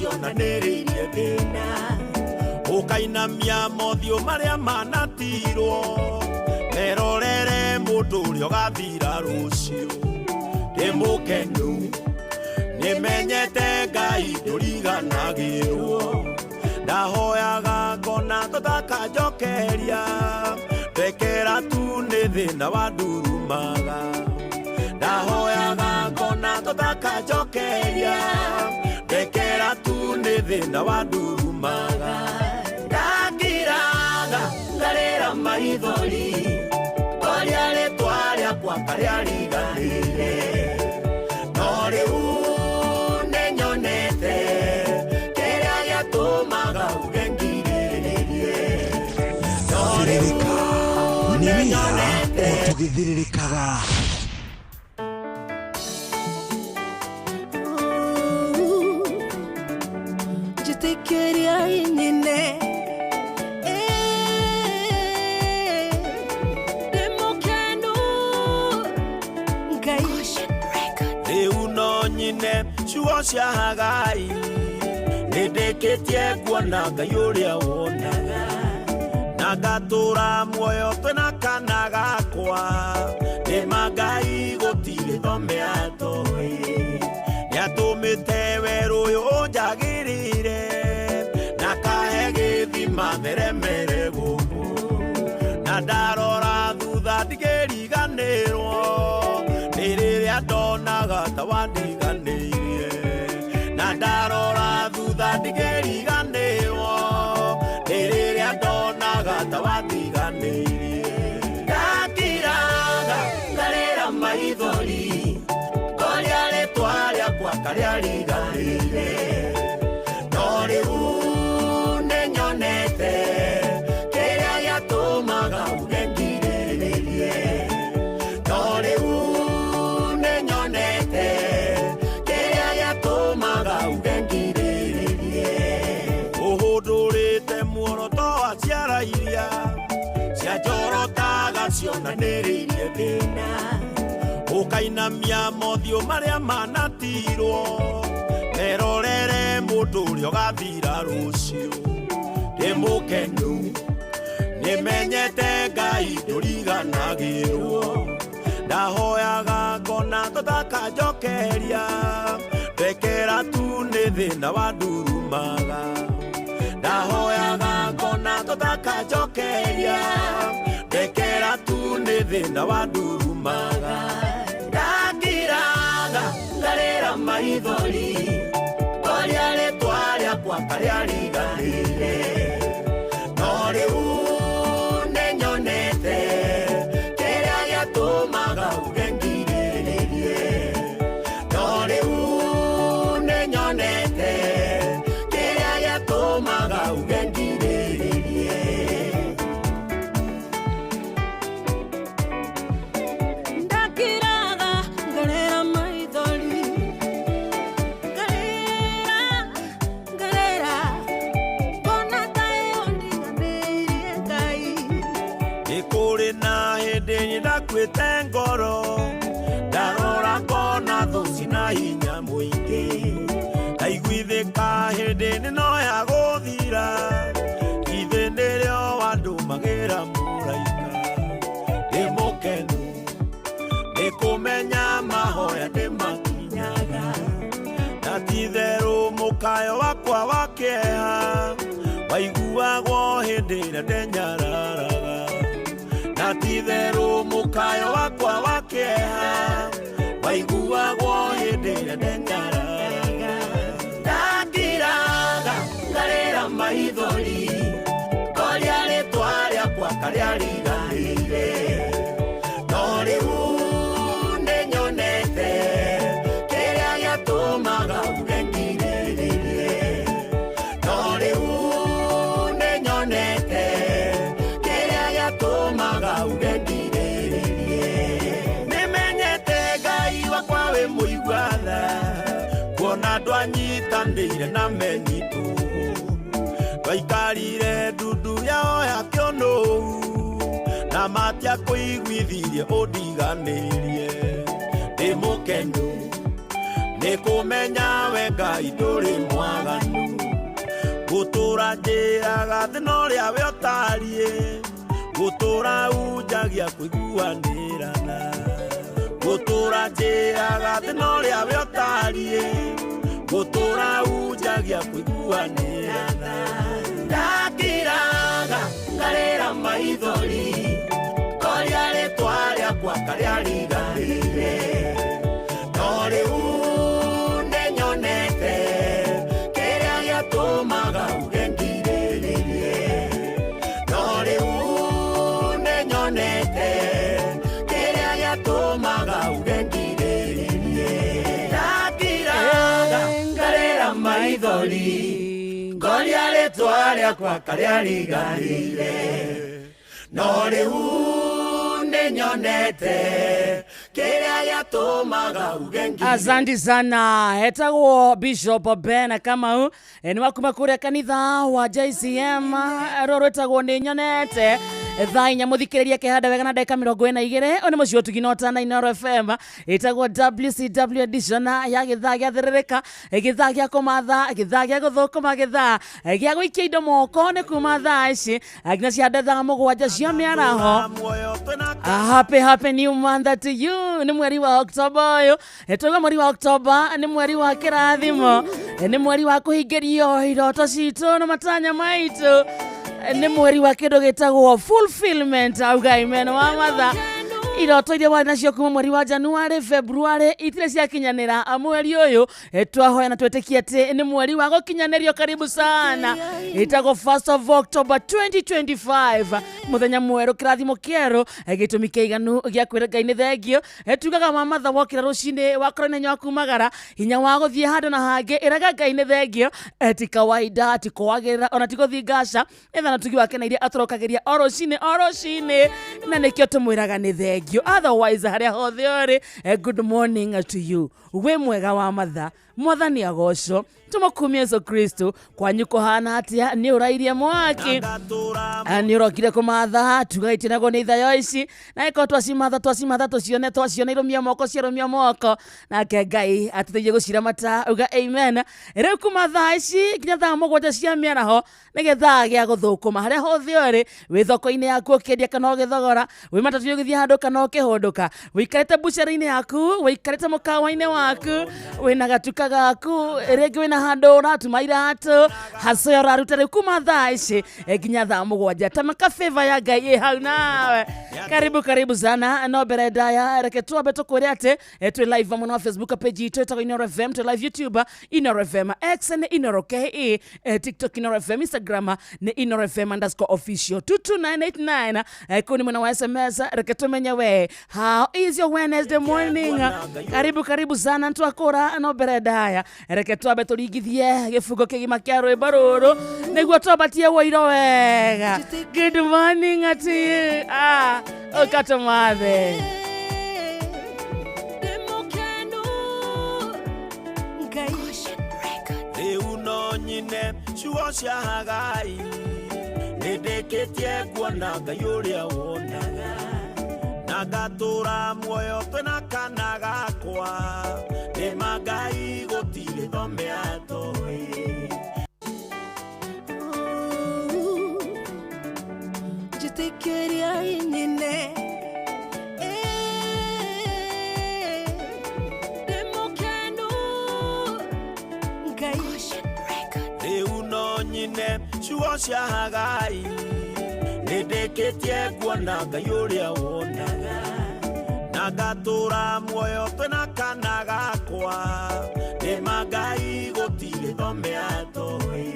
cionanĩrĩirie thĩna, ũkainamia mothiũ marĩa manatirwo, merorere mũndũ ũrĩa ũgathira rũciũ. Ndĩ mũkenu nĩmenyete Ngai ndũriganagĩrwo, ndahoyaga ngona tũtakanjokeria, ndekera tu nĩ thĩna wa ndurumaga, ndahoyaga ngona tũtakanjokeria, ndekera tu nĩ thĩna wa ndurumaga. Ndakiraga ngarĩra maithori, ngwaria rĩtwa rĩakwa karĩa riganĩire, no rĩu nĩnyonete kĩrĩa gĩatũmaga uge ngirĩrĩrie, no rĩu Thĩrĩrĩka nĩ wĩra nĩnyonete. O tũgĩthĩrĩrĩkaga. Njĩtĩkĩria nyine ndĩ mũkenu Ngai. Rĩu no nyine ciugo cia Hagai, nĩndĩkĩtie kuona Ngai ũrĩa wonaga, na ngatũra muoyo twĩna kana gakwa, nĩma Ngai gũtirĩ thome atoĩ, nĩatũmĩte werũ ũyũ ũnjagĩrĩire, na kahe gĩthima theremere gũkũ, na ndarora thutha ndigĩriganĩrwo nĩ rĩrĩa ndonaga ta wandiganĩirie, na ndarora thutha ndigĩriganĩrwo nĩ rĩrĩa ndonaga ta wandiganĩirie. Ndakiraga ngarĩra maithori, ngoria rĩtwa rĩakwa karĩa riganĩire, no rĩu nĩnyonete kĩrĩa gĩatũmaga uge ngirĩrĩrie, no rĩu nĩnyonete kĩrĩa gĩatũmaga uge ngirĩrĩrie. Ũhũndũrĩte muoroto wa ciara iria cianjorotaga cionanĩrĩirie thĩna, ũkainamia mothiũ marĩa manatirwo, merorere mũndũ ũrĩa ũgathira rũciũ. Ndĩ mũkenu nĩmenyete Ngai ndũriganagĩrwo, ndahoyaga ngona tũtakanjokeria, ndekera tu nĩ thĩna wa ndurumaga, ndahoyaga ngona tũtakanjokeria, ndekera tu nĩ thĩna wa ndurumaga. Ndakiraga ngarĩra maithori, ngoria rĩtwa rĩakwa karĩa riganĩire, no rĩu nĩnyonete kĩrĩa gĩatũmaga uge ngirĩrĩrie, no rĩu nĩnyonete kĩrĩa gĩatũmaga uge ngirĩrĩrie. Ndakiraga ngarĩra maithori, ngarĩra ngarĩra ngona ta ĩyo ndiganĩirie Ngai. Nĩ kũrĩ na hĩndĩ ndakuĩte ngoro, ndarora ngona thũ cina hinya mũingĩ, ndaiguithĩka hĩndĩ nĩno ya gũthira, ithe nĩrĩo wandũmagĩra mũraika. Ndĩ mũkenu nĩ kũmenya mahoya nĩ makinyaga, na ti-itherũ mũkayo wakwa wa kĩeha waiguagwo hĩndĩ ĩrĩa ndenyararaga, na ti-itherũ mũkayo wakwa wa kĩeha waiguagwo hĩndĩ ĩrĩa ndenyararaga. Ndakiraga ngarĩra maithori, ngoria rĩtwa rĩakwa karĩa riganĩire, no rĩu nĩnyonete kĩrĩa gĩatũmaga uge ngirĩrĩrie, no rĩu nĩnyonete kĩrĩa gĩatũmaga uge ngirĩrĩrie. Nĩmenyete Ngai wakwa wĩ mũigua tha, kuona ndwanyitanĩire na menyitũ, twaikarire ndundu yao ya kĩũnũhu, na matiakũiguithirie ũndiganĩrie. Ndĩ mũkenu nĩ kũmenya we Ngai ndũrĩ mwaganu. Gũtũra njĩraga thĩna ũrĩa we ũtariĩ, gũtũra unjagia kũiguanĩra na. Gũtũra njĩraga thĩna ũrĩa we ũtariĩ, gũtũra unjagia kũiguanĩra na. Ndakiraga ngarĩra maithori, ngoria rĩtwa rĩakwa karĩa riganĩire. No rĩu nĩnyonete kĩrĩa gĩatũmaga uge ngirĩrĩrie. No rĩu nĩnyonete kĩrĩa gĩatũmaga uge ngirĩrĩrie. Ndakiraga ngarĩra maithori, ngoria rĩtwa rĩakwa karĩa riganĩire. No rĩu nĩnyonete kĩrĩa gĩatũmaga uge ngirĩrĩrie. Asante sana. Etagwo Bishop Ben Kamau, nĩ wa kuma kũrĩa kanitha wa JCM rũrũ rwĩtagwo nĩ nyonete. Thaa 4 mũthikĩrĩria kĩhanda wega na ndagĩka 42. Ũyũ nĩ mũciĩ ũtugi na ũtana Inooro FM, ĩtagwo WCW edition ya gĩthaa gĩa thĩrĩrĩka, gĩthaa gĩa kũmatha, gĩthaa gĩa gũthũkũma, gĩthaa gĩa gũikia indo moko. Nĩ kuma thaa ici nginya ciande thaa 7 cia mĩaraho. Muoyo twĩna Happy happy new month to you. Nĩ mweri wa October ũyũ. Twauga mweri wa October nĩ mweri wa kĩrathimo, nĩ mweri wa kũhingĩrio iroto citũ na matanya maitũ, nĩ mweri wa kĩndũ gĩtagwo fulfillment. Auga amen wa matha. Iroto iria warĩ nacio kuma mweri wa January, February itirĩ ciakinyanĩra, mweri ũyũ twahoya na twĩtĩkie atĩ nĩ mweri wa gũkinyanĩrio. Karibu sana. Ĩtagwo 1st of October 2025, mũthenya mwerũ, kĩrathimo kĩerũ, gĩtũmi kĩiganu gĩa kwĩra Ngai nĩ thengio. Tugaga mamatha wokĩra rũcinĩ, wakorwo nĩ hinya wa kumagara, hinya wa gũthiĩ handũ na hangĩ, ĩraga Ngai nĩ thengio. Ti kawaida, ti kwagĩrĩra, ona ti gũthiĩ ngaca etha na tugi wake na iria atũrokagĩria o rũcinĩ o rũcinĩ, na nĩkĩo tũmwĩraga nĩ thengio. Otherwise harĩa hothe ũrĩ, good morning to you. Wĩ mwega wa matha, Mwathani agocwo, tũmũkumie Yesu Kristo. Kwanyu kũhana atĩa? Nĩ ũrairie mwaki? Ngatũra Nĩ ũrokire kũmatha, tugaĩtie naguo nĩ ithayo ici, na ĩkorwo twacimatha twacimatha tũcione, twaciona irũmia moko, ciarũmia moko, nake Ngai atũteithie gũciramata. Uga amen. Rĩu kuma thaa ici nginya thaa 7 cia mĩaraho nĩ gĩthaa gĩa gũthũkũma. Harĩa hothe ũrĩ, wĩ thoko-inĩ yaku ũkĩendia kana ũgĩthogora, wĩ matatũ ũgĩthiĩ handũ kana ũkĩhũndũka, wĩikarĩte mbucĩrĩ-inĩ yaku, wĩikarĩte mũkawa-inĩ waku, wĩna gatuka gaku, rĩngĩ wĩna handũ ũratuma iratũ, hacoya ũraruta, rĩu kuma thaa ici nginya thaa 7 tamaka favor ya Ngai ĩ hau nawe. Karibu karibu sana. No mbere ndaya reke twambe tũkwĩre atĩ twĩ live mwena wa Facebook page itũ ĩtagwo Inooro FM, twĩ live YouTube Inooro FM, X nĩ Inooro KE, TikTok Inooro FM, Instagram nĩ Inooro FM underscore official, 22989 kũu nĩ mwena wa SMS. Reke tũmenye we, how is your Wednesday morning? Karibu karibu sana. Twakũra, no mbere ndaya reke twambe tũringithie gĩbungo kĩgima kĩa rwĩmbo rũrũ nĩguo twambatie woiro wega. Good morning to you. Ah, ũkatũmathe. Ndĩ mũkenu Ngai. Rĩu no nyine ciugo cia Hagai, nĩndĩkĩtie kuona Ngai ũrĩa wonaga, na ngatũra muoyo twĩna kana gakwa, nĩma Ngai gũtirĩ thome atoĩ. Njĩtĩkĩria nyine, ndĩ mũkenu Ngai. Rĩu no nyine ciugo cia Hagai, nĩndĩkĩtie kuona Ngai ũrĩa wonaga, na ngatũra muoyo twĩna kana gakwa, nĩma Ngai gũtirĩ thome atoĩ.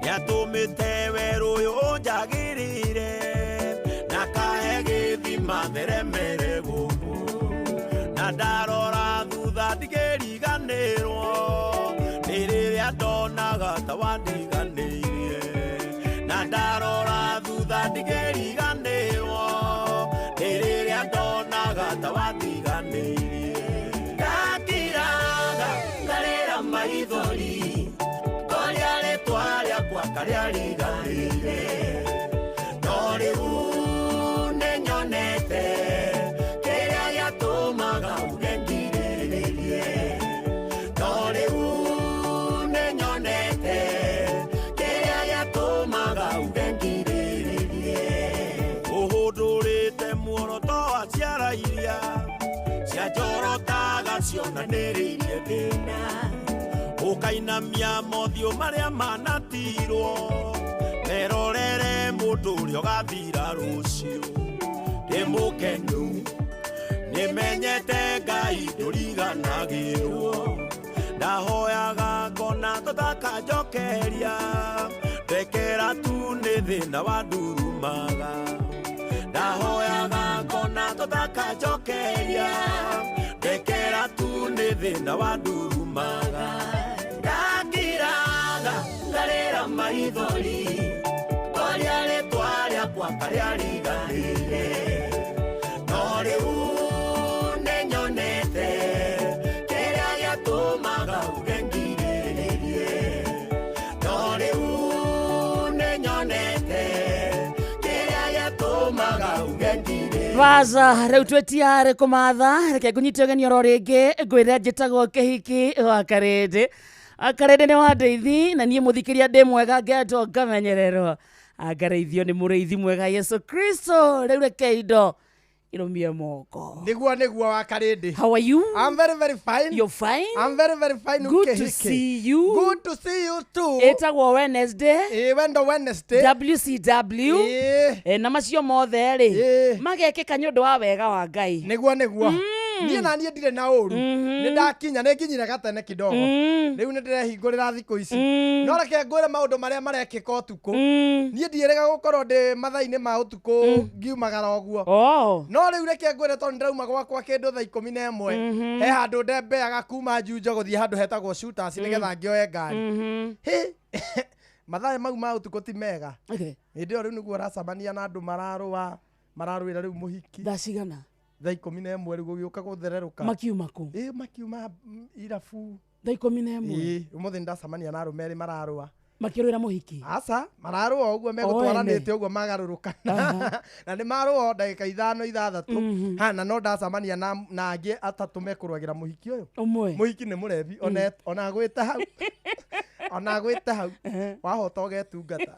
Nĩatũmĩte werũ ũyũ ũnjagĩrĩire, na kahe gĩthima theremere gũkũ, na ndarora thutha ndigĩriganĩrwo nĩ rĩrĩa ndonaga ta wandiganĩirie, na ndarora thutha ndigĩriganĩrwo nĩ rĩrĩa ndonaga ta wandiganĩirie. Ndakiraga ngarĩra maithori, ngoria rĩtwa rĩakwa karĩa riganĩire. No rĩu nĩnyonete kĩrĩa gĩatũmaga uge ngirĩrĩrie. No rĩu nĩnyonete kĩrĩa. cionanĩrĩirie thĩna ũkainamia mothiũ marĩa manatirwo merorere mũndũ ũrĩa ũgathira rũciũ ndĩ mũkenu nĩmenyete Ngai ndũriganagĩrwo ndahoyaga ngona tũtakanjokeria ndekera tu nĩ thĩna wa ndurumaga ndahoyaga ngona tũtakanjokeria ndekera tu nĩ thĩna wa ndurumaga ndakiraga ngarĩra maithori twaria rĩtwa rĩakwa karĩa riganĩire no rĩu nĩnyonete kĩrĩa gĩatũmaga uge ngirĩrĩrie no rĩu nĩnyonete kĩrĩa gĩatũmaga uge ngirĩrĩrie Vaza rĩu twĩtiarĩ kũmatha reke ngũnyite ũgeni oro rĩngĩ ngwĩre njĩtagwo Kĩhiki wa Karĩndĩ wa Karĩndĩ nĩ wa ndeithi na niĩ mũthikĩria ndĩ mwega ngendwo ngamenyererwo angareithio nĩ mũrĩithi mwega Yesu Kristo rĩu reke indo irũmie moko. Niguo niguo wa Karĩndĩ. How are you? I'm very very fine. You're fine? I'm very very fine. Good to Ukehiki. see you. Good to see you too. Ĩtagwo Wednesday Ĩ wendo Wednesday. WCW. Ĩ Na macio mothe rĩ Ĩ. magekĩka nĩ ũndũ wa wega wa Ngai. Niguo niguo. Niĩ na niĩ ndirĩ na ũru. Nĩ ndakinya nĩ nginyire gatene kidogo. Rĩu nĩ ndĩrehingũrĩra thikũ ici. No reke ngwĩre maũndũ marĩa marekĩka ũtukũ. Niĩ ndiĩrĩga gũkorwo ndĩ mathaa-inĩ ma ũtukũ ngiumagara ũguo. Oh. No rĩu reke ngwĩre tondũ ndĩrauma gwakwa kĩndũ thaa 11 he handũ ndembeaga kuma Juja gũthiĩ handũ hetagwo Shooters nĩgetha ngĩoe ngari. Hĩ mathaa mau ma ũtukũ ti mega. Okay. Hĩndĩ ĩyo rĩu nĩguo ũracemania na andũ mararũa mararũĩra rĩu mũhiki Thaa cigana? thaa 11 rĩu gũgĩũka gũthererũka. Makiuma kũ? Ĩ makiuma irabu. Thaa 11. Ĩ ũmũthĩ nĩndacemania na arũme erĩ mararũa. Makĩrũĩra mũhiki. Aca mararũa ũguo megũtwaranĩte ũguo magarũrũkana na nĩ marũa o ndagĩka 5 6 ha na no ndacemania na angĩ atatũ mekũrũagĩra mũhiki ũyũ. Ũmwe. Mũhiki nĩ mũrebi ona agwĩte hau ona agwĩte hau wahota ũgetungata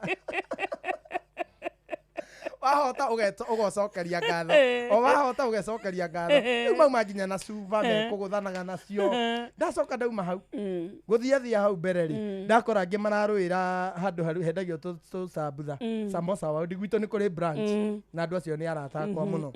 wahota ũgocokeria ngatho o wahota ũgecokeria ngatho rĩu mauma nginya na cuba mekũgũthanaga nacio ndacoka ndauma hau gũthiathia hau mbere rĩ ndakora angĩ mararũĩra handũ haru hendagio tũcambutha samosa wao gwitũ nĩ kũrĩ branch na andũ acio nĩ arata akwa mũno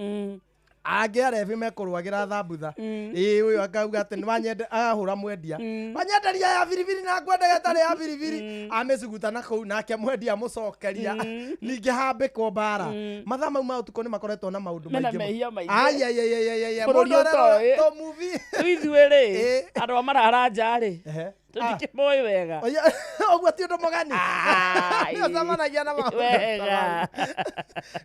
angĩ arebi mekũrũagĩra thambutha ĩ ũyũ akauga atĩ nĩwanyende agahũra mwendia wanyenderia ya biribiri na ngwendaga ĩtarĩ ya biribiri amĩcuguta na kũu nake mwendia amũcokeria ningĩ hambĩkwo mbara mathaa mau ma ũtukũ nĩ makoretwo na maũndũ Mena maingĩ mehia maingĩ. Ayayayayaya Bũrũri mũndũ arerora ũtoĩ. tũmuvi Rĩu ithuĩ rĩ Ĩ. andũ a marara nja rĩ Ehe. tũtikĩmoĩ wega. Oya, ũguo ti ũndũ mũgeni Ai. nĩ ũcemanagia na maũndũ ta Wega. mau.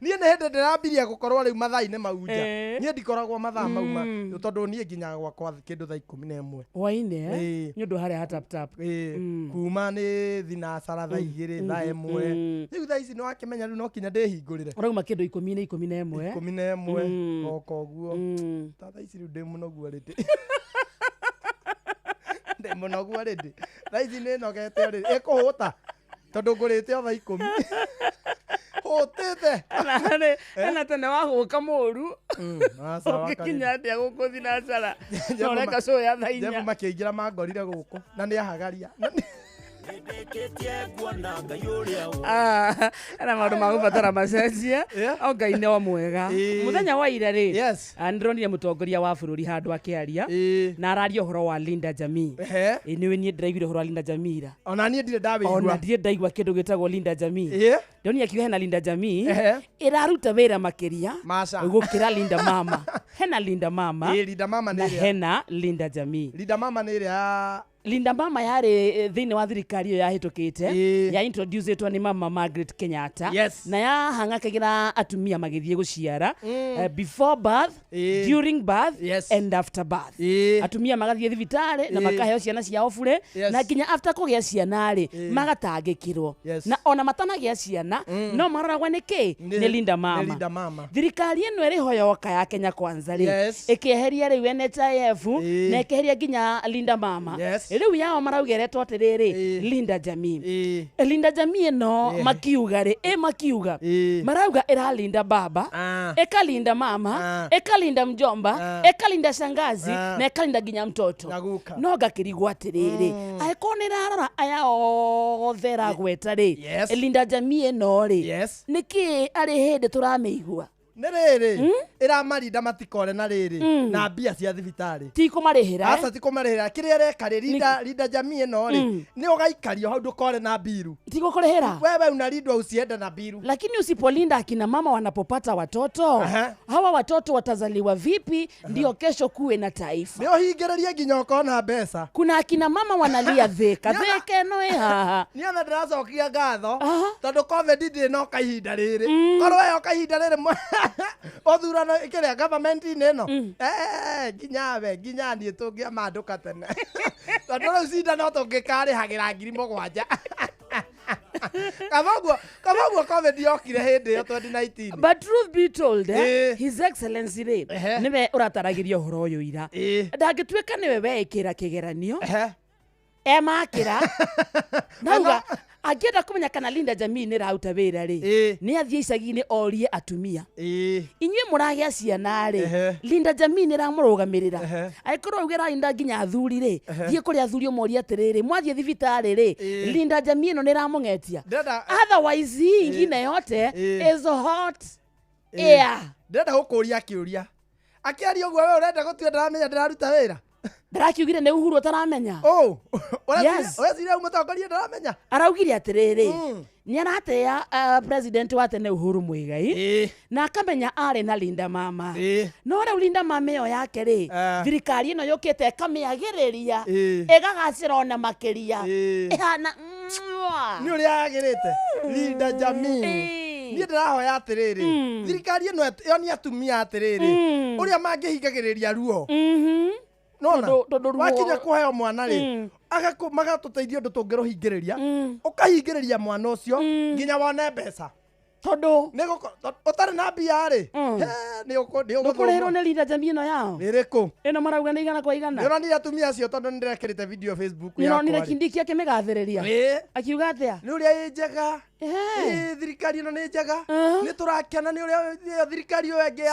Niĩ nĩ hĩndĩ ndĩrambirie gũkorwo rĩu mathaa-inĩ mau nja Ĩ. niĩ ndikoragwo mathaa mau ma tondũ niĩ nginyaga gwakwa kĩndũ thaa 11 Hwainĩ Ĩ. nĩ ũndũ harĩa ha tap tap. Ĩ, kuma nĩ thinacara thaa 2 thaa 1 rĩu thaa ici nĩ wakĩmenya rĩu no kinya ndĩhingũrĩre Ũrauma kĩndũ 10 na 11. 11 oka ũguo ta thaa ici rĩu ndĩ mũnogu already ndĩ mũnogu already thaa ici nĩ nogete already ĩkũhũta tondũ ngũrĩte o thaa 10 hũtĩte Ena tene wagũka mũru ũngĩkinya atĩa gũkũ thinacara na ũreka show ya thaa Jebu 4. makĩingĩra mangorire gũkũ na nĩ ahagaria nĩndĩkĩtie kuona Ngai ũrĩa Ena maũndũ ma gũbatara macenjie Yeah. o Ngai nĩ o mwega. Ĩ. Mũthenya wa ira rĩ Yes. ndĩronire mũtongoria wa bũrũri handũ akĩaria Ĩ. na araria ũhoro wa Linda Jamii. Ehe. Ĩ nĩwe niĩ ndĩraiguire ũhoro wa Linda Jamii ira ona niĩ ndirĩ ona ndawĩigua ndirĩ ndaigua kĩndũ gĩtagwo Linda Jamii. Ĩ. Ndĩronire akiuga hena Linda Jamii Ehe. ĩraruta wĩra makĩria Maca. gũkĩra Linda Mama. Hena Linda Mama Ĩ, Linda Mama nĩ na ĩrĩa hena Linda Jamii. Linda Mama nĩ ĩrĩa ya Linda Mama yarĩ thĩinĩ wa thirikari ĩyo yahĩtũkĩte Ĩ. ya introducetwo nĩ mama Margaret Kenyatta Yes. na yahang'akagĩra atumia magĩthiĩ gũciara before birth Ĩ. during birth Yes. and after birth Ĩ. atumia magathiĩ thibitarĩ na Ĩ. makaheo ciana ciao bure Yes. na nginya after kũgĩa ciana rĩ magatangĩkĩrwo Yes. na ona matanagĩa ciana no maroragwo nĩ kĩ nĩ Linda Mama Nĩ Linda Mama. thirikari ĩno ĩrĩho yoka ya Kenya Kwanza rĩ Yes. ĩkĩeheria rĩu NHIF Ĩ. na ĩkĩeheria nginya Linda Mama Yes. Rĩu yao marauga ĩretwo atĩrĩrĩ, Ĩĩ. Linda Jamii. Ĩĩ. Linda Jamii ĩno Ĩĩ. makiuga rĩ, ĩ makiuga Ĩĩ. marauga ĩralinda baba, Ah. ĩkalinda mama, Ah. ĩkalinda mjomba, Ah. ĩkalinda shangazi Ah. na ĩkalinda nginya mtoto. Na guka. No ngakĩrigwo atĩrĩrĩ, angĩkorwo nĩ ĩrarora aya othe ĩragweta rĩ, Yes. Linda Jamii ĩno rĩ, Yes. nĩkĩ arĩ hĩndĩ tũramĩigua? Nĩ rĩrĩ ĩramarinda matikore na rĩrĩ na mbia cia thibitarĩ. Tikũmarĩhĩra, eh? Aca tikũmarĩhĩra kĩrĩa ĩreka rĩ, linda jamii ĩno rĩ, nĩ ũgaikario hau ndũkore na mbiru. Tikũkũrĩhĩra. Wewe unalindwa usiende na mbiru. Lakini usipolinda akina mama wanapopata watoto, Aha. hawa watoto watazaliwa vipi ndio kesho kuwe na taifa? Nĩ ũhingĩrĩrie nginya ũkona mbeca. Kuna akina mama wanalia thĩka thĩka ĩno ĩ haha. Niĩ ona ndĩracokia ngatho Aha. tondũ covid ndĩrĩ noka ihinda rĩrĩ, korwo yoka ihinda rĩrĩ ũthurano kĩrĩa government-inĩ ĩno, nginya we nginya niĩ tũngĩamandũka tene tondũ rĩu cindano tũngĩkarĩhagĩra 7,000. Kaba ũguo covid yokire hĩndĩ ĩyo 2019. But truth be told, Ĩĩ. His Excellency rĩ, Ehe. nĩwe ũrataragĩria ũhoro ũyũ ira. Ĩĩ. Ndangĩtuĩka nĩwe weĩkĩra kĩgeranio, Ehe. emakĩra nauga angĩenda kũmenya kana Linda Jamii nĩ ĩraruta wĩra rĩ, Ĩĩ. nĩ athiĩ icagi-inĩ orie atumia, Ĩĩ. inyuĩ mũragĩa ciana rĩ, Ehe. Linda Jamii nĩ ĩramũrũgamĩrĩra? Ehe. Angĩkorwo auge ĩrarinda nginya athuri rĩ, thiĩ kũrĩ athuri ũmorie atĩrĩrĩ, mwathiĩ thibitarĩ rĩ, Ĩĩ. Linda Jamii ĩno nĩ ĩramũng'etia? Ndĩrenda Otherwise hii ingine yote Ĩĩ. is hot Ĩĩ. air. Ndĩrenda gũkũria kĩũria akĩaria ũguo we ũrenda gũtua ndaramenya ndĩraruta wĩra. Ndarakiugire nĩ Uhuru ũtaramenya. Ũ, Yes. ũreciria mũtongoria ndaramenya? Araugire atĩrĩrĩ, nĩ aratea president wa tene Uhuru Muigai Ĩĩ. na akamenya arĩ na Linda Mama, Ĩĩ. no rĩu Linda Mama ĩyo yake rĩ, Ah. thirikari ĩno yũkĩte ĩkamĩagĩrĩria, Ĩĩ. ĩgagacĩra ona makĩria. Ĩĩ. Ĩhana Nĩ ũrĩa yagĩrĩte Linda Jamii. Ĩĩ. Niĩ ndĩrahoya atĩrĩrĩ, thirikari ĩno yonie atumia atĩrĩrĩ ũrĩa mangĩhingagĩrĩria ruo. Nona Tondũ ruo- wakinya kũheo mwana rĩ, magatũteithia ũndũ tũngĩrũhingĩrĩria, ũkahingĩrĩria mwana ũcio nginya wone mbeca. Tondũ Ũtarĩ na mbia rĩ, nĩ ndũkũrĩhĩrwo ũgũthũmwo. nĩ Linda Jamii ĩno yao Nĩ ĩrĩkũ? ĩno marauga nĩ igana kwa igana. Nĩ ũronire atumia acio? Tondũ nĩ ndĩrekĩrĩte video Facebook Nĩ ũronire yakwa rĩ. Kindiki akĩmĩgathĩrĩria? Ĩĩ. Akiuga atĩa? Nĩ ũrĩa ĩ njega. Ehe. Ĩĩ, thirikari ĩno nĩ njega, Aha. nĩ tũrakena nĩ ũrĩa ĩyo thirikari ĩyo ĩngĩ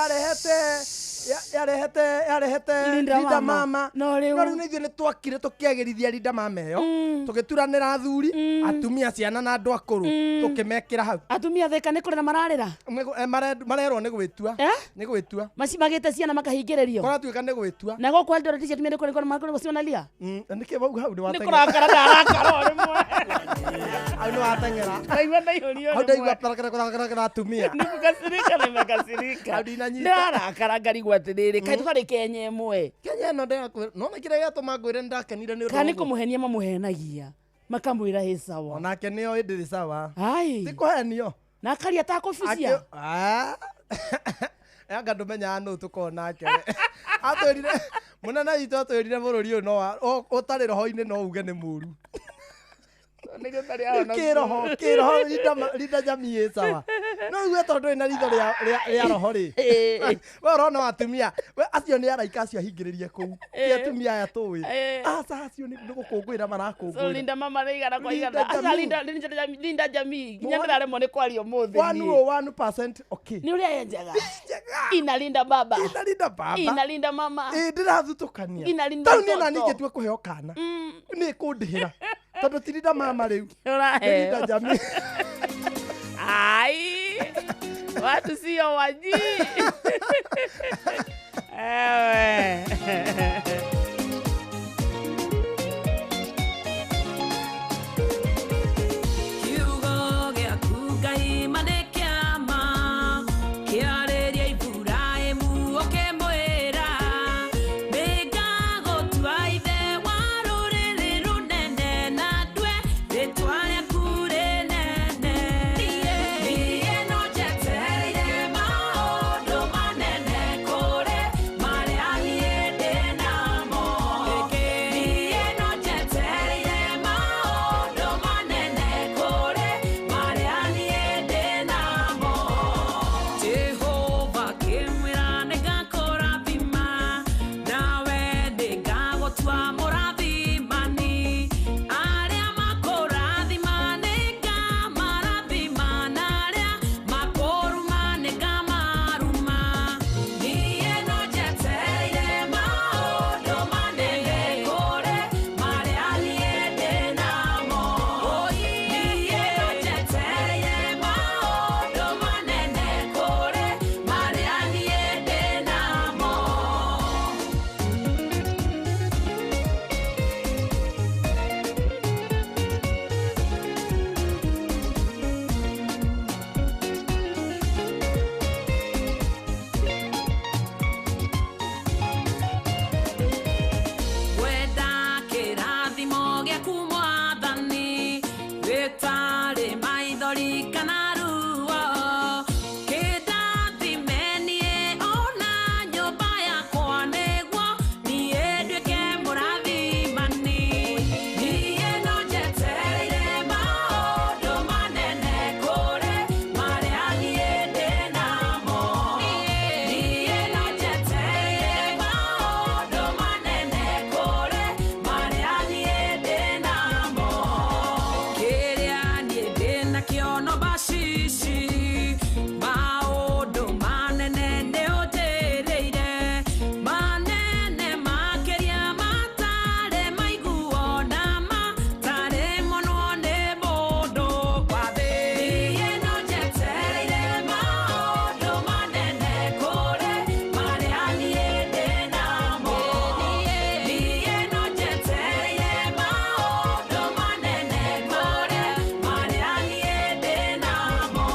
yarehete Linda Linda Mama. Mama. No rĩu- No rĩu nĩ ithuĩ nĩ twakire tũkĩagĩrithia Linda Mama ĩyo, tũgĩturanĩra athuri, atumia, ciana na andũ akũrũ, tũkĩmekĩra hau. Atumia thĩka nĩ kũrĩra mararĩra. Marerwo nĩ gwĩtua. Eh? Nĩ gwĩtua. Macimagĩte ciana makahingĩrĩrio. Kũratuĩka nĩ gwĩtua. Na gũkũ Eldoret cia atumia nĩ kũrĩ cionalia. Nĩkĩ wauga hau nĩ Nĩ wateng'era? kũrakara ndarakara o rĩmwe. Hau nĩ wateng'era. Ndaigua ndaihũrio Hau rĩmwe. ndaigua tarakara atumia. Nikukasirika, nimekasirika. Hau ndinanyita. Ndarakara ngarigwo atĩrĩrĩ, kaĩ tũtarĩ Kenya ĩmwe? Kenya ĩno ndĩrakwĩra nona kĩrĩa gĩatũma ngwĩre nĩndakenire nĩ ũndũ Kana nĩ wa ũguo. kũmũhenia mamũhenagia makamwĩra hĩ sawa. Onake nĩo ĩndĩrĩ sawa. Ai. Ti kũhenio. Na akaria takũbucia. Anga ndũmenyaga nũ tũkorwo nake we. Atwĩrire mũnene witũ, atwĩrire bũrũri ũyũ no ũtarĩ roho-inĩ no uge nĩ mũru. Kĩroho kĩroho Linda Jamii ĩ sawa, no uge tondũ ĩna ritho rĩa roho rĩ, we ũrona atumia we acio nĩ araika acio ahingĩrĩrie kũu, ti atumia aya tũĩ. Ĩĩ. Aca acio nĩ gũkũngũĩra So marakũngũĩra. Linda Mama nĩ igana kwa Linda igana. Aca Jamii. Linda Jamii nginya One- ndĩraremwo nĩ kwaria ũmũthĩ one niĩ. o 1% okay. Nĩ ũrĩa yenjaga Njega. inalinda baba, Inalinda baba, inalinda mama. ĩ ndĩrathutũkania. Inalinda Tau niĩ nani mtoto. ingĩtua kũheo kana nĩ kũndĩhĩra tondũ ti Linda Mama rĩu, nĩ Ũraheo. Linda Jamii. Ai, watu sio wajii. Ewe. Kiugo gĩaku Ngai ma nĩ kĩama, kĩarĩria Iburahĩmu ũkĩmwĩra, nĩngagũtua ithe wa rũrĩrĩ rũnene na ndue rĩtwa rĩaku rĩnene. Niĩ no njetereire maũndũ manene kũrĩ marĩa niĩ ndĩ namo. Gĩtarĩ maithori kana ruo kĩndathime niĩ ona nyũmba yakwa nĩguo niĩ nduĩke mũrathimani. Niĩ no njetereire maũndũ manene kũrĩ marĩa niĩ ndĩ namo. Niĩ no njetereire maũndũ manene kũrĩ marĩa niĩ ndĩ namo. Kĩrĩa niĩ ndĩ nakĩo no bacici maũndũ manene nĩ ũnjĩrĩire manene makĩria matarĩ maiguo na matarĩ monwo nĩ mũndũ wa thĩ. Niĩ no njetereire maũndũ manene kũrĩ marĩa niĩ ndĩ namo. Niĩ no njetereire maũndũ manene kũrĩ marĩa niĩ ndĩ namo.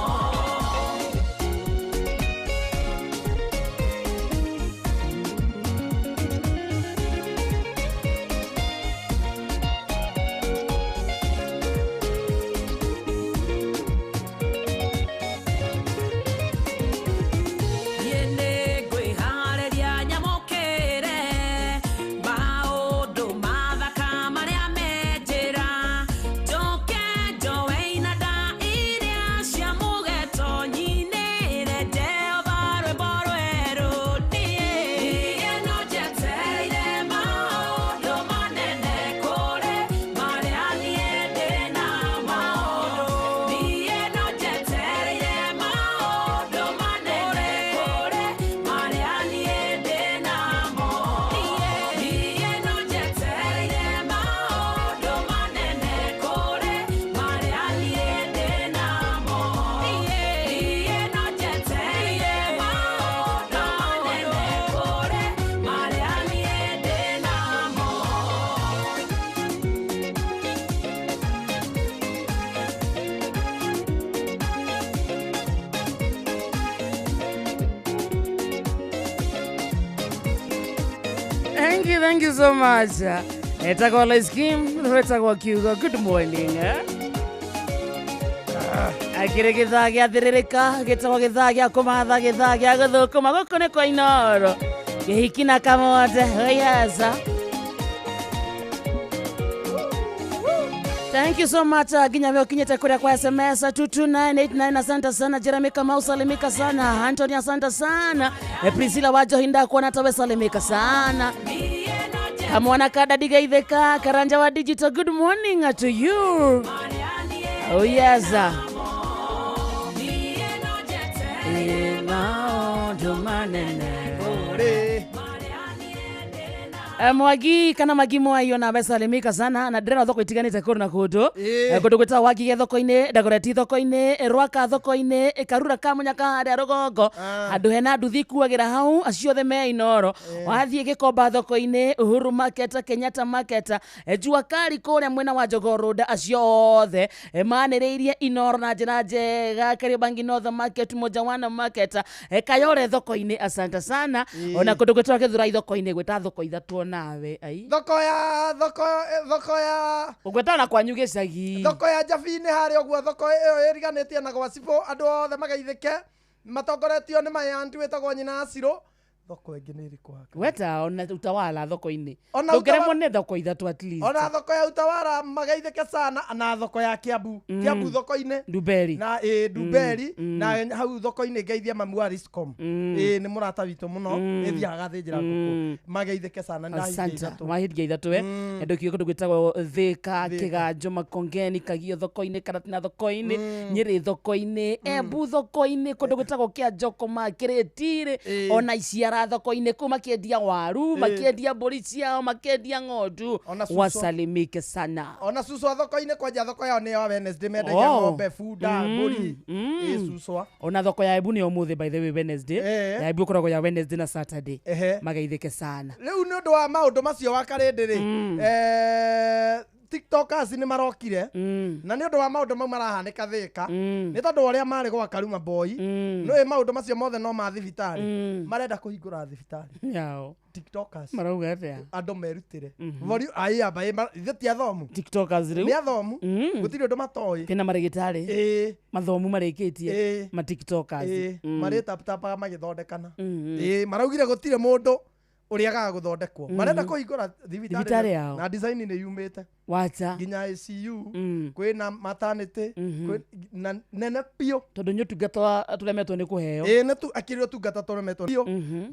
Niĩ nĩngwĩharĩria nyamũkĩre maũndũ mathaka marĩa me njĩra njoke njoe inanda iria cia mũgeto nyinĩre Jehova rwĩmbo rwerũ. Niĩ no njetereire maũndũ manene kũrĩ marĩa niĩ ndĩ namo. Niĩ no njetereire maũndũ manene kũrĩ marĩa niĩ ndĩ namo. Niĩ no njetereire maũndũ manene kũrĩ marĩa niĩ ndĩ namo. Niĩ no njetereire maũndũ manene kũrĩ marĩa niĩ ndĩ namo. Thank you, thank you so much. Etagwo Lois Kim, wetagwo kiugo. Good morning. Eh? Akĩrĩ gĩthaa gĩathĩrĩrĩka gĩtagwo gĩthaa gĩa kũmatha gĩthaa gĩa gũthũkũma gũkũ nĩ kwa Inooro kĩhiki na kamonde oyesa. Thank you so much nginya we ukinyete kuria kwa SMS 22989. Asante sana Jeremy Kamau, salimika sana Anthony, asante sana Priscilla Wajohinda kuona tawe, salimika sana kamwana kadadigaitheka karanja wa digital. Good morning to you. Oh yes. Maũndũ manene. Kũrĩ. Mwagi kana magi mwaio na salimika sana na ndĩrona thoko itiganĩte kũndũ na kũndũ. Ĩĩ. Kũndũ gwĩtagwo Wangige thoko-inĩ, Dagoretti thoko-inĩ, Rwaka thoko-inĩ, Karura Kamunya harĩa rũgongo handũ hena nduthi ikuagĩra hau acio othe me Inooro. Wathiĩ Gĩkomba thoko-inĩ, Uhuru Market, Kenyatta Market, Jua Kali kũrĩa mwena wa Jogoo Road, acio othe manĩrĩirie Inooro na njĩra njega. Kariobangi North Market, Mojawana Market, Kayore thoko-inĩ, asante sana. Ona kũndũ gwĩtagwo Gĩthurai thoko-inĩ, gwĩta thoko ithatũ onawe ai Thoko ya thoko thoko ya ũgwĩta ona kwanyu gĩcagi. Thoko ya Njabi-inĩ harĩa ũguo, thoko ĩyo ĩriganĩtie na gwa cibũ, andũ othe magaithĩke matongoretio nĩ mayanti wĩtagwo nyina Acirũ. Thoko ĩngĩ nĩ ĩrĩkũ haka? Weta ona Utawala thoko-inĩ. Ona ndũngeremwo nĩ thoko ithatũ at least. Ona thoko ya Utawala magaithĩke sana, na thoko ya Kiambu, Kiambu thoko-inĩ Nduberi na ĩ Nduberi na hau thoko-inĩ ngeithia mamu wa Riscom, ĩ nĩ mũrata witũ mũno, ĩthiaga gathĩnjĩra ngũkũ, magaithĩke sana. Nĩ ndahingia Asante. ithatũ. Wahingia ithatũ we ndũkiuge kũndũ gwĩtagwo Thĩka, Thĩka. Kĩganjo, Makongeni, Kagio thoko-inĩ, Karatina thoko-inĩ, Nyĩrĩ thoko-inĩ, Embu thoko-inĩ, kũndũ gwĩtagwo Kĩanjokoma, Kĩrĩtirĩ, Ĩĩ. ona Iciara thoko-inĩ kũu makĩendia waru, makĩendia mbũri ciao, makĩendia ng'ondu. Ona cucu. Wasalimike sana. Ona cucwa thoko-inĩ, kwanja thoko yao nĩ ya Wednesday, mendagia Oh. ng'ombe, bunda, mbũri, ĩ cucwa. Ona thoko ya Embu nĩ ũmũthĩ, by the way, Wednesday. Eh. Ya Embu ĩkoragwo ya Wednesday na Saturday. Ehe. Magaithĩke sana. Rĩu nĩ ũndũ wa maũndũ macio wa karĩndĩ rĩ, Tiktokers nĩ marokire na nĩ ũndũ wa maũndũ mau marahanĩka Thĩka, nĩ tondũ wa ũrĩa marĩ gwa Karuma Boy, nĩũĩ maũndũ macio mothe no ma thibitarĩ, marenda kũhingũra thibitarĩ. Yao. Tiktokers. Marauga atia? Andũ merutĩre. Volume amba ithuĩ ti athomu. Tiktokers Nĩ rĩu athomu, gũtirĩ ũndũ matoĩ. Kena marĩgĩtarĩ mathomu marĩkĩtie ma tiktokers. Marĩtaputapaga magĩthondekana. Maraugire gũtirĩ mũndũ ũrĩagaga gũthondekwo, marenda kũhingũra Thibitarĩ thibitarĩ yao. na design nĩ yumĩte Wacha. nginya ICU, kwĩna maternity, na nene biũ. Tondũ nĩ ũtungata wa tũremetwo nĩ kũheo. Ĩĩ, nĩ tu akĩrĩ ũtungata tũremetwo biũ,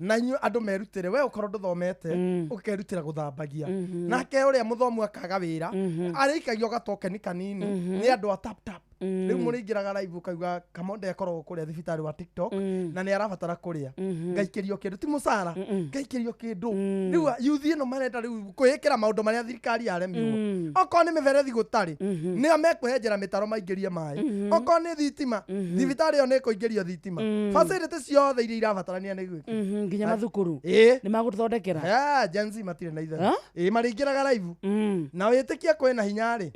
na inyuĩ andũ merutĩre. We ũkorwo ndũthomete, ũkerutĩra gũthambagia, nake ũrĩa mũthomu akaga wĩra, arĩikagio gatokeni kanini nĩ andũ a tap tap. Rĩu mũrĩingĩraga live ũkauga Kamonde akoragwo kũrĩa thibitarĩ wa TikTok na nĩ arabatara kũrĩa, ngaikĩrio kĩndũ, ti mũcara, ngaikĩrio kĩndũ. Rĩu yuthi ĩno marenda rĩu kwĩĩkĩra maũndũ marĩa thirikari yaremirwo. Okorwo nĩ mĩberethi gũtarĩ, nĩo mekũhenjera mĩtaro maingĩrie maĩ. Okorwo nĩ thitima, thibitarĩ ĩyo nĩ ĩkũingĩrio thitima. Facility ciothe iria irabatarania nĩ gwĩkwo. Nginya mathukuru Ĩĩ. nĩ magũtũthondekera. Gen Z matirĩ na itherũ. Ah? Ĩĩ, marĩingĩraga live na wĩtĩkia kwĩna hinya rĩ,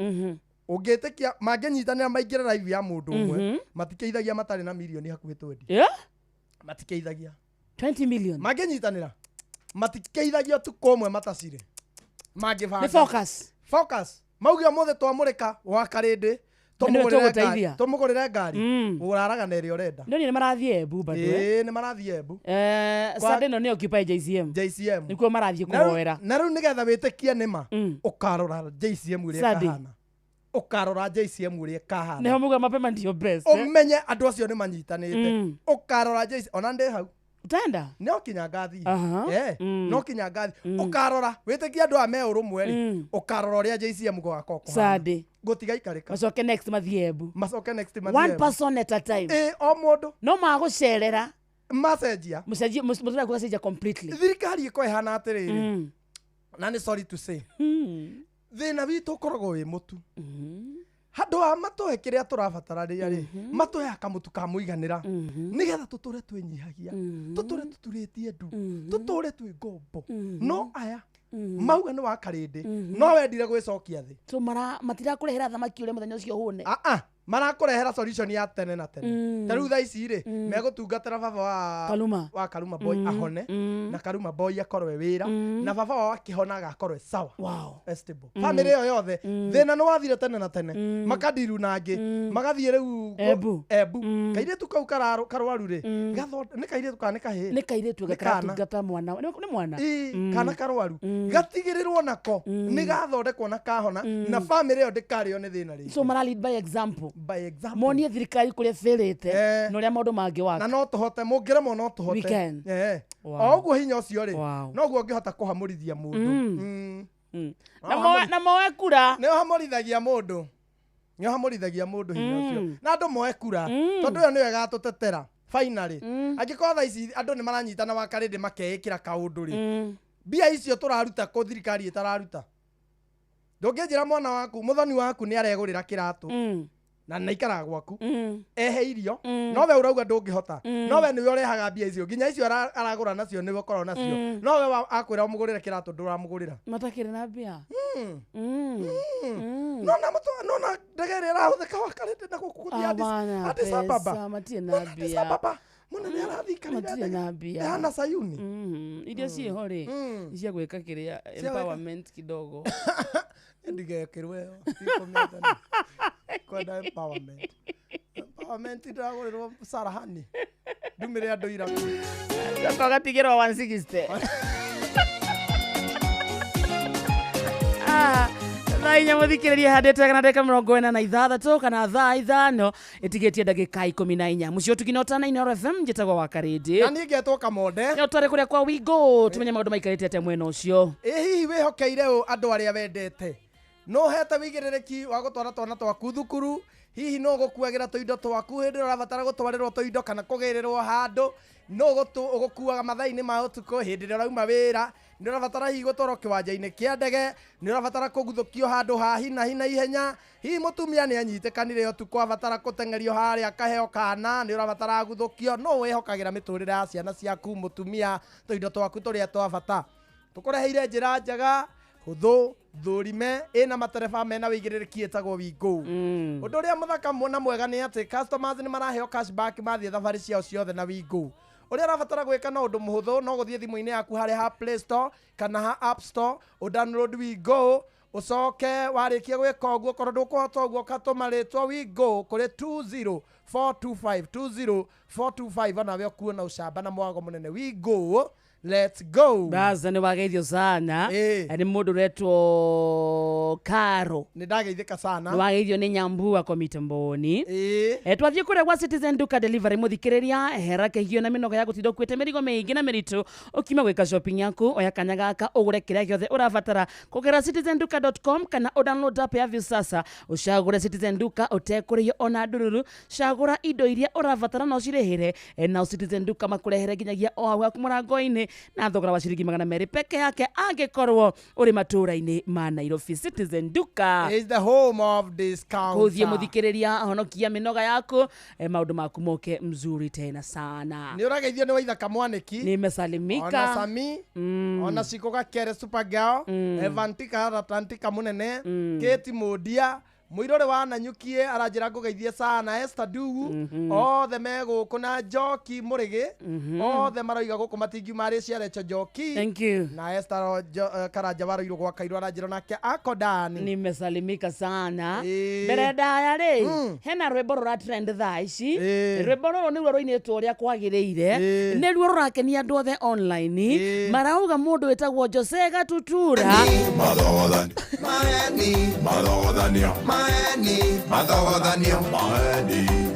ũngĩtĩkia mangĩnyitanĩra maingĩre live ya mũndũ ũmwe, matikĩithagia matarĩ na mirioni hakuhĩ 20. Yeah? Matikĩithagia. 20 million. Mangĩnyitanĩra matikĩithagia ũtukũ ũmwe matacirĩ Nĩ mangĩbanga. focus. Focus, mauge ũmũthĩ twamũrĩka wa Karĩndĩ, Nĩwe tũmũgũrĩre ngari, tũgũteithia. tũmũgũrĩre ngari, ũraraga na ĩrĩa ũrenda. Nĩ nĩ marathiĩ Embu bado, eh? Ĩĩ, nĩ marathiĩ Embu. Sunday ĩno nĩ Occupy JCM. JCM. Nĩkuo marathiĩ Na rĩu- kũhoera. Na rĩu nĩgetha wĩtĩkie nĩma, ũkarora JCM ũrĩa Sunday. ĩkahana, ũkarora JCM ũrĩa ĩkahana. Nĩho muga mapema ndio best, eh? Ũmenye andũ acio nĩ manyitanĩte. Ũkarora JC, ona ndĩ hau. Utaenda? No kinya ngathiĩ. Aha. No kinya ngathiĩ. Ũkarora wĩtĩkie andũ aya me ũrũmwe rĩ, ũkarora ũrĩa JCM gũgakorwo kũhana. Sunday. Gũtigaikarĩka. Macoke next mathiĩ Embu. Macoke next mathiĩ One Embu. person at a time. Ĩĩ, o mũndũ. No magũcerera. Macenjia. Mũcenjie mũtũra gũcenjia completely. Thirikari ĩkorwo ĩhana atĩrĩrĩ, na nĩ sorry to say, thĩna witũ ũkoragwo wĩ mũtu. Handũ ha matũhe kĩrĩa tũrabatara rĩrĩa rĩ, matũhe kamũtu ka mũiganĩra nĩgetha tũtũre twĩnyihagia, tũtũre tũturĩtie ndu, tũtũre twĩ ngombo. No aya mauga nĩ wa Karĩndĩ, no wendire gwĩcokia thĩ. So mara matirakũrehera thamaki ũrĩa mũthenya ũcio hũne. Aa, marakũrehera solution ya tene na tene. Ta rĩu thaa ici rĩ, megũtungatĩra baba wa Kaluma. wa Karuma Boy ahone, na Karuma Boy akorwo e wĩra, na baba wao akĩhona agakorwo e sawa. Wow. Stable. Family ĩyo yothe thĩna nĩ wathire tene na tene, makandiru na angĩ magathiĩ rĩu Embu. Embu. Kairĩtu kau karwaru rĩ, nĩ kairĩtu kana nĩ kahĩĩ? Nĩ kairĩtu Nĩ kana. karatungata mwana. Nĩ mwana. Ĩĩ, kana karwaru gatigĩrĩrwo nako nĩ gathondekwo na kahona, na family ĩyo ndĩkarĩo nĩ thĩna rĩngĩ. So mara lead by example. By example. Monie thirikari kũrĩa bĩrĩte na ũrĩa maũndũ mangĩ Na waka. no tũhote, mũngĩremwo no tũhote. We can. O Wow. ũguo hinya ũcio rĩ, Wow. noguo ũngĩhota kũhamũrithia mũndũ. Na moe kura. Nĩ ũhamũrithagia mũndũ, nĩ ũhamũrithagia mũndũ hinya ũcio, na andũ moe kura, tondũ ĩyo nĩyo ĩgatũtetera finally. Angĩkorwo thaa ici andũ nĩ maranyitana wa Karĩndĩ makeĩkĩra kaũndũ rĩ, mbia icio tũraruta kũ thirikari ĩtararuta? Ndũngĩnjĩra mwana waku, mũthoni waku nĩ aregũrĩra kĩratũ na naikaraga gwaku, ehe irio, no we ũrauga ndũngĩhota, no we nĩwe ũrehaga mbia icio, nginya icio aragũra nacio nĩwe ũkoragwo nacio, no we akwĩra ũmũgũrĩre kĩratũ ndũramũgũrĩra. Matakĩrĩ na mbia. Nona nona ndege ĩrĩa ĩrahũthĩka wa Karĩndĩ na gũkũ gũthiĩ Hawana Addis Ababa. pesa, matirĩ na Nona Addis mbia. Ababa mũnene arathiĩ Matirĩ na mbia. ĩhana Sayuni. Iria ciĩho rĩ, nĩ cia gwĩka kĩrĩa empowerment kidogo. Ndigekĩrwo ĩyo ndikũmĩenda. Kwenda empowerment, empowerment ndĩragũrĩrwo Sarahani ndumĩre andũ ira. Coka ũgatigĩrwo 160. Ah, thaa inya mũthikĩrĩria handĩte kana ndagĩka 46 kana thaa 5 ĩtigĩtie ndagĩka 14. Mũciĩ ũtugina ũtana Inooro FM, njĩtagwo wa Karĩndĩ. Na niĩ ngetwo Kamonde. Nĩ ũtware kũrĩa kwa Wigo tũmenye maũndũ maikarĩte atĩa mwena ũcio. Ĩ hihi wĩhokeire ũ andũ arĩa wendete? No hete wĩigĩrĩrĩki wa gũtwara twana twaku thukuru? Hihi no gũkuagĩra tũindo twaku hĩndĩ ĩrĩa ũrabatara gũtwarĩrwo tũindo kana kũgĩrĩrwo handũ? No ũgũkuaga mathaa-inĩ ma ũtukũ hĩndĩ ĩrĩa ũrauma wĩra? Nĩ ũrabatara hihi gũtwarwo kĩwanja-inĩ kĩa ndege? Nĩ ũrabatara kũguthũkio handũ ha hi na hi na ihenya? Hihi mũtumia nĩ anyitĩkanire ũtukũ abatara gũteng'erio harĩa akaheo kana nĩ ũrabatara aguthũkio? No wĩhokagĩra mĩtũrĩre ya ciana ciaku, mũtumia, tũindo twaku tũrĩa twa bata. Tũkũreheire njĩra njega, hũthũ Thũrime ĩna matereba mena wĩigĩrĩrĩki ĩtagwo Wingo. Ũndũ ũrĩa mũthaka na mwega nĩ atĩ customers nĩ maraheo cashback mathiĩ thabarĩ ciao ciothe na Wingo. Ũrĩa ũrabatara gwĩka no ũndũ mũhũthũ, no gũthiĩ thimũ-inĩ yaku harĩa ha Play Store kana ha App Store, ũdownload Wingo, ũcoke warĩkia gwĩka ũguo, korwo ndũkũhota ũguo ũgatũma rĩtwa Wingo kũrĩ 20425 20425, onawe ũkuona ũcamba na mwago mũnene. Wingo, let's go. Baza nĩ wageithio sana. Ĩĩ. Nĩ mũndũ ũretwo Karo. Nĩ ndageithĩka sana. Nĩ wageithio nĩ Nyambua Komitamboni. Ĩĩ. Twathiĩ kũrĩa gwa Citizen Duka Delivery mũthikĩrĩria, hera kĩhio na mĩnoga ya gũtinda ũkuĩte mĩrigo mĩingĩ na mĩritũ ũkiuma gwĩka shopping yaku, oya kanya gaka ũgũre kĩrĩa gĩothe ũrabatara kũgerera citizenduka.com kana ũdownload app ya Viusasa, ũcagũre Citizen Duka ũtekũrĩhio ona ndururu, cagũra indo iria ũrabatara na ũcirĩhĩre, nao Citizen Duka makũrehere nginyagia o hau haku mũrango-inĩ na thogora wa ciringi 200 peke yake angĩkorwo ũrĩ matũũra-inĩ ma Nairobi. Citizen Duka is the home of discount. Kũthiĩ mũthikĩrĩria, honokia mĩnoga yaku, maũndũ maku moke mzuri tena sana. Nĩ ũrageithio nĩ Waithaka Mwanĩki. Nimesalimika. Ona Sami, ona Ciko Gakere Supergirl, Evantika Ratantika Munene, Kate Mundia, mũirũrĩ wa Nanyukie aranjĩra ngũgeithie sana, Esther Ndugu, othe me gũkũ na Njoki Mũrĩgĩ, othe maroiga gũkũ matingiuma arĩ ciarecho Njoki. Thank you. Na Esther Karanja waroirwo gwa Kairũ aranjĩra nake akodani. Nimesalimika sana. Ĩĩ. Mbere ndaya rĩ, hena rwĩmbo rũra trend thaa ici. Ĩĩ. Rwĩmbo rũrũ nĩruo rũinĩtwo ũrĩa kwagĩrĩire, Ĩĩ. nĩruo rũrakenia andũ othe online. Ĩĩ. Marauga mũndũ wĩtagwo Jose Gatutura. Mathogothanio. Mathogothanio. Mathogothanio.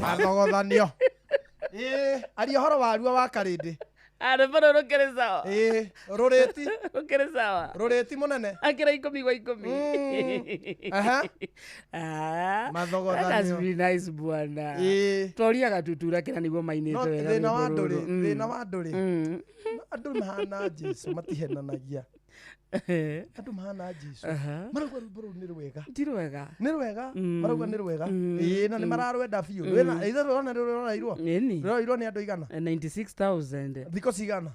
Mathogothanio. Ĩĩ, aria ũhoro waruo wa Karĩndĩ. Rwĩmbo rũrũ rũkĩrĩ sawa. Ĩĩ, rũrĩti. Rũkĩrĩ sawa. Rũrĩti mũnene. Akĩra 10 kwa 10. Aha. Ah, Mathogothanio. that's really nice bwana. Ĩĩ. Tworia Gatutura kĩra nĩguo No mainĩte wega thĩna wa rwĩmbo andũ rĩ, rũrũ. thĩna wa andũ rĩ, andũ mahana Jesu matihenanagia. Andũ mahana Jesu. Marauga rwĩmbo rũu nĩ rwega. Ti rwega. Nĩ rwega, marauga nĩ rwega. Ĩĩ, na nĩ mararwenda biũ. Rwĩna, ithe rwona nĩ rũroirwo. Ĩni. Rũroirwo nĩ andũ igana. 96,000. Thikũ cigana.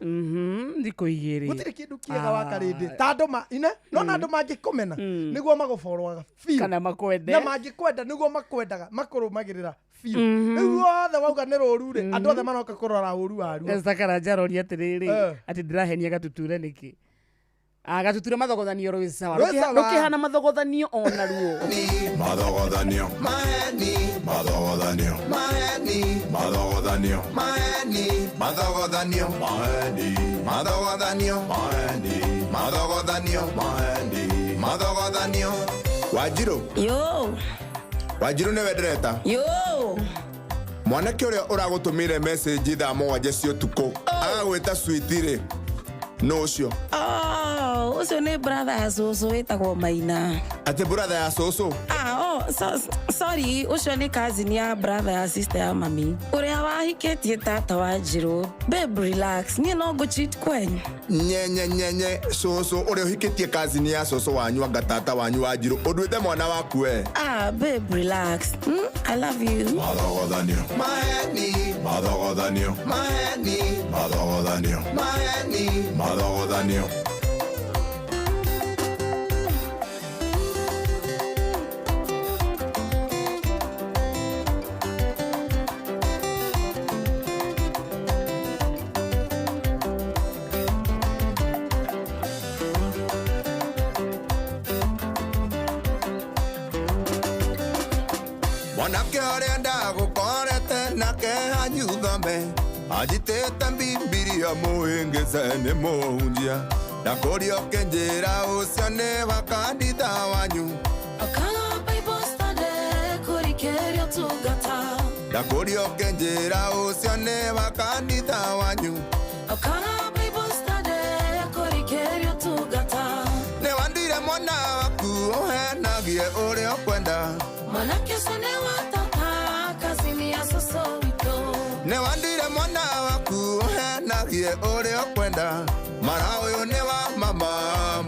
Thikũ igĩrĩ. Gũtirĩ kĩndũ kĩega wa Karĩndĩ. Ta andũ ma, ine, nona andũ mangĩkũmena, nĩguo magũborwaga biũ. Kana makwende. Na mangĩkwenda nĩguo makwendaga, makũrũmagĩrĩra biũ. Rĩu othe wauga nĩ rũru rĩ, andũ othe maroka kũrora ũru waruo. Esther Karanja aroria atĩrĩrĩ, atĩ ndĩrahenia Gatutura nĩkĩ? Gatutura mathogothanio rwĩ sawa. Rwĩ sawa. Rũkĩhana mathogothanio ona ruo. Mathogothanio. Mathogothanio. Mathogothanio. Mathogothanio. Mathogothanio. Mathogothanio. Mathogothanio. Wanjirũ. Yo. Wanjirũ nĩwe ndĩreta. Yo. Mwanake ũrĩa ũragũtũmĩire message thaa 7 cia ũtukũ agagwĩta sweet rĩ, nũ ũcio? Oh, ũcio nĩ brother ya cũcũ wĩtagwo Maina. Atĩ brother ya cũcũ? Ah, oh, sorry, ũcio nĩ cousin ya brother ya sister ya mami. Ũrĩa wahikĩtie tata wa Njirũ. Babe, relax, niĩ no ngũ-cheat kwenyu. Nyenye nyenye cũcũ ũrĩa ũhikĩtie cousin ya cũcũ wanyu anga tata wanyu wa Njirũ ũnduĩte mwana waku we. Ah, babe, relax. I love you. Mathogothanio. Mathogothanio. Mathogothanio. Mathogothanio. Mwanake ũrĩa ndagũkorete nake hanyuthome anjitĩte Bibilia mũhĩngĩce nĩ mũhunjia ndakũria ũkĩnjĩra ũcio nĩ wa kanitha wanyu. Akana Bible study kũrikĩria ũtungata. Ndakũria ũkĩnjĩra ũcio nĩ wa kanitha wanyu. Akana Bible study kũrikĩria ũtungata. Nĩ wandire mwana waku ũhenagie ũrĩa ũkwenda. Mwanake ũcio nĩ wa tata, cousin ya cũcũ witũ. Nĩ wandire mwana waku ũhenagie ũrĩa ũkwenda. Mara ũyũ nĩ wa mama,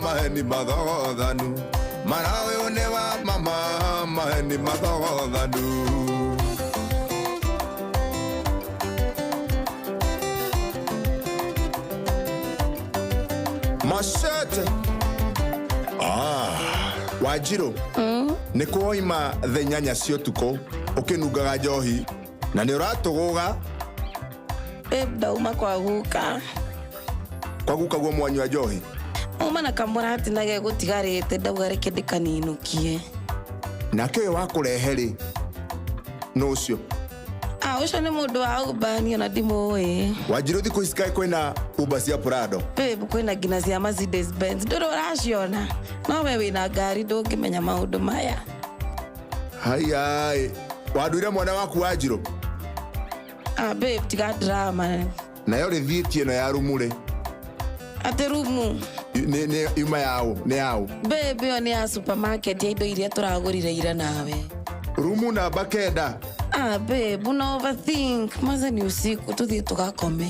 maheni mathogothanu. Mara ũyũ nĩ wa mama, maheni mathogothanu. Machete. Ah. Wanjirũ, nĩ kwoima thaa 8 cia ũtukũ ũkĩnungaga njohi na nĩ ũratũgũga. Babe, ndauma kwa guka. Kwa guka guo mwanyua njohi? Uma na kamũrati na gegũtigarĩte, ndauga reke ndĩkaninũkie. Nake ũyũ wakũrehe rĩ, nũ ũcio? Ah, ũcio nĩ mũndũ wa Uber, niĩ ona ndimũĩ. Wanjirũ, thikũ ici kaĩ kwĩna Uber cia Prado? Babe, kwĩna nginya cia Mercedes Benz, ndũrĩ ũraciona? No we wĩna ngari, ndũngĩmenya maũndũ maya. Haiyaĩ, wanduire mwana waku Wanjirũ? Ah, babe, tiga drama. Nayo rĩthiĩti ĩno ya rumu rĩ? Atĩ rumu? Nĩ yuma yaũ, nĩ yaũ? Babe, ĩyo nĩ ya supermarket ya indo iria tũragũrire ira nawe. Rumu namba 9. Ah, babe, una overthink. Maze ni usiku, tuthiĩ tũgakome.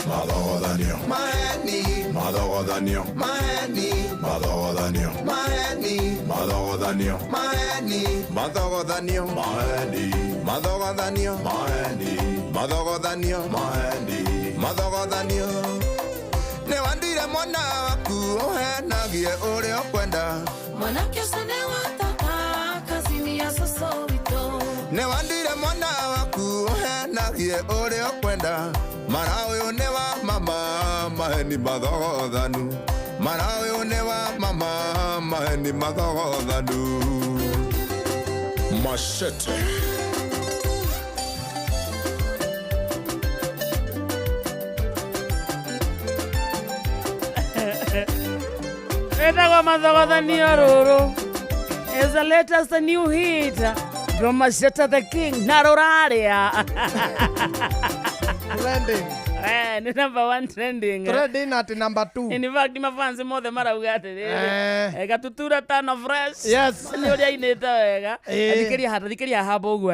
Mathogothanio maheni, mathogothanio maheni, mathogothanio maheni, mathogothanio maheni, mathogothanio maheni, mathogothanio maheni, mathogothanio maheni, mathogothanio. Nĩ wandire mwana waku ũhenagie ũrĩa ũkwenda. Mwanake ũcio nĩ wa tata, kazini ya cũcũ witũ. Nĩ wandire mwana waku ũhenagie ũrĩa ũkwenda. Mara ũyũ nĩ wa mama, maheni mathogothanu. Mara ũyũ nĩ wa mama, maheni mathogothanu. Machete. Wĩtagwo mathogothanio rũrũ is the latest new hit from Machete the King na rũrarĩa. Trending. Eh, nĩ number 1 trending. Trending at number 2. In fact, mafansi mothe marauga atĩrĩrĩ, gatutura tano fresh. Yes. Nĩ ũrĩa ainĩte wega. Thikĩria haha, thikĩria haha ũguo,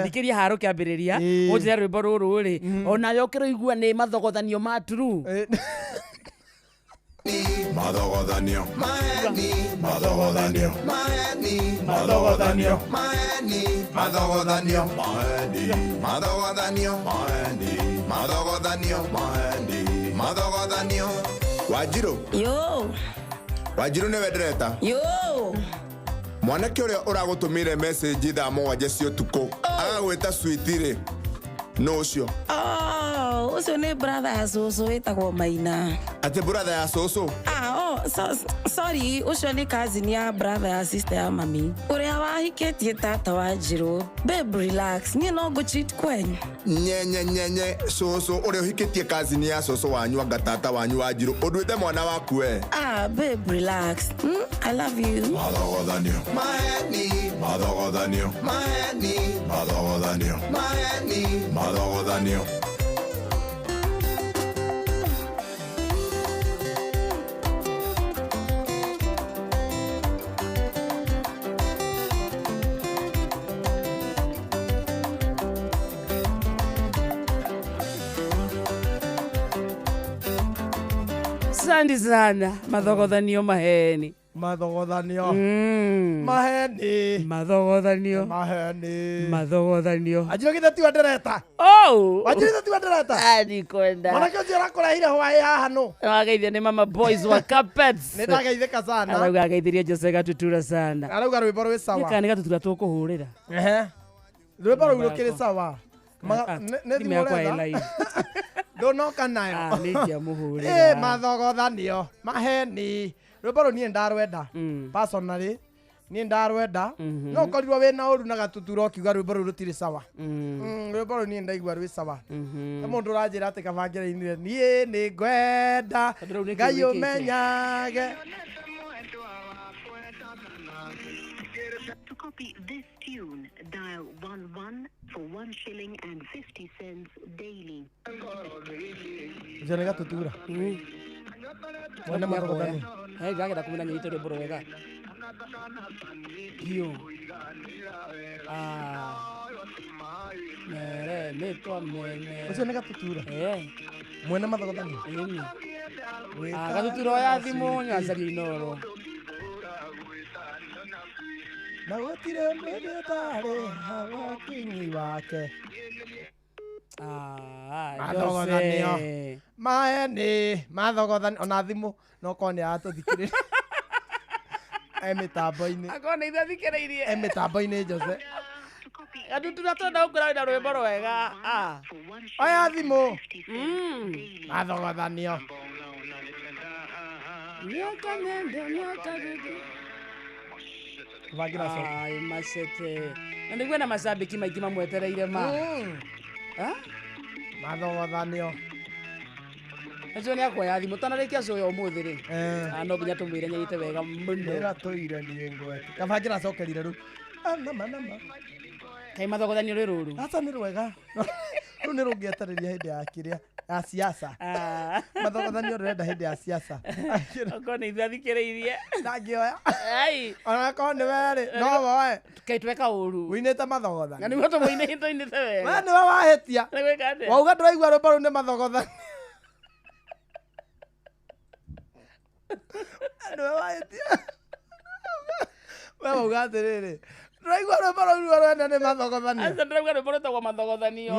thikĩria haha rũkĩambĩrĩria, ũnjĩre rwĩmbo rũrũ rĩ, onawe ũkĩrũigua nĩ mathogothanio ma true. Mathogothanio maheni, mathogothanio maheni, mathogothanio maheni, mathogothanio maheni, mathogothanio maheni, mathogothanio maheni, mathogothanio. Wanjirũ. Yo. Wanjirũ, nĩwe ndĩreta. Yo. Mwanake ũrĩa ũragũtũmĩire message thaa 7 cia ũtukũ agagwĩta sweet rĩ, nũ ũcio? Oh, ũcio nĩ brother ya cũcũ wĩtagwo Maina. Atĩ brother ya cũcũ? Ah, oh, sorry, ũcio nĩ cousin ya brother ya sister ya mami. Ũrĩa wahikĩtie tata wa Njirũ. Babe, relax, niĩ no ngũ-cheat kwenyu. Nyenye nyenye, cũcũ ũrĩa ũhikĩtie cousin ya cũcũ wanyu anga tata wanyu wa Njirũ, ũnduĩte mwana waku we? Ah, babe, relax. I love you. Mathogothanio maheni, mathogothanio maheni, mathogothanio maheni, mathogothanio. Asante sana, mathogothanio maheni. Mathogothanio maheni. Mathogothanio maheni. Mathogothanio. Anjirũ, githĩ tiwe ndĩreta? Oh. Wanjirũ, githĩ tiwe ndĩreta? Ndikwenda. Mwanake ũcio ũrakũrehire hwaĩ haha nũ? Wageithio nĩ mama boys wa carpets. Nĩ ndageithĩka sana. Arauga ageithirie Jose Gatutura sana. Arauga rwĩmbo rwĩ sawa. Nĩ kana nĩ Gatutura tũkũhũrĩra. Ehe. Rwĩmbo rũu rũkĩrĩ sawa. Nĩ Thimũ thimũ yakwa ĩ ũretha? live. Ndũnoka nayo. Ah, nĩ ingĩamũhũrĩra. Ĩ, mathogothanio maheni, rwĩmbo rũu niĩ ndarwenda. Personally, niĩ ndarwenda. No ũkorirwo wĩna ũru na Gatutura ũkiuga rwĩmbo rũu rũtirĩ sawa. Rwĩmbo rũu niĩ ndaigua rwĩ sawa. Nĩ mũndũ ũranjĩra atĩ kabangĩrainire niĩ nĩ ngwenda Tondũ rĩu nĩ Ngai kĩu wĩkĩte. ũmenyage. To copy this tune, dial 11 for 1 shilling and 50 cents daily. Ũcio nĩ Gatutura. Mwene mathogothanio. Eh, ndagenda kumenya nyite rwĩmbo rwega. Biũ. Ah. Mere, nĩtwa mene. Ũcio nĩ Gatutura. Eh. Mwene mathogothanio. Ĩni. Ah, Gatutura oya thimũ nyancaria inoro. Na gũtirĩ mũndũ ũtarĩ hawakinyi wake. Ah, Mathogothanio. Jose. Maheni, mathogothanio, ona thimũ no korwo nĩ aratũthikĩrĩria. E mĩtambo-inĩ. Akorwo nĩ ithuĩ athikĩrĩirie. E mĩtambo-inĩ Jose. To copy Gatutura twenda gũkwĩra wĩna rwĩmbo rwega. Ah. for 1 Oya shilling thimũ. and 50 cents daily. Mathogothanio. Miaka nenda miaka rudi. Bangĩra coka. Ai macete. Na nĩguo na macambĩki maingĩ mamwetereire ma. Ah? Mathogothanio. Acio nĩ akuoya thimũ tanarĩkia show ya ũmũthĩ rĩ. Eh. Ah, no nginya tũmwĩre nyite wega mũno. Ĩra tũire niĩ ngwete. Kabangĩra cokerire rĩu. Ah, nama nama. Kaĩ mathogothanio rĩ rũru. Aca nĩ rwega. Rũu nĩ rũngĩetereria hĩndĩ ya kĩrĩa ya siasa. Ah. Mathogothanio rũrenda hĩndĩ ya siasa. Okorwo nĩ ithuĩ athikĩrĩirie. Ndangĩoya. Ai. Ona korwo nĩ we rĩ, no woe. Kaĩ tweka ũru. Ũinĩte Na mathogothanio. nĩguo tũmũinĩte tũinĩte We wega. nĩwe wahĩtia. Nĩ gwĩka atĩa? Wauga ndũraigua rwĩmbo rũu nĩ mathogothanio. Nĩwe wahĩtia. We wauga atĩrĩrĩ, ndũraigua rwĩmbo rũu ruo rwene nĩ mathogothanio. Aca ndĩrauga rwĩmbo rwĩtagwo mathogothanio.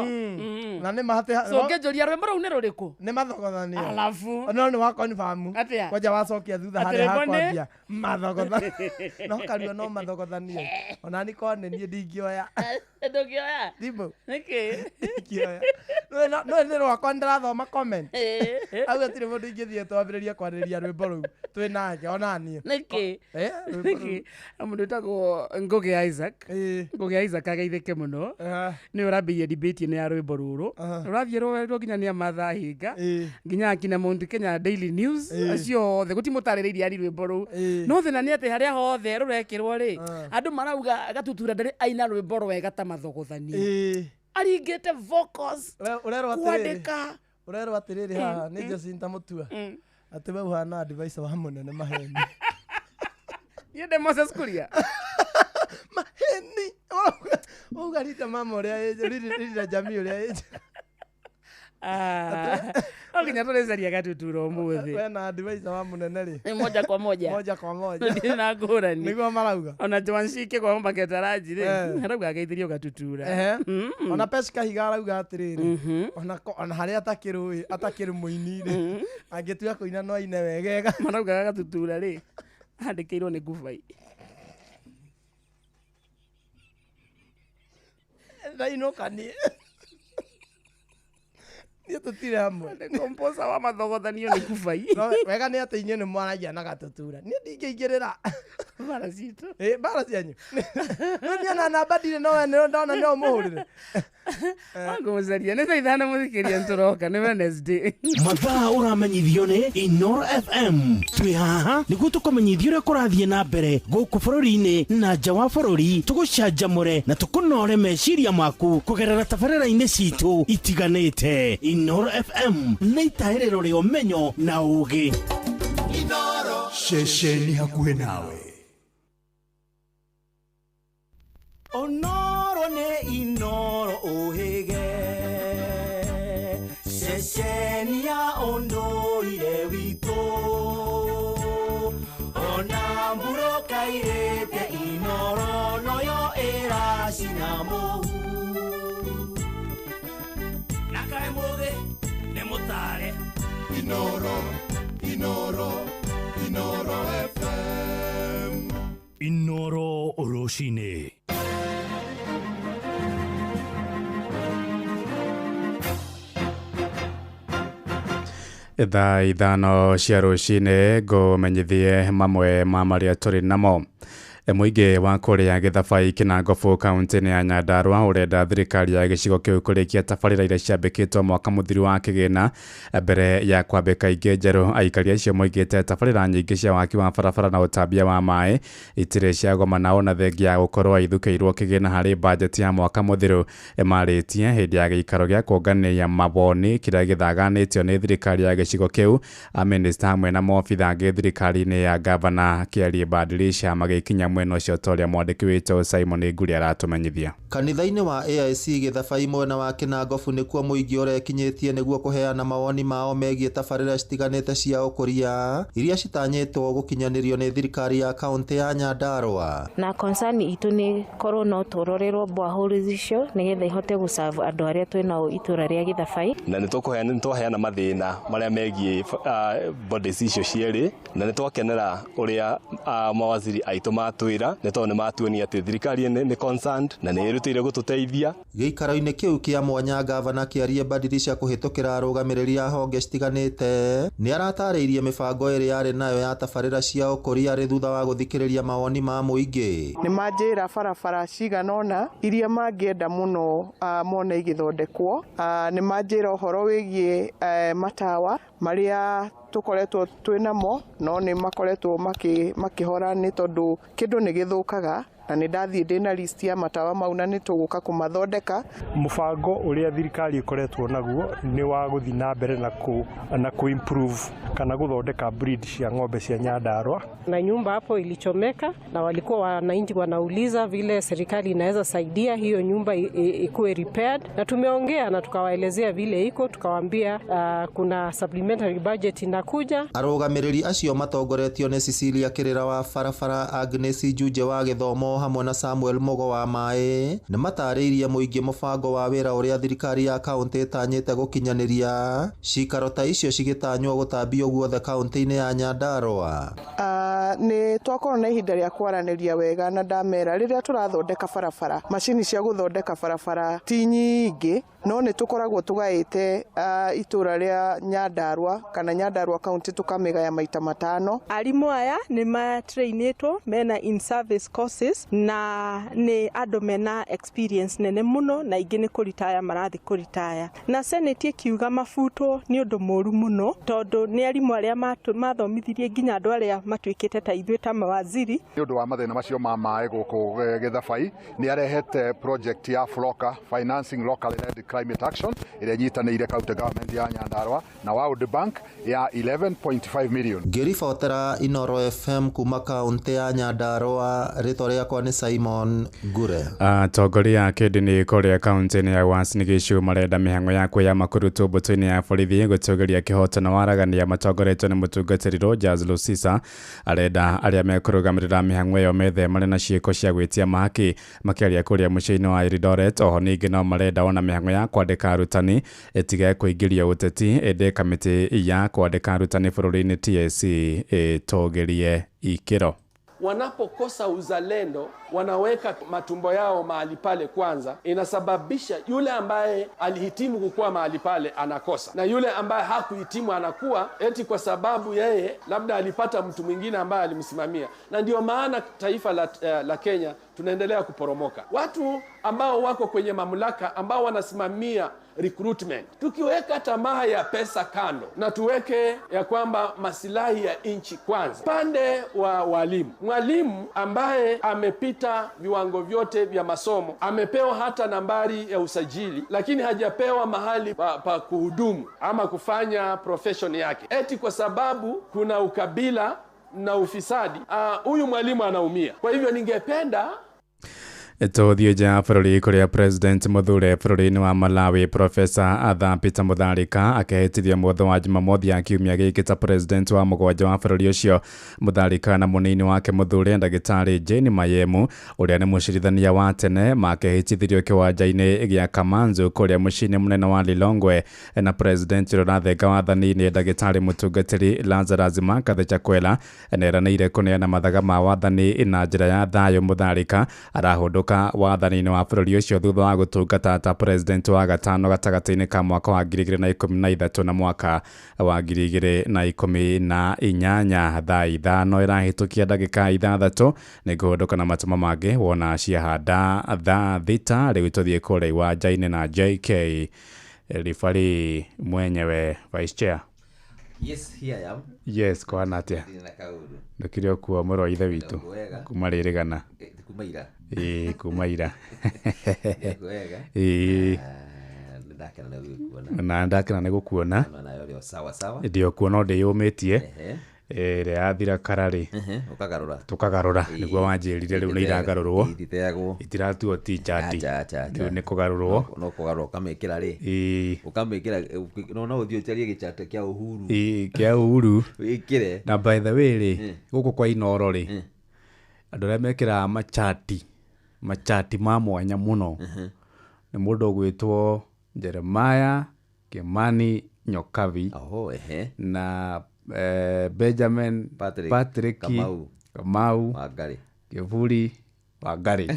Na nĩ mahati So ũngĩnjũria rwĩmbo rũu nĩ rũrĩkũ? nĩ mathogothanio. Alafu. No nĩ wa confirm. Atĩa? Kwanja wacokia thutha Atĩ harĩa rwĩmbo nĩ? hakwambia mathogothanio. No karua no mathogothanio. Ona ni korwo nĩ niĩ ndingĩoya. Ndũngĩoya? Thimũ Nĩkĩ? ndingĩoya. No nĩ rwakwa nĩndĩrathoma comment. Hau hatirĩ mũndũ ingĩthiĩ twambĩrĩrie kwarĩrĩria rwĩmbo rũu twĩ nake ona niĩ. Nĩkĩ? Eh, rwĩmbo rũu. Nĩkĩ? Mũndũ wĩtagwo Ngũgĩ Isaac. Ĩĩ. Ngũgĩ Isaac ageithĩke mũno. Ah, Nĩwe ũrambĩrĩria debate ĩno ya rwĩmbo rũrũ. Aha. Rũrathiĩ rũrũ nginya nĩ amatha hinga. Ĩĩ. Nginya akina Mount Kenya Daily News. Ĩĩ. Acio othe gũtimũtarĩrĩirie ari rwĩmbo rũu. Ĩĩ. No thĩna nĩ atĩ harĩa hothe rũrekĩrwo rĩ, Ah. andũ marauga Gatutura ndarĩ aina rwĩmbo rwega ta mathogothanio. Ĩĩ. Aringĩte vocals, Ũrerwo atĩrĩrĩ. kwandĩka. Ũrerwo atĩrĩrĩ haha nĩ Jacinta Mutua. Atĩ we ũhana advisor wa mũnene maheni. Niĩ ndĩ Moses Kuria. Maheni. Wauga rita mama ũrĩa ĩ rita jamii ũrĩa ĩ. Ah, no nginya tũrĩcaria Gatutura ũmũthĩ. We na advisor wa mũnene rĩ. Nĩ moja kwa moja. Moja kwa moja. Ndirĩ na ngũrani. Nĩguo marauga. Ona Joanshike kwa Maketaraji rĩ, Eh. arauga ageithirio Gatutura. Ehe. Ona Pesh Kahiga arauga atĩrĩrĩ. Ona ona harĩa atakĩrũĩ atakĩrĩ mũini rĩ. Angĩtua kũina no aine wegega. Maraugaga Gatutura rĩ, andĩkĩirwo nĩ Ngubai. Ndainũka niĩ. Niĩ tũtirĩ hamwe. Nĩ composer wa mathogothanio nĩ Ngubai. No, wega nĩ atĩ inyuĩ nĩ mwaragia na Gatutura. Niĩ ndingĩingĩrĩra. Bara citũ. Ĩ mbara cianyu. Rĩu niĩ ona namba ndirĩ no we nĩ ndona no ũmũhũrĩre. Ngũmũcaria nĩ thaa ithano mũthikĩria nĩtũroka nĩ Wednesday. Mathaa ũramenyithio nĩ Inoro FM. Twĩ haha nĩguo tũkũmenyithie ũrĩa kũrathiĩ na mbere gũkũ bũrũri-inĩ na nja wa bũrũri, tũgũcanjamũre na tũkũnore meciria maku kũgerera tabarĩra-inĩ citũ itiganĩte. Inoro FM nĩ itaĩrĩro rĩa ũmenyo na ũũgĩ. Ceceni hakuhĩ nawe. Onoro nĩ Inoro ũhĩge ceceni ya ũndũire witũ ona mburoka irĩte Inoro noyo ĩracina mũhu na kaĩ mũthĩ nĩ mũtare. Inoro, Inoro, Inoro FM. Inoro rũcinĩ. Thaa ithano cia rũcinĩ ngũmenyithie mamwe ma marĩa tũrĩ namo. Mũingĩ wa kũrĩa Gĩthabai Kĩnangobu kaunti-inĩ ya Nyandarua ũrenda thirikari ya gĩcigo kĩu kũrĩkia tabarĩra iria ciambĩkĩtwo mwaka mũthiru wa kĩgĩna mbere ya kwambĩka ingĩ njerũ. Aikari acio moigĩte tabarĩra nyingĩ cia waki wa barabara na ũtambia wa maĩ itirĩ ciagomana ona thengia ya gũkorwo ithukĩirwo kĩgĩna harĩ bajeti ya mwaka mũthiru. Marĩtie hĩndĩ ya gĩikaro gĩa kũngania mawoni kĩrĩa gĩthaganĩtio nĩ thirikari ya gĩcigo kĩu. Amĩnĩsta hamwe na maobitha angĩ thirikari-inĩ ya gavana Kĩarie Badilisha magĩkinya mwena ũcio ta ũrĩa mwandĩki witũ Simon Nguri aratũmenyithia. Kanitha-inĩ wa AIC Gĩthabai mwena wa Kĩnangobu nĩkuo mũingĩ ũrekinyĩtie nĩguo kũheana mawoni mao megiĩ tabarĩra citiganĩte cia ũkũria iria citanyĩtwo gũkinyanĩrio nĩ thirikari ya kaũntĩ ya Nyandarua. Na concern itũ nĩ korwo no tũrorerwo boreholes icio nĩgetha ihote gũserve andũ arĩa twĩ nao itũra rĩa Gĩthabai. Na nĩ twaheana mathĩna marĩa megiĩ bodies icio cierĩ, na nĩ twakenera ũrĩa mawaziri aitũ matwĩra, nĩ tondũ nĩ matuonia atĩ thirikari nĩ concerned na nĩ ĩrutĩire gũtũteithia. Gĩikaro-inĩ kĩu kĩa mwanya gavana kĩarie Badirisha kũhĩtũkĩra arũgamĩrĩri a honge citiganĩte nĩ aratarĩirie mĩbango ĩrĩa yarĩ nayo ya tabarĩra cia ũkũria arĩ thutha wa gũthikĩrĩria mawoni ma mũingĩ. Nĩ manjĩra barabara cigana ũna iria mangĩenda mũno mone igĩthondekwo. Nĩ manjĩra ũhoro wĩgiĩ matawa marĩa tũkoretwo twĩnamo no nĩ makoretwo makĩhora nĩ tondũ kĩndũ nĩ gĩthũkaga, na nĩ ndathiĩ ndĩna list ya matawa mau na nĩ tũgũka kũmathondeka. Mũbango ũrĩa thirikari ĩkoretwo naguo nĩ wa gũthiĩ na mbere na kũ improve kana gũthondeka breed cia ng'ombe cia Nyandarua. Na nyumba hapo ilichomeka na walikuwa wananchi wanauliza vile serikali inaweza saidia hiyo nyumba ikuwe repaired, na tumeongea na tukawaelezea vile iko, tukawaambia kuna supplementary budget inakuja. Arũgamĩrĩri acio matongoretio nĩ Cecilia Kĩrĩra wa barabara, Agnes Njunje wa gĩthomo hamwe na Samuel Mugo wa maĩ nĩ matarĩirie mũingĩ mũbango wa wĩra ũrĩa thirikari ya kaũntĩ ĩtanyĩte gũkinyanĩria cikaro ta icio cigĩtanywo gũtambio guothe kaũntĩ-inĩ ya Nyandarua. Nĩ twakorwo na ihinda rĩa kwaranĩria wega na ndamera rĩrĩa tũrathondeka barabara, macini cia gũthondeka barabara ti nyingĩ, no nĩ tũkoragwo tũgaĩte itũra rĩa Nyandarua kana Nyandarua kaunti tũkamĩgaya maita matano. Arimũ aya nĩ matrainĩtwo mena in service courses na nĩ andũ mena experience nene mũno, na ingĩ nĩ kũritaya marathiĩ kũritaya. Na senate ĩkiuga mabutwo nĩ ũndũ mũru mũno tondũ nĩ arimũ arĩa mathomithirie nginya andũ arĩa matuĩkĩte ta ithuĩ ta mawaziri. Nĩ ũndũ wa mathĩna macio ma maĩ gũkũ Gĩthabai nĩ arehete project ya FLOCA, Financing Locally Led Climate Action, ĩrĩa ĩnyitanĩire county government ya Nyandarua na World Bank ya 11.5 million. Ngĩribotera Inoro FM kuma kaũntĩ ya Nyandarua, rĩtwa rĩakwa nĩ Simon Ngure. Atongoria a kĩndini kũrĩa kaũntĩ-inĩ ya Uasin Gishu marenda mĩhang'o ya kwĩyama kũrutwo mbũtũ-inĩ ya borithi gũtũgĩria kĩhoto na waragania matongoretio nĩ mũtungatĩri Rogers Lusisa. Arenda arĩa mekũrũgamĩrĩra mĩhang'o ĩyo methemane na ciĩko cia gwĩtia mahaki makĩaria kũrĩa mũciĩ-inĩ wa Eldoret. Oho ningĩ no marenda ona mĩhang'o ya kwandĩka arutani ĩtige kũingĩrio ũteti, ĩndĩ kamĩtĩ ya kwandĩka arutani bũrũri-inĩ TSC ĩtũgĩrie ikĩro. Wanapokosa uzalendo, wanaweka matumbo yao mahali pale kwanza, inasababisha yule ambaye alihitimu kukua mahali pale anakosa, na yule ambaye hakuhitimu anakuwa eti kwa sababu yeye labda alipata mtu mwingine ambaye alimsimamia. Na ndio maana taifa la Kenya tunaendelea kuporomoka. Watu ambao wako kwenye mamlaka, ambao wanasimamia recruitment, tukiweka tamaa ya pesa kando na tuweke ya kwamba masilahi ya nchi kwanza. Pande wa walimu, mwalimu ambaye amepita viwango vyote vya masomo, amepewa hata nambari ya usajili, lakini hajapewa mahali pa kuhudumu ama kufanya profession yake, eti kwa sababu kuna ukabila na ufisadi, huyu mwalimu anaumia. Kwa hivyo ningependa tũthiĩ nja ya bũrũri kũrĩa President mũthure bũrũri-inĩ wa Malawi Professor Arthur Peter Mutharika akehĩtithio mũthenya wa Jumamothi ya kiumia gĩkĩ ta President wa mũgwanja wa bũrũri ũcio. Mutharika na mũnini wake mũthure ndagĩtarĩ Jane Mayemu ũrĩa nĩ mũcirithania wa tene makehĩtithirio kĩwanja-inĩ gĩa Kamanzu kũrĩa mũciĩ-inĩ mũnene wa Lilongwe na President ũrĩa ũrathenga wathani-inĩ ndagĩtarĩ mũtungatĩri Lazarus Makathe Chakwera nĩeranĩire kũneana mathaga ma wathani na njĩra ya thayũ. Mutharika arahũndũka wathani-inĩ wa bũrũri ũcio thutha wa gũtungata ta president wa gatano gatagatĩ-inĩ ka mwaka wa 2013 na mwaka wa 2018. Thaa 5 ĩrahĩtũkia ndagĩka 6 nĩ ngũhũndũka na matũma mangĩ wona ciahanda thaa 6. Rĩu tũthiĩ kũrĩa iwanja-inĩ na JK Ribari mwenyewe vice chair. Yes, here I am. Yes, kwana atia ndũkĩrĩ o kuo mũrũ wa ithe witũ kuma rĩrĩgana kuma ira. Ĩĩ kuma ira. Ĩĩ na ndakena nĩ gũkuona. Sawa sawa. Ndĩ o kuo no ndĩyũmĩtie. Ĩrĩa yathira kararĩ Ũkagarũra. Tũkagarũra nĩguo wanjĩrire rĩu nĩ iragarũrwo. Ititeagwo. Itiratuo t-shirt. Acha, acha, acha. Rĩu nĩ kũgarũrwo. No kũgarũra ũkamĩkĩra rĩ. Ũkamĩkĩra no ũthiĩ ũcarie gĩchati kĩa Uhuru. Ĩĩ, kĩa Uhuru. Wĩkĩre. Na by the way rĩ, gũkũ kwa Inooro rĩ, andũ arĩa mekĩraga machati ma mwanya mũno nĩ mũndũ ũgwĩtwo Jeremiah Kimani Nyokabi. Oho, ehe. Na Benjamin Patrick Patrick Kamau. Kamau Wangari. Kĩburi Wangari.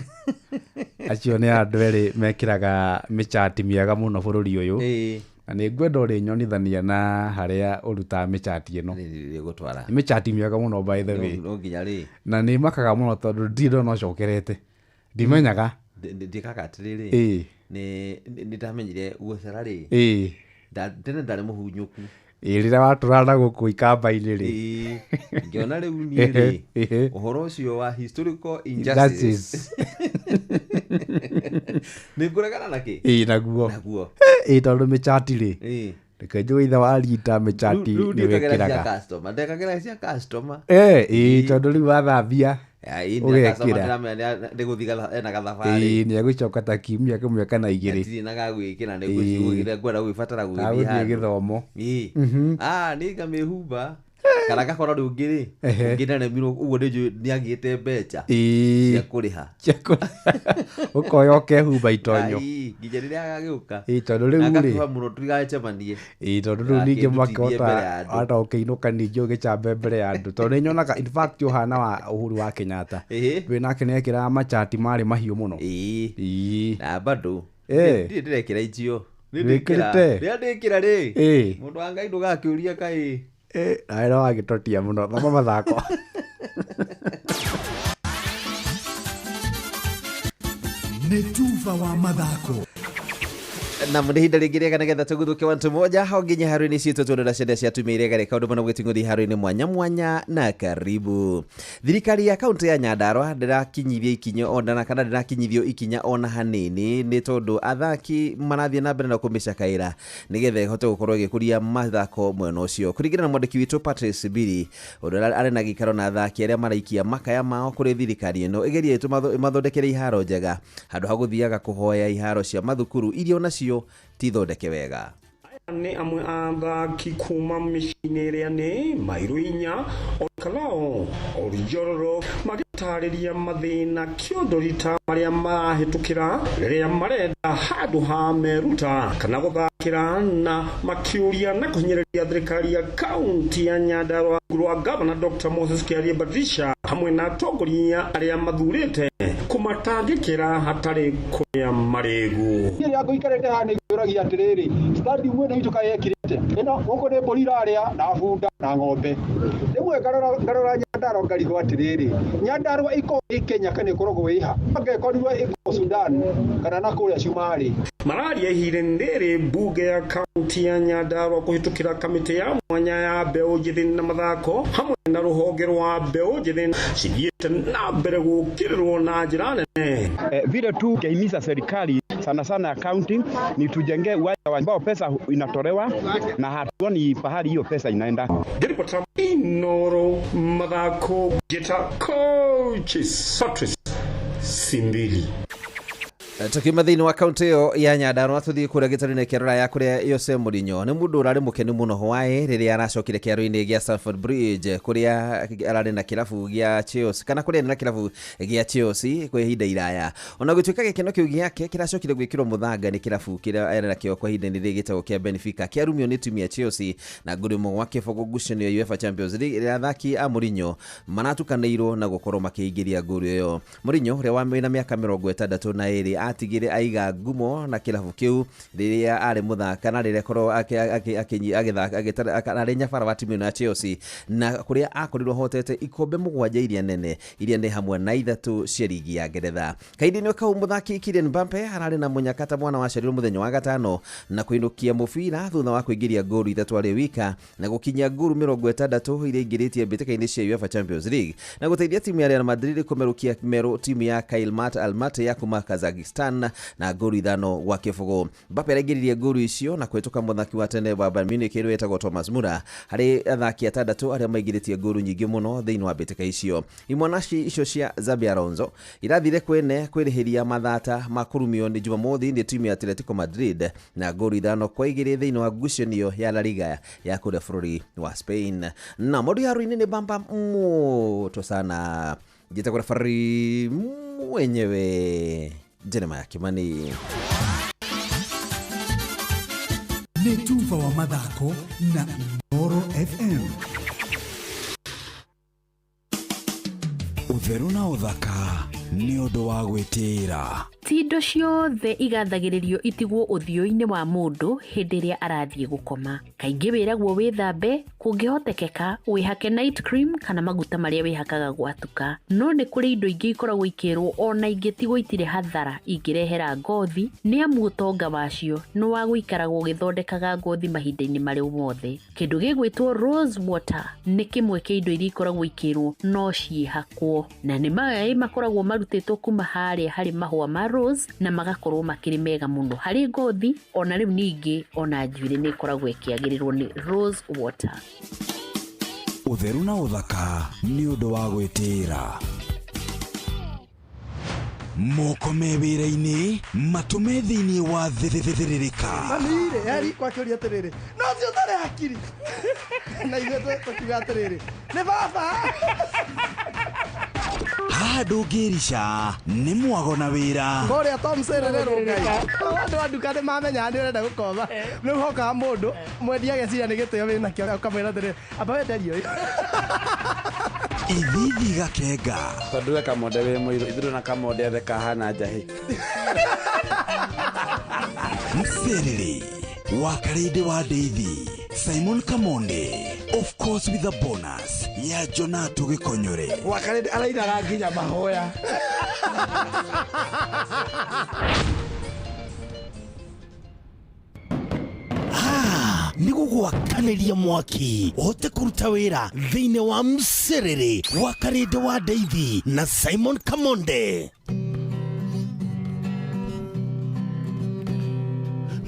Acio nĩ andũ erĩ mekĩraga mĩchati mĩega mũno bũrũri ũyũ. Na nĩ ngwenda ũrĩnyonithania na harĩa ũrutaga mĩchati ĩno. Nĩgũtwara. Nĩ mĩchati mĩega mũno by the way. No nginya rĩ. Na nĩ makaga mũno tondũ ndirĩ ndona ũcokerete. Ndimenyaga. Ndĩkaga atĩrĩrĩ. Nĩ ndamenyire guocara rĩ. Tene ndarĩ mũhunyũku. Ĩĩ, rĩrĩa watũraga na gũkũ ikamba-inĩ rĩ. Ngĩona rĩu niĩ rĩ, ũhoro ũcio wa historical injustice. Nĩ ngũregana na kĩ? Ĩĩ, naguo. Naguo. Ĩĩ, tondũ mĩchati rĩ. Reke njũĩ ithe wa rita mĩchati Rĩu nĩ ndĩkagĩra cia wĩkĩraga. customer. Ndekagĩra cia customer. Ĩĩ, tondũ rĩu wathambia ũgekĩra. Ndĩgũthiĩ ena gathabarĩ. Ĩĩ, nĩ egũcoka ta kiumia kĩmwe kana igĩrĩ. Ndirĩ na gagwĩkĩra nĩ ngwenda gwĩbatara gũgĩthiĩ Gagũthiĩ handũ. gĩthomo. Ĩĩ. Niĩ ngamĩhumba. Kana ngakora rĩu ũngĩ rĩ, ũngĩ ndaremirwo ũguo nĩ njũĩ nĩ agĩte mbeca cia kũrĩha. Cia kũrĩha. Ũkoya ũkehumba itonyo. Ai, nginya rĩrĩa agagĩũka. Ĩĩ, tondũ rĩu Na rĩ. ngakĩoha mũno tũtigacemanie. Ĩĩ, tondũ rĩu ningĩ Ndagakĩndutithie makĩhota mbere ya andũ. hata ũkĩinũka ningĩ ũgĩcambe mbere ya andũ. Tondũ nĩ nyonaga in fact ũhana wa Uhuru wa Kenyatta. Wĩ nake nĩ ekĩraga machati marĩ mahiũ mũno. Ĩĩ. Na bado. Ndirĩ ndĩrekĩra icio. Wĩkĩrĩte? Rĩrĩa ndĩkĩra rĩ. Mũndũ wa Ngai ndũgakĩũria kaĩ. Nawe no wagĩtotia mũno. Thoma mathako. Nĩ tuba wa mathako. Na nĩ ihinda rĩngĩ rĩega nĩgetha tũguthũke wantu moja ho nginya haro-inĩ citũ tuonera cienda cia atumia iria igarĩka ũndũ mũno gwĩting'ũthi haro-inĩ mwanya mwanya na karibu. Thirikari ya kaunti ya Nyandarua ndĩrakinyithia ikinya ona kana ndĩrakinyithio ikinya ona hanini nĩ tondũ athaki marathiĩ na mbere na kũmĩcakaĩra nĩgetha ĩhote gũkorwo ĩgĩkũria mathako mwena ũcio. Kũringana na mwandĩki witũ Patrice Biri ũrĩa arĩ na gĩikaro na athaki arĩa maraikia makaya mao kũrĩ thirikari ĩno ĩgerie ĩmathondekere iharo njega handũ ha gũthiaga kũhoya iharo cia mathukuru iria onacio tithondeke wega. Nĩ amwe a athaki kuma mĩciĩ-inĩ ĩrĩa nĩ Mairũ inya, Olkalou, Oljororo magĩtarĩria mathĩna kĩondorita marĩa marahĩtũkĩra rĩrĩa marenda handũ ha meruta kana gũthakĩra na makĩũria na kũhinyĩrĩria thirikari ya kaunti ya Nyandarua rwa Gavana Dr. Moses Kiarie Badirisha hamwe na atongoria arĩa mathurĩte kũmatangĩkĩra hatarĩ kũrĩa marĩgu. Rĩrĩa ngũikarĩte haha nĩ ngũragia atĩrĩrĩ, stadium ĩno itũ kaĩ yekire atĩa? Ĩno gũkũ nĩ mbũri irarĩa na bunda na ng'ombe. Rĩmwe ngarora Nyandarua ngarigwo atĩrĩrĩ, Nyandarua ĩkoragwo ĩ Kenya kana ĩkoragwo ĩ ha? Angekorirwo ĩkoragwo Sudan kana na kũrĩa Cumarĩ. Mararia ihinda-inĩ rĩrĩ mbunge ya kaunti ya Nyandarua kũhĩtũkĩra kamĩtĩ ya mwanya ya mbeũ njĩthĩ na mathako hamwe na rũhonge rwa mbeũ njĩthĩ cithiĩte na mbere gũũkĩrĩrwo na njĩra nene. Vile tu tungehimiza serikali sana sana ya county ni tujenge uwanja ambao pesa inatolewa na hatuoni pahali hiyo pesa inaenda. Ngĩribota Inooro mathako njĩta coaches Patrice Simbili. Tukiuma thĩinĩ wa kaunti ĩyo ya Nyandarua tũthiĩ kũrĩa gĩtarũ-inĩ kĩa rũraya kũrĩa Jose Mourinho nĩ mũndũ ũrarĩ mũkenu mũno hwaĩ rĩrĩa aracokire kĩharo-inĩ gĩa Stamford Bridge kũrĩa ararĩ na kĩrabu gĩa Chelsea kana kũrĩa arĩ na kĩrabu gĩa Chelsea kwa ihinda iraya. Ona gũtuĩka gĩkeno kĩu gĩake kĩracokire gwĩkĩrwo mũthanga nĩ kĩrabu kĩrĩa arĩ nakĩo kwa ihinda-inĩ rĩrĩ gĩtagwo kĩa Benfica kĩarumio nĩ timu ya Chelsea na ngũrĩ ũmwe wa kĩbũgũ ngucanio ya UEFA Champions League ĩrĩa athaki a Mourinho maratukanĩirwo na gũkorwo makĩingĩria ngũrũ ĩyo. Mourinho ũrĩa wĩna mĩaka 62 atigire aiga ngumo na kĩrabu kĩu rĩrĩa arĩ mũthaka na rĩrĩa akorwo arĩ nyabara wa timu ĩno ya Chelsea na kũrĩa akorirwo ahotete ikombe 7 iria nene iria nĩ hamwe na 3 cia ligi ya Ngeretha. Kahinda-inĩ kau mũthaki Kylian Mbappe ararĩ na mũnyaka ta mwana waciarirwo mũthenya wa gatano na kũinũkia mũbira thutha wa kũingĩria ngũru 3 arĩ wika na gũkinyia ngũru 60 iria ingĩrĩtie mbĩtĩka-inĩ cia UEFA Champions League na gũteithia timu ya Real Madrid kũmerũkia merũ timu ya Kairat Almaty ya kuma Kazakhstan. Uzbekistan na ngolu 5-0. Mbappe araingĩririe ngolu icio na kũhĩtũka mũthaki wa tene wa Bayern Munich ũrĩa wĩtagwo Thomas Muller harĩ athaki atandatũ arĩa maingĩrĩtie ngolu nyingĩ mũno thĩinĩ wa mbĩtĩka icio. Imwana icio cia Xabi Alonso irathire kwene kwĩrĩhĩria mathata ma kũrumio nĩ Jumamothi nĩ timu ya Atletico Madrid na ngolu 5-2 thĩinĩ wa ngucanio ya La Liga ya kũrĩa bũrũri wa Spain. Na maũndũ ya rũinĩ nĩ bamba moto sana. Njĩtagwo referee mwenyewe Jeremiah Kimani. Nĩ tuba wa mathako na Inooro FM. Ũtheru na ũthaka nĩ ũndũ wa gwĩtĩĩra. Ti indo ciothe igathagĩrĩrio itigwo ũthiũ-inĩ wa mũndũ hĩndĩ ĩrĩa arathiĩ gũkoma. Kaingĩ wĩragwo wĩthambe, kũngĩhotekeka wĩhake night cream kana maguta marĩa wĩhakaga gwatuka. No nĩ kũrĩ indo ingĩ ikoragwo ikĩrwo ona ingĩtigwo itirĩ hathara ingĩrehera ngothi, nĩ amu ũtonga wacio nĩ wa gũikaragwo ũgĩthondekaga ngothi mahinda-inĩ marĩ mothe. Kĩndũ gĩgwĩtwo rose water nĩ kĩmwe kĩa indo iria ikoragwo ikĩrwo no ciĩhakwo, na nĩ maĩ makoragwo marutĩtwo kuma harĩa harĩ mahũa ma rose na magakorwo makĩrĩ mega mũno harĩ ngothi. Ona rĩu ningĩ ona njuĩrĩ nĩ ĩkoragwo ĩkĩagĩrĩrwo nĩ rose water. Ũtheru na ũthaka nĩ ũndũ wa gwĩtĩĩra. Moko me wĩra-inĩ, matũ me thĩinĩ wa thĩrĩrĩka. Mami-rĩ, heri kwakĩũria atĩrĩrĩ, no ũcio ũtarĩ hakiri. Na ithuĩ tũkiuga atĩrĩrĩ, nĩ baba. Haha ndũngĩrica nĩ mwago na wĩra. Kũrĩa Tom Serere Ngai. Andũ a nduka nĩ mamenyaga nĩ ũrenda gũkomba. Rĩu hokaga mũndũ mwendia ageciria nĩ gĩtĩo wĩnakĩo ũkamwĩra atĩrĩrĩ, amba wenderie ũyũ. Ithithi gakenga. Tondũ we Kamonde wĩ mũirũ, ithuĩ na Kamonde othe kahana njahĩ. Mserere wa Karĩndĩ wa Ndeithi, Simon Kamonde, of course with a bonus ya Jonato Gĩkonyore. Wa Karĩndĩ arainaga nginya mahoya. Nĩ gũgwakanĩria mwaki ũhote kũruta wĩra thĩinĩ wa Mserere wa Karĩndĩ wa Ndeithi na Simon Kamonde.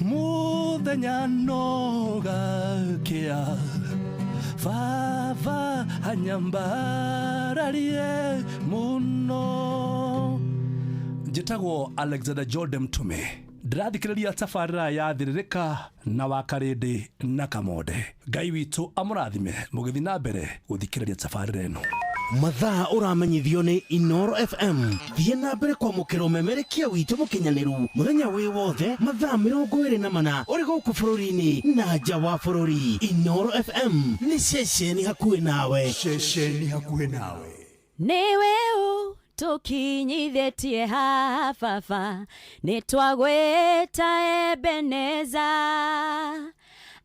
Mũthenya no gakĩa baba anyambararie mũno. Njĩtagwo Alexander Jordan Mtume, ndĩrathikĩrĩria tabarĩra ya Thĩrĩrĩka na wa Karĩndĩ na Kamonde. Ngai witũ amũrathime mũgĩthiĩ na mbere gũthikĩrĩria tabarĩra ĩno. Mathaa ũramenyithio nĩ Inooro FM. Thiĩ na mbere kwamũkĩra ũmemerekia witũ mũkinyanĩru mũthenya wĩ wothe mathaa 24 ũrĩ gũkũ bũrũri-inĩ na nja wa bũrũri. Inooro FM nĩ ceceni hakuhĩ nawe. Ceceni hakuhĩ nawe. Nĩwe ũ tũkinyithĩtie haha baba, nĩ twagwĩta Ebeneza.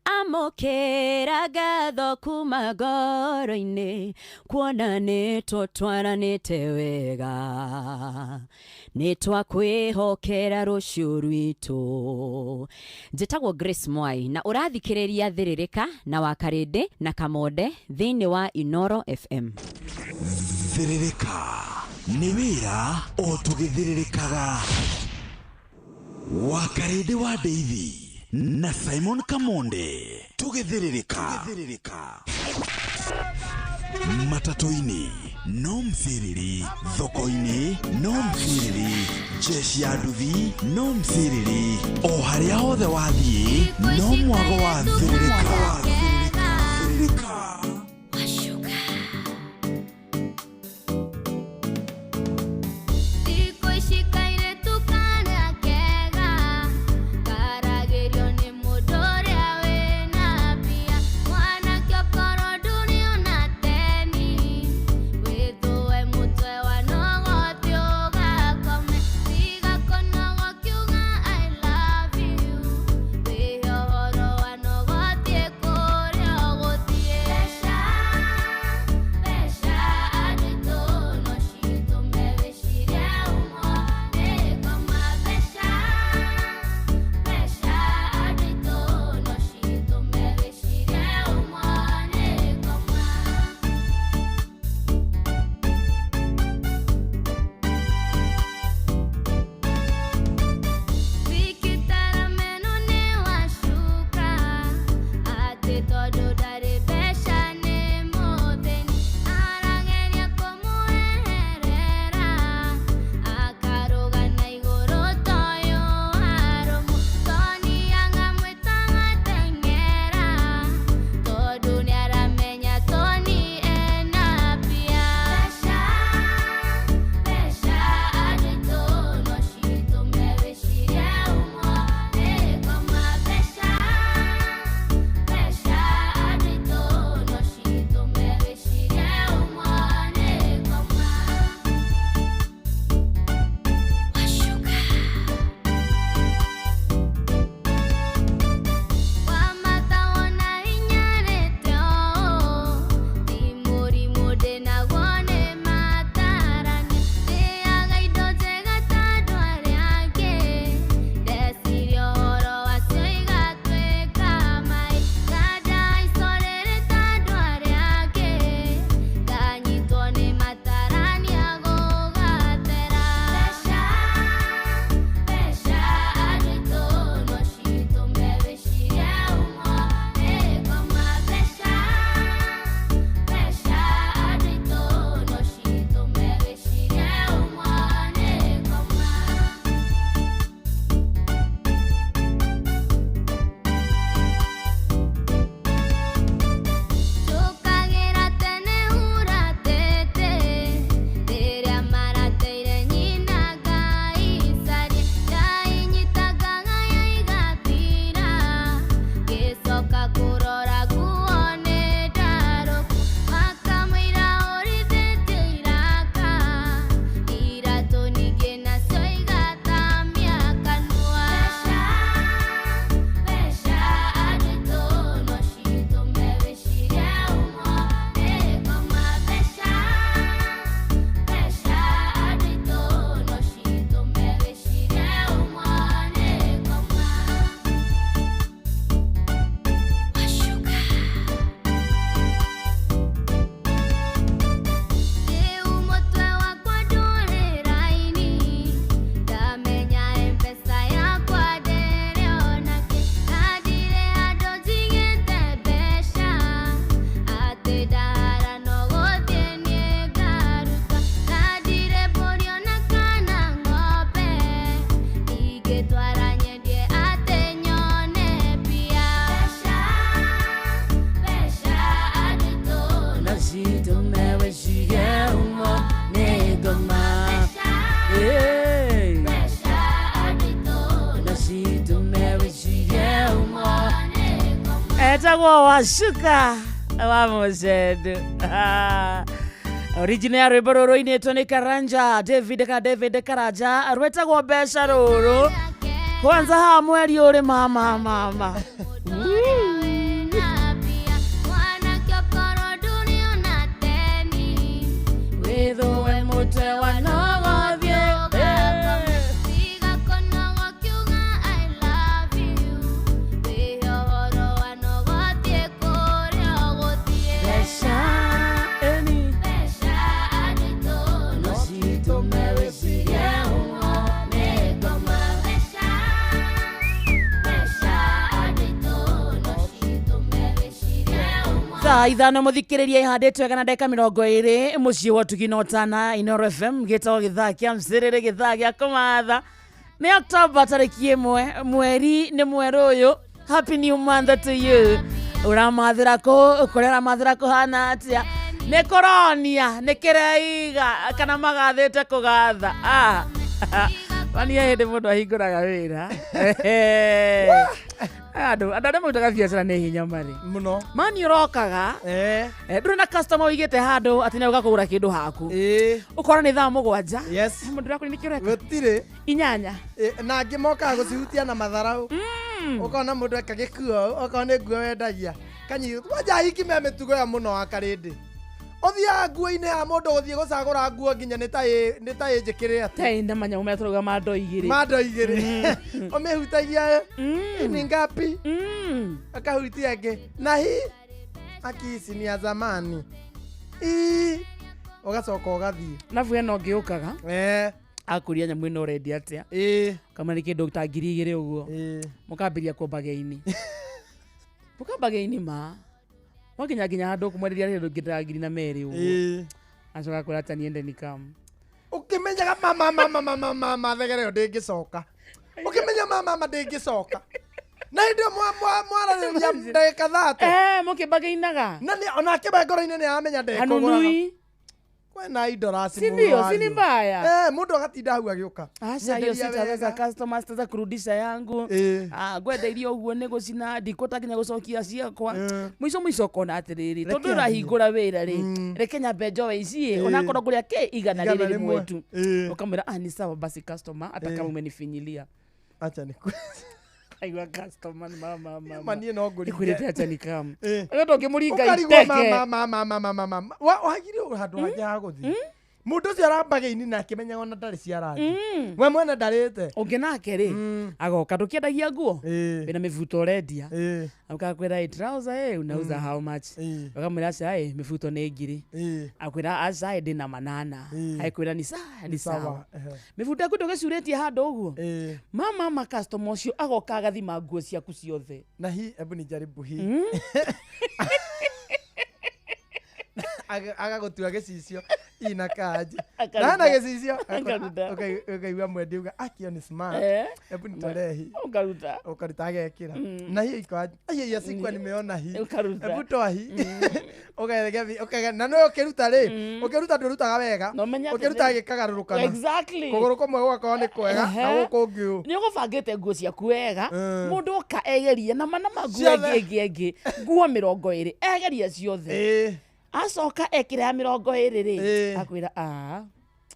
Amũkĩra ngatho kuma ngoro-inĩ, kuona nĩ tũtwaranĩte wega. Nĩ twakwĩhokera rũciũ rwitũ. Njĩtagwo Grace Mwai na ũrathikĩrĩria Thĩrĩrĩka na wa Karĩndĩ na Kamonde thĩinĩ wa Inooro FM. Thĩrĩrĩka nĩ wĩra o tũgĩthĩrĩrĩkaga. Wa Karĩndĩ wa Ndeithi na Simon Kamonde tũgĩthĩrĩrĩka. Matatũ-inĩ no msiriri, thoko-inĩ no msiriri, jeshi ya nduthi no msiriri, o harĩa hothe wathiĩ no mwago wa thĩrĩrĩka. Yeah. Wetagwo Wacuka wa Mũcendu. Original ya rwĩmbo rũrũ inĩtwo nĩ Karanja David ka David Karanja, rwetagwo mbeca rũrũ. Kwanza haha mweri ũrĩ mama mama. Wĩthũe mũtwe wa nogothie. Mbeca eni no citũme wĩcirie ũmwe. Thaa 5 muthikiriria ihandĩtwo wega na ndagĩka 20 mũciĩ wa ũtugi na ũtana Inoro FM gĩtagwo gĩthaa kĩa mcĩrĩrĩ, gĩthaa gĩa kũmatha. Nĩ Oktoba tarĩki 1, mweri nĩ mwerũ ũyũ. Happy new month to you. Ũramathĩra kũ, kũrĩa ũramathĩra kũhana atĩa? Nĩ kũronia, nĩ kĩreiga kana magathĩte kũgatha? Ah. Mani he hĩndĩ mũndũ ahingũraga wĩra. Andũ arĩa marutaga biacara nĩ hinya marĩ mũno. Mani ũrokaga ndũrĩ na customer ũigĩte handũ atĩ nĩ ũga kũgũra kĩndũ haku, ũkora nĩ thaa 7. Yes. Mũndũ ũrakũrĩ nĩ kĩũreka gũtirĩ 8. Na angĩ mokaga gũcihutia na matharau, ũkona mũndũ eka gĩkuo, okorwo nĩ nguo wendagia kanyitwo wanja hiki me mĩtugo ya mũno wa karĩndĩ, ũthiaga nguo-inĩ ya mũndũ gũthiĩ gũcagũra nguo nginya nĩ ta ĩnjĩkĩre atĩ tai na manyamũ marĩa tũrauga ma ndoo igĩrĩ. Ma ndoo igĩrĩ ũmĩhutagia ni ngapi, akahutia ĩngĩ na hi akici ni ya zamani ii, ũgacoka ũgathiĩ. Nabu hena ũngĩ ũkaga akũria nyamũ ĩno ũrendia atĩa, kama nĩ kĩndũ ta 2000 ũguo, mũkambĩria kũmbageini mũkambageini ma mwakinya nginya handũ kũmwenderia kĩndũ kĩngĩ ta 2000 ũguo, acoka kwĩra acha niende nikamu. Ũkĩmenyaga mama mama mama mama thegere ĩyo ndĩngĩcoka, ũkĩmenya mama mama ndĩngĩcoka, na hĩndĩ ĩyo mwaranĩria ndagĩka 30 mũkĩmbageinaga na onake we ngoro-inĩ nĩ aramenya ndekũgũraga. Hanunui. Kwena indo rasi Si ndio, si ni mbaya. Mũndũ agatinda hau agĩũka. Aca hiyo Nyenderia sitaweza wega. customer, sitaweza kurudisha yangu. Ngwenda irio ũguo nĩ gũcina ndikũta nginya gũcokia ciakwa. Mũico mũico ũkona atĩrĩrĩ, tondũ Reke ũrahingũra wĩra rĩ, reke nyambe njoe ici ĩ, onakorwo ngũrĩa kĩ igana Igana rĩrĩ rĩmwe. rĩmwe tu. Ũkamwĩra ni sawa basi customer, hata kama umenifinyilia. Acha ni Aigua customer ni mama mama. Ma niĩ no ngũringe. Ikwĩrĩte acha ni kam. Ũyũ ndũngĩmũringa Ũkarigwo iteke. mama mama mama mama. Wagire handũ hangĩ ha gũthiĩ. Mũndũ ũcio arambage-inĩ na akĩmenyaga ona ndarĩ ciarangi. We mwene ndarĩte. Ũngĩ nake rĩ, agoka ndũkĩendagia nguo, wĩna mĩbuto ũrendia, akakwĩra ĩ trouser ĩ unauza how much, ũkamwĩra aca ĩ mĩbuto nĩ 1000, akwĩra aca ĩ ndĩna 800, akwĩra ni sawa ni sawa. Mĩbuto yaku ndũgĩcurĩtie handũ ũguo. Mama ma customer ũcio agoka agathima nguo ciaku ciothe. Na hi hebu nijaribu hii. Agagũtua gĩcicio ina kaji Akaruta. na gĩcicio Akaruta. ũkaigua mwendia uga akio ni smart, hebu nitolee hii, Ũkaruta. ũkaruta agekĩra na hiyo iko aje, ai ya sikuwa nimeona hii, Ũkaruta. hebu toa hii, ũkagethi na nĩwe ũkĩruta rĩ, ũkĩruta ndũrutaga wega, ũmenye atĩ ũkĩruta nĩ- gĩkagarũrũkana. Exactly. Kũgũrũ kũmwe gũgakorwo nĩ kwega na gũkũ ũngĩ ũũ. Nĩ ũgũbangĩte nguo ciaku wega, mũndũ oka egerie na mana ma nguo Ciothe. ĩngĩ ĩngĩ ĩngĩ nguo 20 egerie ciothe, acoka ekĩra ya 20 rĩ, akwĩra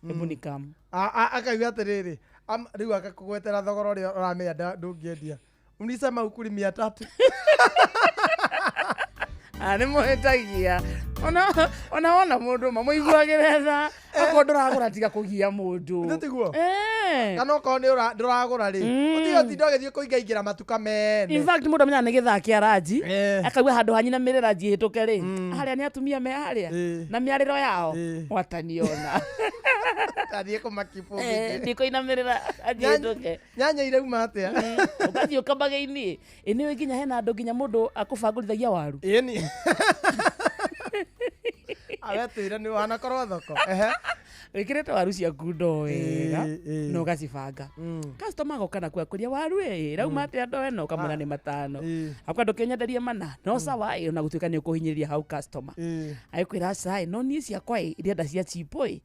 hebu ni kam. Akaigua atĩrĩrĩ, rĩu agakũgwetera thogora ũrĩa ũramenya ndũngĩendia, unisema ukuri 300. Nĩ mũhĩtagia ona wona mũndũ mamũiguagĩre tha, akorwo ndũragũra tiga kũgia mũndũ. Nĩ tiguo? Kana okorwo nĩ ndũragũra rĩ, ũtige ũtinde ũgĩthiĩ kũingaingĩra matuka mene. In fact mũndũ amenyaga nĩ gĩthaa kĩa ranji, akaigua handũ ha nyina mĩrĩ ranji ĩhĩtũke rĩ, harĩa nĩ atumia me harĩa na mĩarĩro yao wataniona. Ndathiĩ kũmakibũ. Ndikũinamĩrĩra ranji ĩhĩtũke. Nyanya irauma atĩa? Ũgathiĩ ũkambage-inĩ ĩ nĩũĩ nginya hena andũ nginya mũndũ akũbangũrithagia waru. Ĩni. Awetwĩre nĩ wanakorwo thoko. Wĩkĩrĩte waru ciaku ndoo wega na ũgacibanga, customer agoka nakuo akũria waru ĩ ĩrauma atĩa ndoo ĩno, ũkamwĩra nĩ 5, akwenda ndũkĩnyenderie 4, no sawa ĩ ona gũtuĩka nĩ ũkũhinyĩrĩria hau customer agĩkwĩra aca ĩ no niĩ ciakwa ĩ irenda cia chipo ĩ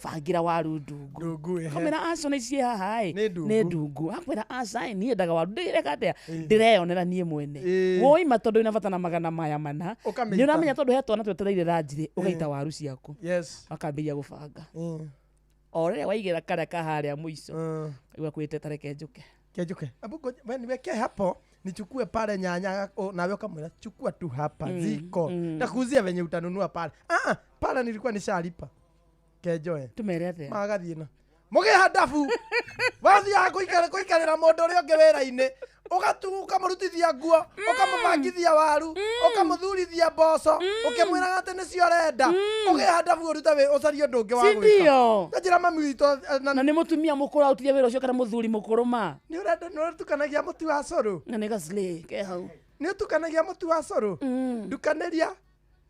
Bangĩra waru ndungu. Ndungu, ehe. Kamwĩra aca nĩ ciĩ haha ĩ. Nĩ ndungu. Nĩ ndungu. Akwĩra aca ĩ niĩ ndendaga waru ndĩreka atĩa? Ndĩreyonera niĩ mwene. Woima tondũ wĩna bata na magana maya mana. Ũkamĩita. Nĩ ũramenya tondũ he twana twetereire ranji rĩ, ũgaita waru ciaku. Yes. Wakambĩrĩria gũbanga. O rĩrĩa waigĩra karĩa ka harĩa mũico. Ũkaigua kwĩte ta reke njũke. Kenjuke. Hebu ngoja, wewe niwekee hapo nichukue pale nyanya nawe ukamwambia chukua tu hapa ziko. Nakuuzia venye utanunua pale. Ah ah, pale nilikuwa nishalipa. Kenjoe. Tumere atia? Magathiĩ na. Mũgĩe handabu. Wathiaga kũikarĩra mũndũ ũrĩa ũngĩ wĩra-inĩ. Ũkamũrutithia nguo, ũkamũbangithia waru, ũkamũthurithia mboco, ũkĩmwĩraga atĩ nĩcio ũrenda. Ũgĩe handabu ũrute ũcarie ũndũ ũngĩ wa Si gwĩka. ndio? Na njĩra mami witũ, Na nĩ mũtumia mũkũrũ arutithia wĩra ũcio kana mũthuri mũkũrũ ma? Nĩ ũrenda, nĩ ũratukanagia mũtu wa cũrũ. Na nĩ gaslay ke hau. Nĩ ũtukanagia mũtu wa cũrũ. Ndukanĩria.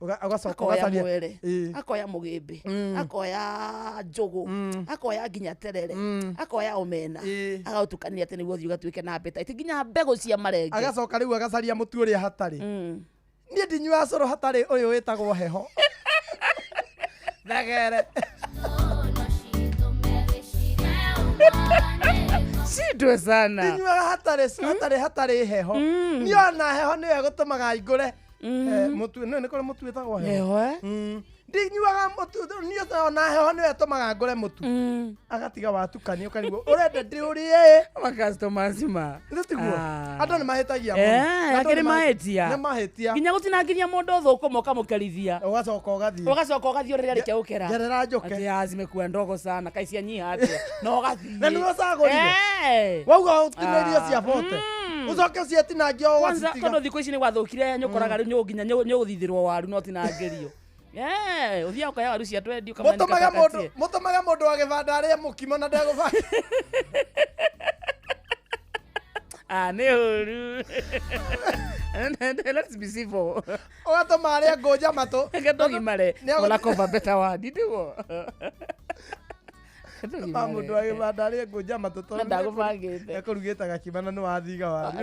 Ũgacoka Akoya ũgacaria. mwere, akoya mũgĩmbĩ, akoya njũgũ, akoya nginya terere, akoya omena, agaũtukania atĩ nĩguo ũthiĩ ũgatuĩke na appetite nginya mbegũ cia marenge. Agacoka rĩu agacaria mũtu ũrĩa hatarĩ. Niĩ ndinyuaga cũrũ hatarĩ ũyũ wĩtagwo heho. Thegere. Shindwe sana. Ndinyuaga hatarĩ hatarĩ hatarĩ heho. Niĩ ona heho nĩyo ĩgũtũmaga ngũre. Mũtu, nĩ kũrĩ mũtu wĩtagwo heho. Heho, eh? Ndinyuaga mũtu, niĩ ona heho nĩyo ĩtũmaga ngũre mũtu. Agatiga watukania ũkarigwo ũrenda ndĩũrĩe. Ma customers ma. Nĩ tiguo? Ah. Andũ nĩ mahĩtagia mũno. Andũ Akĩrĩ mahĩtia. Nĩ mahĩtia. Nginya gũtinangĩria mũndũ thũkũma ũkamũkerithia. Ũgacoka ũgathiĩ. Ũgacoka ũgathiĩ ũrĩrĩa rĩkia gũkera. Ngerera njũke. Atĩ ya zimekuwa ndogo sana, kaĩ cianyiha atĩa. Na ũgathiĩ. Na nĩwe ũcagũrire. Wauga ũtinĩrio cia bote. Ũcoke ũciĩtinangie o Kwanza ũgacitiga. tondũ thikũ ici nĩ gwathũkire nyũkoraga rĩu nginya nyũgũthithĩrwo waru no tinangĩrio. Ũthiaga ũkoya waru cia twendi ũkamenya nĩ Mũtũmage kaba mũndũ, katie. mũtũmage mũndũ wa gĩbanda arĩe mũkimo na ndegũbanga. Ah, nĩ ũru. Let's be civil. Ũgatũma arĩe ngũnja matũ. Reke tũgimare. Nĩ agũ- For lack of a better word, ndiguo? Ma mũndũ wa gĩbanda arĩe ngũnja matũ tondũ Na ndagũbangĩte. Ekũrugĩte gakima na nĩ wathiga waru.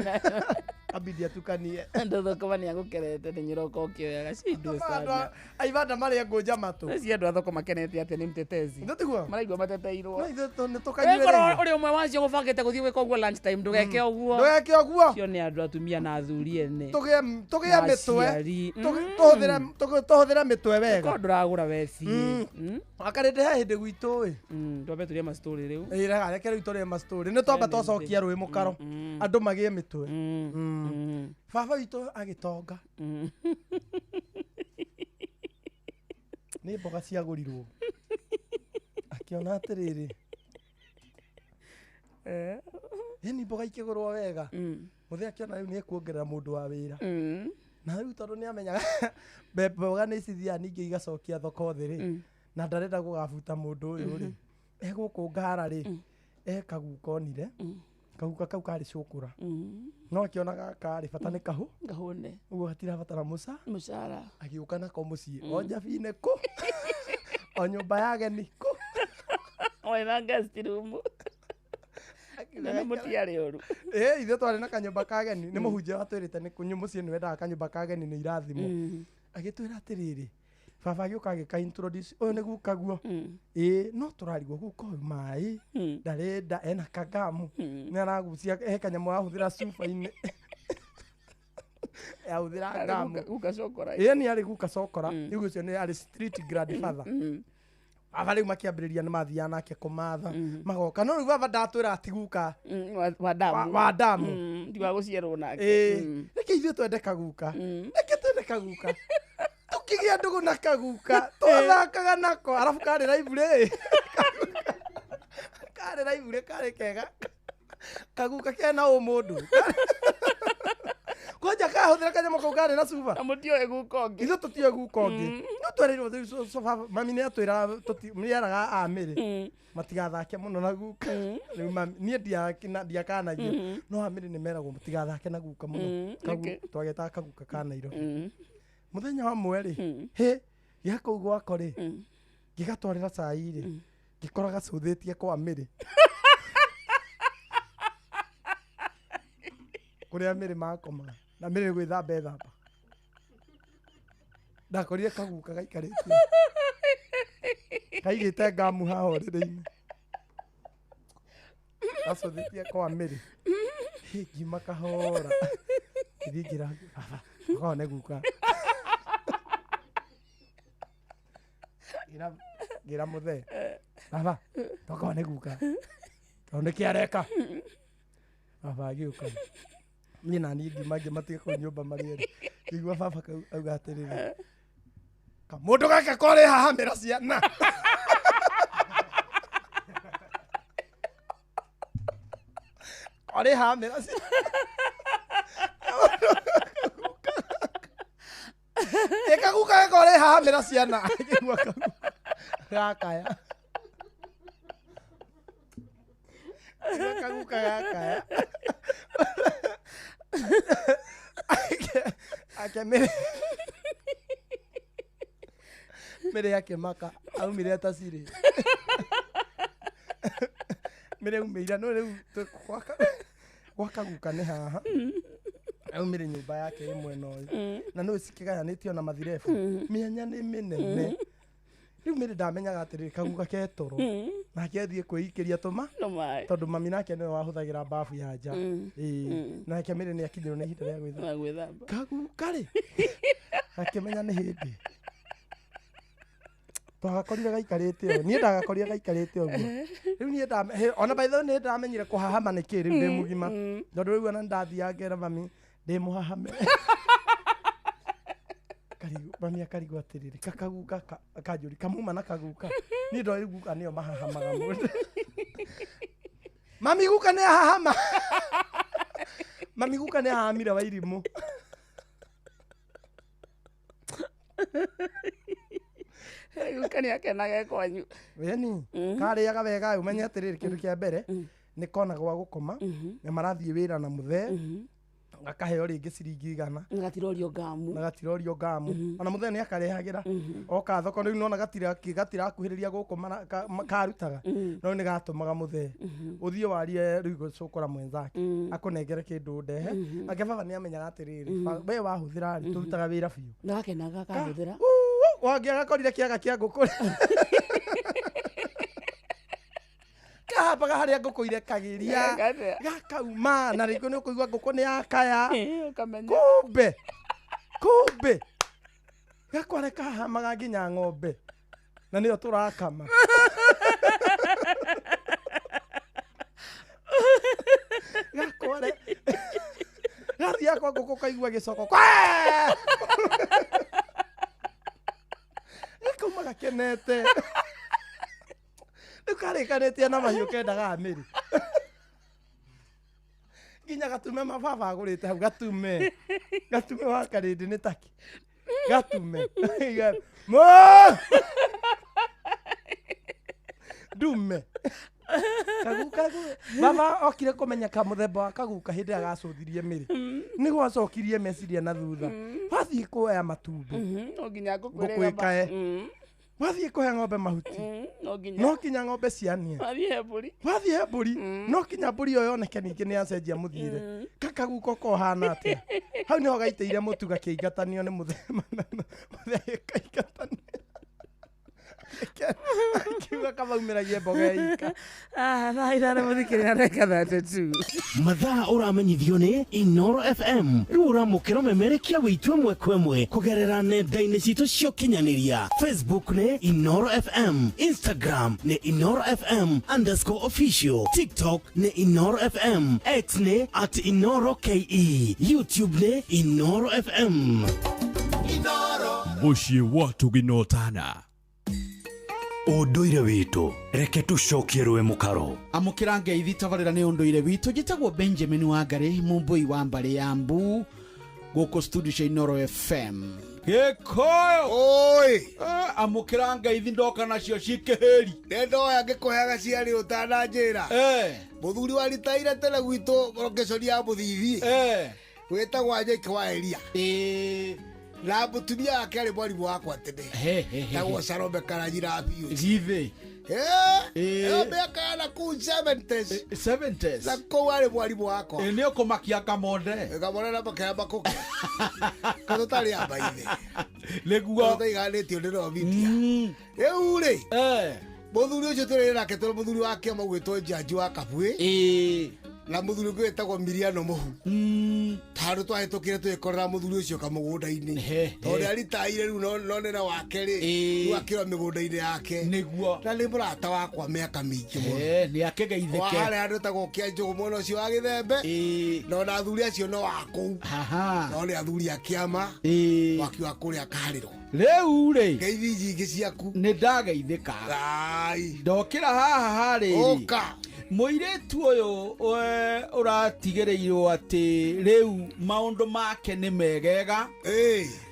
Abidi atukanie. Andũ thũkũma nĩ agũkerete nĩ nyũroka ũkĩoyaga. Shindwe Andũ sana. a ibanda marĩe ngũnja matũ. Eci andũ a thoko makenete atĩa nĩ mtetezi. Nĩ tiguo? Maraigua mateteirwo. No ithuĩ nĩ Wĩkorwo tũkanyuĩrĩire. ũrĩ ũmwe wacio gũbangĩte gũthiĩ gwĩka ũguo lunch time ndũgeke ũguo. Ndũgeke ũguo. Cio nĩ andũ atumia na athuri ene. Tũgĩe Na mĩtwe. aciari. Tũhũthĩre mĩtwe wega. Korwo ndũragũra we thiĩ. Wakarĩndĩ he hĩndĩ gwitũ ĩ. Twambe tũrĩe ma story rĩu. Ĩ, reke rĩu tũrĩe ma story. Nĩ twamba twacokia rũĩ mũkaro. Andũ magĩe mĩtwe. Baba witũ agĩtonga. Nĩ mboga ciagũrirwo. Akĩona atĩrĩrĩ. Ĩni mboga ikĩgũrwo wega. Mũthee akĩona rĩu nĩ ekuongerera mũndũ wa wĩra. Na rĩu tondũ nĩ amenyaga mboga nĩ cithiaga ningĩ igacokia thoko thĩ rĩ. Na ndarenda gũgabuta mũndũ ũyũ rĩ. Egũkũ ngara rĩ. E kaguka onire. Kaguka kau karĩ cũkũra. No akĩona gaka rĩ bata nĩ kahũ. Ngahũne. Ũguo gatirabatara mũca. Mũcara. Agĩũka nako mũciĩ. O njabi-inĩ kũ. O nyũmba ya ageni kũ. Wena guest room. Na nĩ mũtiarĩ ũru. Ithuĩ twarĩ na kanyũmba ka ageni. Nĩ mũhunjia watwĩrĩte nĩ kũnyũ mũciĩ nĩ wendaga kanyũmba ka ageni nĩ irathimo. Agĩtwĩra atĩrĩrĩ, baba agĩũka agĩka introduce, ũyũ nĩ guka guo. Ĩĩ, no tũrarigwo guka ũyũ maĩ, ndarenda, ena kagamu. Nĩ aragucia, he kanyamũ arahũthĩra cuba-inĩ. Ahũthĩra ngamu. Guka cokora. Ĩĩ, nĩ arĩ guka cokora. Rĩu ũcio nĩ arĩ street grandfather. Baba rĩu makĩambĩrĩria nĩ mathiaga nake kũmatha. Magoka. No rĩu baba ndatwĩra ati guka. Wa damu. Wa damu. Ti wa gũciarwo nake. Ĩĩ. Reke ithuĩ twende kaguka. Reke twende kaguka. Tũkĩgĩa ndũgũ na kaguka. Twathakaga nako. Arabu karĩ library. Karĩ library karĩ kega. Kaguka kena ũmũndũ. Kwanja kahũthĩra kanyamũ kau karĩ na cuba. Na mũtioĩ guka ũngĩ. Ithuĩ tũtioĩ guka ũngĩ. No twerirwo rĩu baba, mami nĩ atwĩraga nĩ eraga amĩrĩ. Matigathake mũno na guka. Rĩu mami, niĩ ndiakanagio. No amĩrĩ nĩ meragwo mũtigathake na guka mũno. Twagetaga kaguka ka Nairobi. Mũthenya wa mwe rĩ, hĩ, gĩa kũu gwako rĩ, ngĩgatwarĩra cai rĩ, ngĩkora gacũthĩtie kwa mĩrĩ. Kũrĩa mĩrĩ makomaga. Na mĩrĩ gwĩthamba ethamba. Ndakorire kaguka gaikarĩtie. Kaigĩte ngamu haha ũrĩrĩ-inĩ. Gacũthĩtie kwa mĩrĩ. Hĩ, ngiuma kahora. Ngĩthiĩ ngĩra baba, okorwo nĩ guka. Ngĩra ngĩra mũthee, baba, tokorwo nĩ guka. Tondũ nĩkĩ areka? Baba agĩũka. Niĩ na niĩ ngiuma ngĩmatiga kũu nyũmba marĩ erĩ. Ngĩigua baba auga atĩrĩrĩ, kamũndũ gaka korĩ hahamĩra ciana. Korĩ hahamĩra ciana. Ĩkaguka gakorĩ hahamĩra ciana. Ngĩigua kaguka gakaya. Ngĩigua kaguka gakaya. Ake mĩrĩ mĩrĩ akĩmaka aumire atacirĩ mĩrĩ aumĩire no rĩu gwaka guka nĩ haha aumire nyũmba yake ĩ mwena ũyũ na nĩ cikĩgayanĩtio na mathirebu mĩanya nĩ mĩnene. Rĩu mĩrĩ ndamenyaga atĩrĩrĩ kaguka ke toro nake athiĩ kwĩikĩria tũma Tũmaĩ. Tondũ mami nake nĩwe wahũthagĩra bafu ya nja. Ĩĩ. Nake mĩrĩ nĩ akinyĩrwo nĩ ihinda rĩa gwĩthamba. Wa gwĩthamba. Kaguka rĩ gakĩmenya nĩ hĩndĩ twagakorire gaikarĩte ũũ, niĩ ndagakorire gaikarĩte ũguo. Rĩu niĩ ona by the way nĩ ndamenyire kũhahama nĩ kĩ rĩu ndĩ mũgima, tondũ rĩu ona ndathiaga ngera mami ndĩ mũhahame. Karigwo mami akarigwo atĩrĩrĩ kakaguka kanjũri kamuma na kaguka. Niĩ ndoĩ guka nĩo mahahamaga mũndũ. Mami guka nĩ ahahama, mami guka nĩ ahahamire wairimũ. Guka nĩ akenaga kwanyu. Weni karĩaga wega. Ũmenye atĩrĩrĩ, kĩndũ kĩa mbere nĩ kona gwa gũkoma na marathiĩ wĩra na mũthee gakaheo rĩngĩ ciringi 100. Gatirorio ngamu. Na gatirorio ngamu. Ona mũthee nĩ akarehagĩra oka thoko. Rĩu nona gatirakuhĩrĩria gũkũ karutaga no nĩ gatũmaga mũthee ũthiĩ warie rĩu gũcũkũra mwenzake akũnengere kĩndũ ndehe. Ake baba nĩ amenyaga atĩrĩrĩ, we wahũthĩra rĩ tũrutaga wĩra biũ. Nagakenaga kahũthĩra. Wangĩ agakorire kĩaga kĩa ngũkũ kahambaga harĩa ngũkũ irekagĩria. Gaka. Gakauma na rĩngĩ nĩ ũkũigua ngũkũ nĩ yakaya. Ũkamenya. Kumbe kumbe gakware kahamaga nginya ng'ombe na nĩyo tũrakama. Gakware gathiaga kwa ngũkũ kaigua gĩcoko Kwee! Gakauma gakenete. Rĩu karĩkanĩtie na mahiũ kendaga mĩrĩ nginya gatume mababa agũrĩte hau gatume gatume wa karĩndĩ nĩ taki gatume Mo! Ndume kaguka baba okire kũmenya ka mũthemba wa kaguka hĩndĩ ĩrĩa gacũthirie mĩrĩ nĩguo acokirie meciria na thutha wathiĩ kuoya matumbĩ. No nginya ngũkũ ngũkũ ĩkae. Wathiĩ kũhe ng'ombe mahuti. No nginya no kinya ng'ombe cianie. Wathiĩ he mbũri. Wathiĩ he mbũri no kinya mbũri ĩyo yoneke ningĩ nĩ yacenjia mũthiĩre. Kakaguka kohana atĩa hau nĩho gaitĩire mũtu gakĩingatanio nĩ mũthee mũthee kaingatanio akiuga kamaumĩragie mboga ika. Ah, thaa 5 mũthikĩrĩria ndagĩka 32. Mathaa ũramenyithio nĩ Inoro FM. Rĩu ũramũkĩra ũmemerekia wĩitũ ĩmwe kwa ĩmwe kũgerera nenda-inĩ citũ cia ũkinyanĩria. Facebook nĩ Inoro FM, Instagram nĩ InoroFM_official, TikTok nĩ Inoro FM, X nĩ @InoroKE, YouTube nĩ Inoro FM. Mũciĩ wa Tũginotana ũndũire witũ reke tũcokie rũĩ mũkaro. Amũkĩra ngeithi tabarĩra nĩ ũndũire witũ. Njĩtagwo Benjamin Wangari Mũmbũi wa mbarĩ ya mbu gũkũ studio cia Inoro FM Gĩkũyũ. Oi. Amũkĩra ngeithi ndoka nacio cikĩhĩri. Ndendoya ngĩkũheaga ciarĩ ũtananjĩra. Mũthuri wa ritaire tene gwitũ location ya Mũthithi. Wĩtagwo Anjĩki wa Eria. Na mũtumia wake arĩ mwarimũ wakwa tene. He, he, he, Tagwo Salome Karanyira biũ. Githĩ. Ĩyo mĩaka ya na kũu 70s. 70s. Na kũu arĩ mwarimũ wakwa. Ĩ, nĩ ũkũmakia Kamonde. Kamonde na makaya makũke. Ka tũtarĩ a maithe. Nĩguo. Tũtaiganĩtio nĩ Robitia. Rĩu rĩ. Mũthuri ũcio tũrĩ nake tũrĩ mũthuri wa kĩama ũgwĩtwo Njanji wa Kabuĩ. Na mũthuri ũngĩ wĩtagwo Miriano Mũhu. Handũ twahĩtũkire tũgĩkorera mũthuri ũcio kamũgũnda-inĩ. Tondũ aritaire rĩu no nene wake rĩ. Rĩu akĩrwo mĩgũnda-inĩ yake. Nĩguo. Na nĩ mũrata wakwa mĩaka mĩingĩ mũno. Nĩ akĩgeithĩke. Wa harĩa handũ hetagwo Kĩanjũgũ mwena ũcio wa Gĩthembe. Na ona athuri acio no a kũu. No nĩ athuri a kĩama. Waki wa kũrĩa Karĩro. Rĩu rĩ. Ngeithi nyingĩ ciaku. Nĩ ndageithĩka. Ndokĩra haha harĩrĩ. Ũka. Mũirĩtu ũyũ ũratigĩrĩirwo atĩ rĩu maũndũ make nĩ megega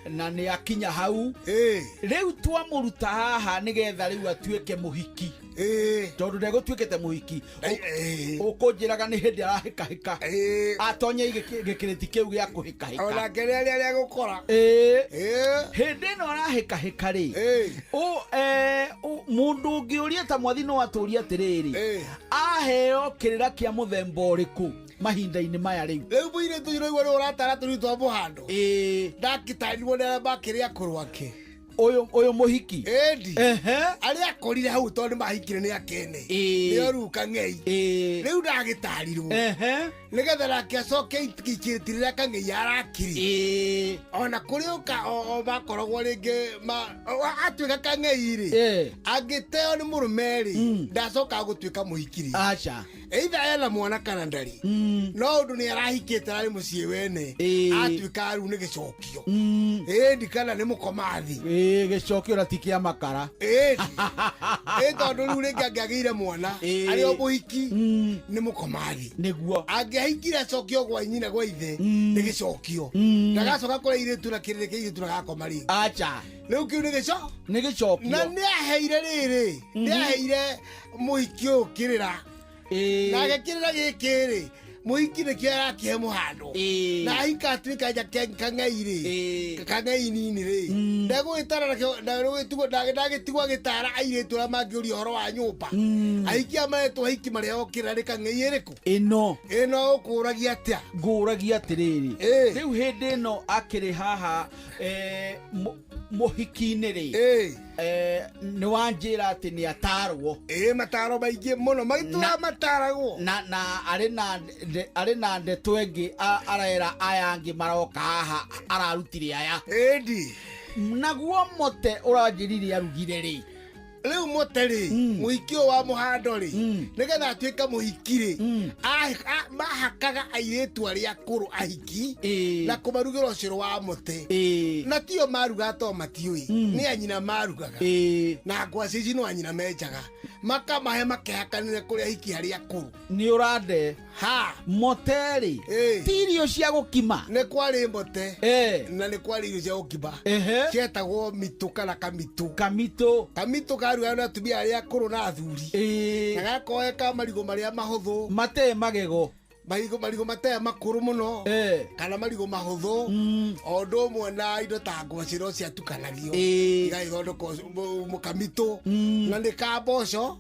na nĩ akinya hau. Rĩu twamũruta haha nĩgetha rĩu atuĩke mũhiki. Tondũ ndegũtuĩkĩte mũhiki. Ũkũnjĩraga nĩ hĩndĩ arahĩkahĩka. Atonye gĩkĩrĩti kĩu gĩa kũhĩkahĩka. Onake nĩ arĩa arĩa gũkora. Hĩndĩ ĩno arahĩkahĩka rĩ, mũndũ ũngĩũria ta mwathi no atũrie atĩrĩrĩ, aheo kĩrĩra kĩa mũthemba ũrĩkũ mahinda-inĩ maya rĩu? Rĩu mũirĩtu ũyũ ũraigua nĩ ũratara tũrĩu twa mũhando. Ndakĩtarirwo nĩ arĩa makĩrĩ akũrũ ake. Ũyũ mũhiki. Ĩndi. Arĩa akorire hau tondũ nĩ mahikire nĩ akene. Nĩo rĩu kang'ei. Rĩu ndagĩtarirwo. Nĩgetha nake acoke ikĩrĩti rĩrĩa kang'ei arakiri. Ona kũrĩ ũka o makoragwo rĩngĩ atuĩka kang'ei rĩ. Angĩteo nĩ mũrũme rĩ, ndacokaga gũtuĩka mũhiki rĩ. Aca. Either ena mwana kana ndarĩ. No ũndũ nĩ arahikĩte arĩ mũciĩ wene. Atuĩka rĩu nĩ gĩcokio. Ĩndi kana nĩ mũkomathi. Gĩcokio na ti kĩa makara. Ĩndi. Ĩ tondũ rĩu rĩngĩ angĩagĩire mwana arĩ o mũhiki nĩ mũkomathi. Nĩguo. Angĩahikire acokio gwa nyina gwa ithe nĩ gĩcokio. Ndagacoka kũrĩa airĩtu na kĩrĩrĩ kĩa airĩtu na gakoma rĩngĩ. Aca. Rĩu kĩu nĩ gĩco? Nĩ gĩcokio. Na nĩ aheire rĩrĩ, nĩ aheire mũhiki ũyũ kĩrĩra. Na agĩkĩrĩra gĩkĩ rĩ, mũhiki nĩkĩo arakĩhe mũhando. Na ahika atuĩka nja kang'ei rĩ, kang'ei nini rĩ, ndegũgĩtara nakĩo, ndegũgĩtigwo, ndagĩtigwo agĩtara airĩtu arĩa mangĩũria ũhoro wa nyũmba. Ahiki aya maretwo ahiki mareheo kĩrĩra nĩ kang'ei ĩrĩkũ? Ĩno. Ĩno ũkũragia atĩa? Ngũragia atĩrĩrĩ. Rĩu hĩndĩ ĩno akĩrĩ haha mũhiki-inĩ rĩ, nĩ wanjĩra atĩ nĩ atarwo. Mataro maingĩ mũno, maitũ mataragwo. Na arĩ na ndeto ĩngĩ arera aya angĩ maroka haha ararutire aya. Ĩndi. Naguo mote ũranjĩrire arugire rĩ. Rĩu mote rĩ, mũhiki ũyũ wa mũhando rĩ, nĩgetha atuĩke mũhiki rĩ, mahakaga airĩtu arĩa akũrũ ahiki, na kũmarugĩra ũcũrũ wa mote. Na tio marugaga tondũ matiũĩ, nĩ anyina marugaga. Na ngwacĩ ici no anyina menjaga. Makamahe makehakanĩra kũrĩ ahiki arĩa akũrũ. Nĩ ũrande. Ha. Mote rĩ, ti irio cia gũkima. Nĩ kwarĩ mote. Na nĩ kwarĩ irio cia gũkima. Cietagwo mitũ kana kamitũ. Kamitũ. Kamitũ karugaga na atumia arĩa akũrũ na athuri. Na gakoe ka marigũ marĩa mahũthũ. Matee magego. Marigũ matee makũrũ mũno. Kana marigũ mahũthũ. O ũndũ ũmwe na indo ta ngwacĩ no ciatukanagio. Igagĩthondekwo mũkamitũ. Na nĩ ka mboco,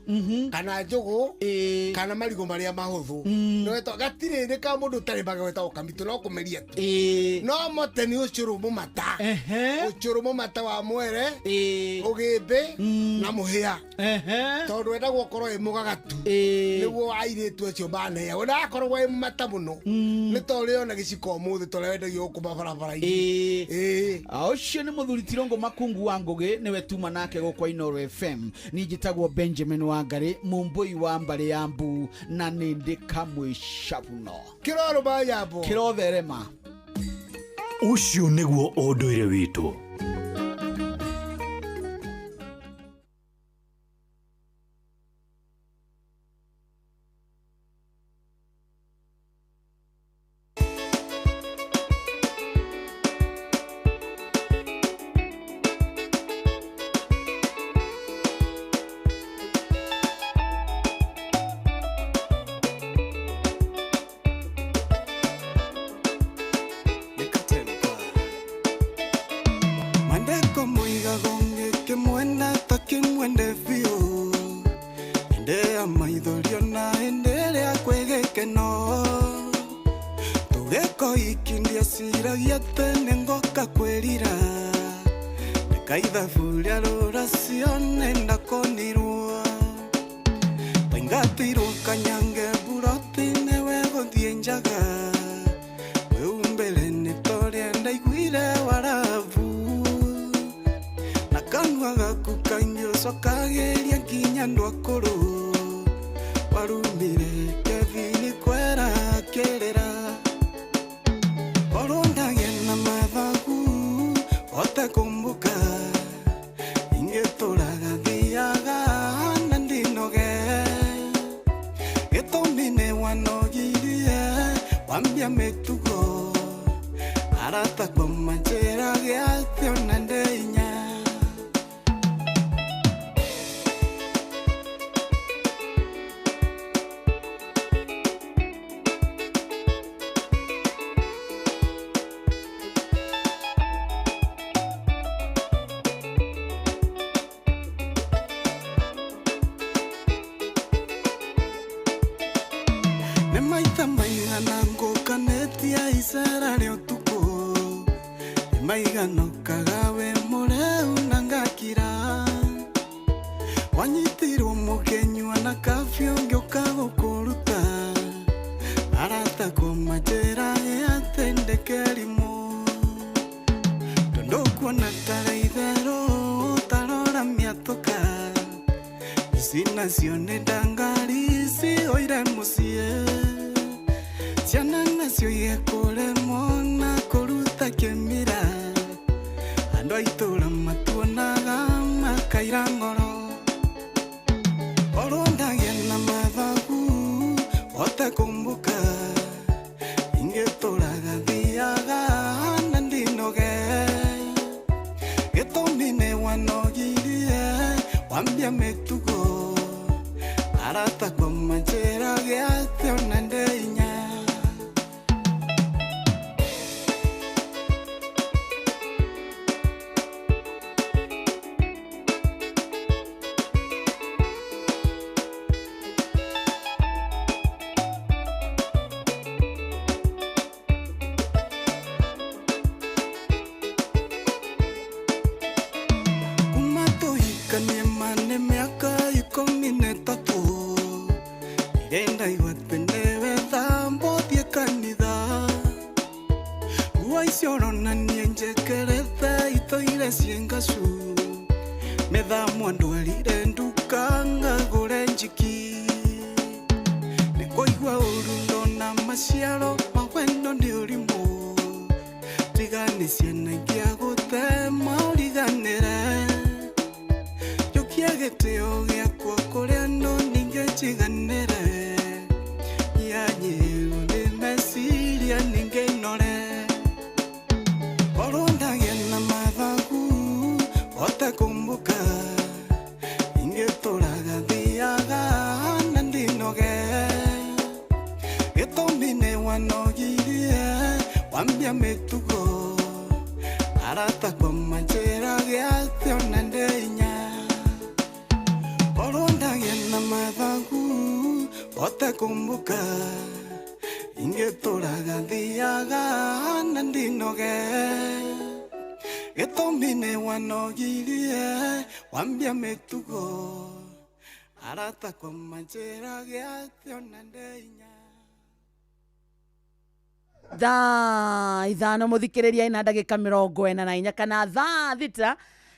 kana njũgũ, kana marigũ marĩa mahũthũ. No wetwo, gatirĩ nĩ ka mũndũ ũtarĩ magego wetagwo kamitũ, no kũmeria tu. No mote nĩ ũcũrũ mũmata. Ũcũrũ mũmata wa mwere, ũgĩmbĩ, na mũhĩa. Tondũ wendagwo ũkorwo wĩ mũgagatu. Nĩguo airĩtu acio maneagwo. Na akorwo wĩ mũmata mũno. Nĩ ta ũrĩa ona gĩciko ũmũthĩ ta ũrĩa wendagio gũkũ mabarabara-inĩ. Ũcio nĩ mũthuri Tirongo Makungu wa Ngũgĩ, nĩwe tuma nake gũkũ Inooro FM. Niĩ njĩtagwo Benjamin Wangari, mũmbũi wa mbarĩ ya Mbu, na nĩ ndĩ kamwĩcabuno. Kĩrorũ mayambo. Kĩrotherema. Ũcio nĩguo ũndũire witũ. Geko iki ndieciragia atĩ nĩngoka kwĩrira Reka ithabu rĩa rũracio nĩndakonirwo Twaingatirwo kanyange buroti nĩwe gũthiĩ njaga Wĩumbĩre nĩ torĩa ndaiguire warabu Na kanua gaku kaingĩ ũcokagĩria nginya andũ akũrũ Warumire Kevin kwera kĩrĩra Korwo ndagĩa na mathagu hote kũmbũka Ingĩtũraga thiaga na ndinoge Gĩtũmi nĩ wanogirie wambia mĩtugo Arata kwa manjĩra gĩathĩ ona ndĩinya Nĩ maita maigana ngũkanĩtie icera rĩa ũtukũ Nĩ maigana ũkaga wĩ mũrĩu na ngakira Wanyitirwo mũkĩnyua na kabiũ ngĩũka gũkũruta Arata kũmanjĩra atĩ ndĩ kĩrimũ Tondũ kuona tarĩ itherũ tarora mĩatũka Ici nacio nĩ ndangari cihũire mũciĩ Ciana nacio igekũremwo na kũruta kĩmira Andũ a itũũra matuonaga makaira ngoro Korwo ndagĩa na mathagu hote kũmbũka Ingĩtũraga thiaga na ndinoge Gĩtũmi nĩ wanogirie wambia mĩtugo Arata kwa manjĩra gĩathĩ ona ndĩinya Kuma tũhikanie ma nĩ mĩaka 13 Ndirĩ ndaigua atĩ nĩwe thamba ũthiĩ kanitha Nguo icio ũronania njĩkĩrĩte itũire ciĩ ngacu Mĩthamwa ndwarire nduka ngagũre njiki Nĩ kũigua ũru ndona maciaro ma wendo nĩ ũrimũ Tiga nĩ ciana ingĩagũtema ũriganĩre Njũkia gĩtĩo gĩakwa kũrĩ andũ ningĩ njiganĩre Nyanyĩrwo nĩ meciria ningĩ nore Korwo ndagĩa na mathagu hote kũmbũka Ingĩtũraga thiaga na ndinoge Gĩtũmi nĩ wanogirie wambia mĩtugo Arata kwa manjĩra gĩathĩ ona ndĩinya Korwo ndagĩa na mathagu hote kũmbũka Ingĩtũraga thiaga na ndinoge Gĩtũmi nĩ wanogirie wambia mĩtugo Arata kwa manjĩra gĩathĩ ona ndĩinya Thaa 5 mũthikĩrĩria ina ndagĩka 44 kana thaa 6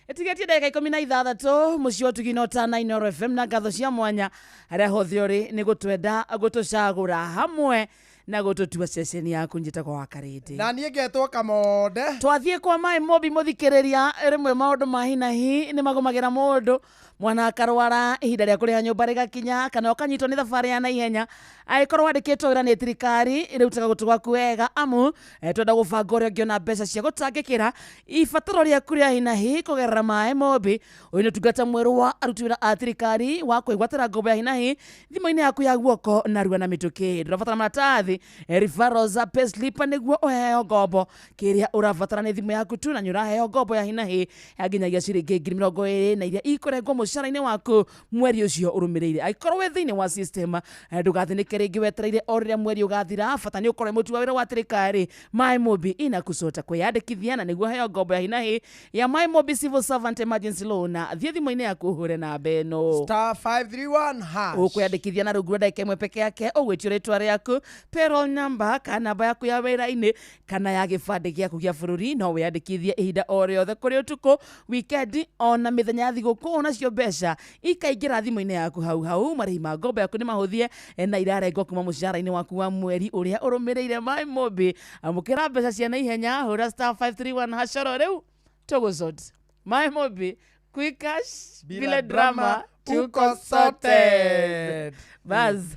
ĩtigĩtie ndagĩka 16 mũciĩ wa ũtugi na ũtana Inooro FM na ngatho cia mwanya harĩa hothe ũrĩ nĩ gũtwenda gũtũcagũra hamwe na gũtũtua ceceni yaku njĩtagwo wa Karĩndĩ na niĩ ngetwo Kamonde twathiĩ kwa maĩ mobi mũthikĩrĩria rĩmwe maũndũ ma hinahi nĩ magũmagĩra mũndũ mwana akarwara ihinda rĩa kũrĩha nyũmba rĩgakinya kana ũkanyitwo nĩ thabarĩ ya naihenya angĩkorwo wandĩkĩtwo wĩra nĩ thirikari rĩu tega gũtũ gwaku wega amu twenda gũbanga ũrĩa ũngĩona mbeca cia gũtangĩkĩra ibataro rĩaku rĩa hinahi kũgerera maĩ mobi ũyũ nĩ ũtungata mwerũ wa aruti wĩra a thirikari wa kwĩgwatĩra ngombo ya hinahi thimũ-inĩ yaku ya guoko narua na mĩtũkĩ ndũrabatara maratathi salary, referrals, payslip nĩguo ũheo ngombo. Kĩrĩa ũrabatara nĩ thimũ yaku tu na nĩ ũraheo ngombo ya hinahi ya nginyagia ciringi 20,000 na iria ikũrengwo mũcara-inĩ waku mweri ũcio ũrũmĩrĩire. Angĩkorwo wĩ thĩinĩ wa system, ndũgathĩnĩke rĩngĩ wetereire o rĩrĩa mweri ũgathira, bata nĩ ũkorwo wĩ mũruti wa wĩra wa thirikari. MyMobi inakusota kwĩyandĩkithia na nĩguo heo ngombo ya hinahi ya MyMobi Civil Servant Emergency Loan. Thiĩ thimũ-inĩ yaku ũhũre namba ĩno star 531 hash. Ũkwĩyandĩkithia na rungu rwa ndagĩka ĩmwe peke yake, ũgwĩtio rĩtwa rĩaku, payroll number kana namba yaku ya wĩra-inĩ kana ya gĩbandĩ gĩaku gĩa bũrũri. No wĩyandĩkithie ihinda o rĩothe kũrĩ ũtukũ, weekend ona mĩthenya ya thigũkũ, nacio mbeca ikaingĩra thimũ-inĩ yaku hau hau. Marĩhi ma ngombo yaku nĩ mahũthie na irarengwo kuma mũcara-inĩ waku wa mweri ũrĩa ũrũmĩrĩire. MyMobi, amũkĩra mbeca cia naihenya, hũra star 531 hash oro rĩu tũgũsort. MyMobi, quick cash bila drama, tuko sorted. Bas,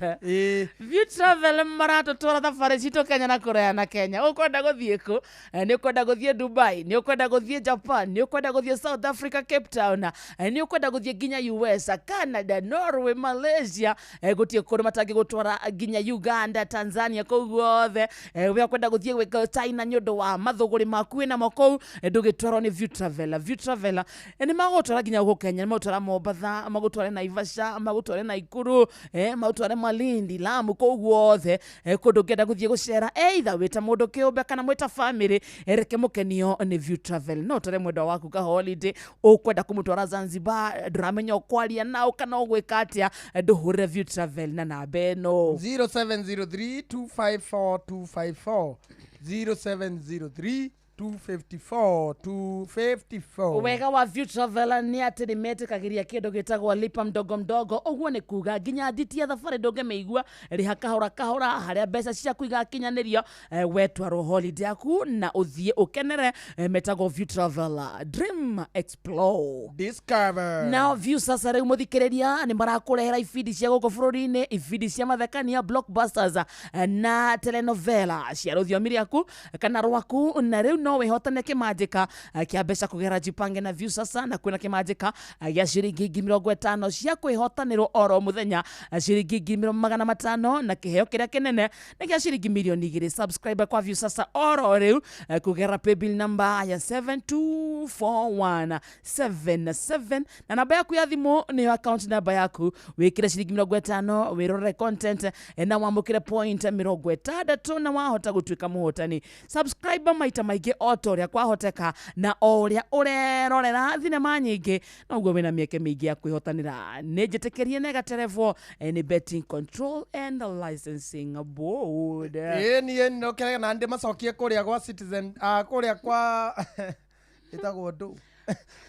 View Travel maratũtwara thabarĩ citũ Kenya na kũraya na Kenya. Ũkwenda gũthiĩ kũ? Nĩ ũkwenda gũthiĩ Dubai, nĩ ũkwenda gũthiĩ Japan, nĩ ũkwenda gũthiĩ South Africa Cape Town, nĩ ũkwenda gũthiĩ nginya US, Canada, Norway, Malaysia, gũtirĩ kũndũ matangĩgũtwara nginya Uganda, Tanzania, kũu guothe. We ũkwenda gũthiĩ gwĩka China nĩ ũndũ wa mathũgũrĩ maku wĩnamo kũu, ndũgĩtwarwo nĩ View Travel. View Travel nĩ magũgũtwara nginya gũkũ Kenya, nĩ magũtwara Mombatha, magũtware Naivasha, magũtware Naikuru, magũtware Malindi, Lamu, kũu guothe kũndũ ũngĩenda gũthiĩ gũcera, either wĩ ta mũndũ kĩũmbe kana mwĩ ta family, reke mũkenio nĩ View Travel. No ũtware mwendwa waku ka holiday, ũkwenda kũmũtwara Zanzibar, ndũramenya ũkwaria nao kana ũgwĩka atĩa, ndũhũrĩre View Travel na namba ĩno 0703 254 254, 0703 254 254. Wega wa View Travel nĩ atĩ nĩ metĩkagĩria kĩndũ gĩtagwo lipa mdogo mdogo, ũguo nĩ kuga nginya nditi ya thabarĩ ndũngĩmĩigua, rĩha kahora kahora harĩa mbeca ciaku igakinyanĩrio, wetwarwo holiday yaku na ũthiĩ ũkenere. Metagwo View Travel, dream, explore, discover. Nao View sasa rĩu mũthikĩrĩria nĩ marakũrehera ibindi cia gũkũ bũrũri-inĩ, ibindi cia mathekania, blockbusters na telenovela cia rũthiomi rĩaku kana rwaku, na rĩu no wĩhotane kĩmanjĩka kĩa mbeca kũgerera Jipange na View sasa, na kwĩna kĩmanjĩka gĩa ciringi 50,000 cia kwĩhotanĩrwo oro mũthenya, ciringi 500,000, na kĩheo kĩrĩa kĩnene nĩ gĩa ciringi 2,000,000. Subscribe kwa View sasa oro rĩu kũgerera paybill number ya 724177 na namba yaku ya thimũ nĩyo account number yaku, wĩkĩre ciringi 50 wĩrorere content na wamũkĩre point 60 na wahota gũtuĩka mũhotani. Subscribe maita maingĩ o ta ũrĩa kwahoteka, na o ũrĩa ũrerorera thinema nyingĩ noguo wĩna mĩeke mĩingĩ ya kwĩhotanĩra. Nĩ njĩtĩkĩrie na ĩgaterevwo nĩ Betting Control and Licensing Board. Ĩĩ niĩ nokere na ndĩmacokie kũrĩa gwa Citizen, kũrĩa kwa ĩtagwo ndũ,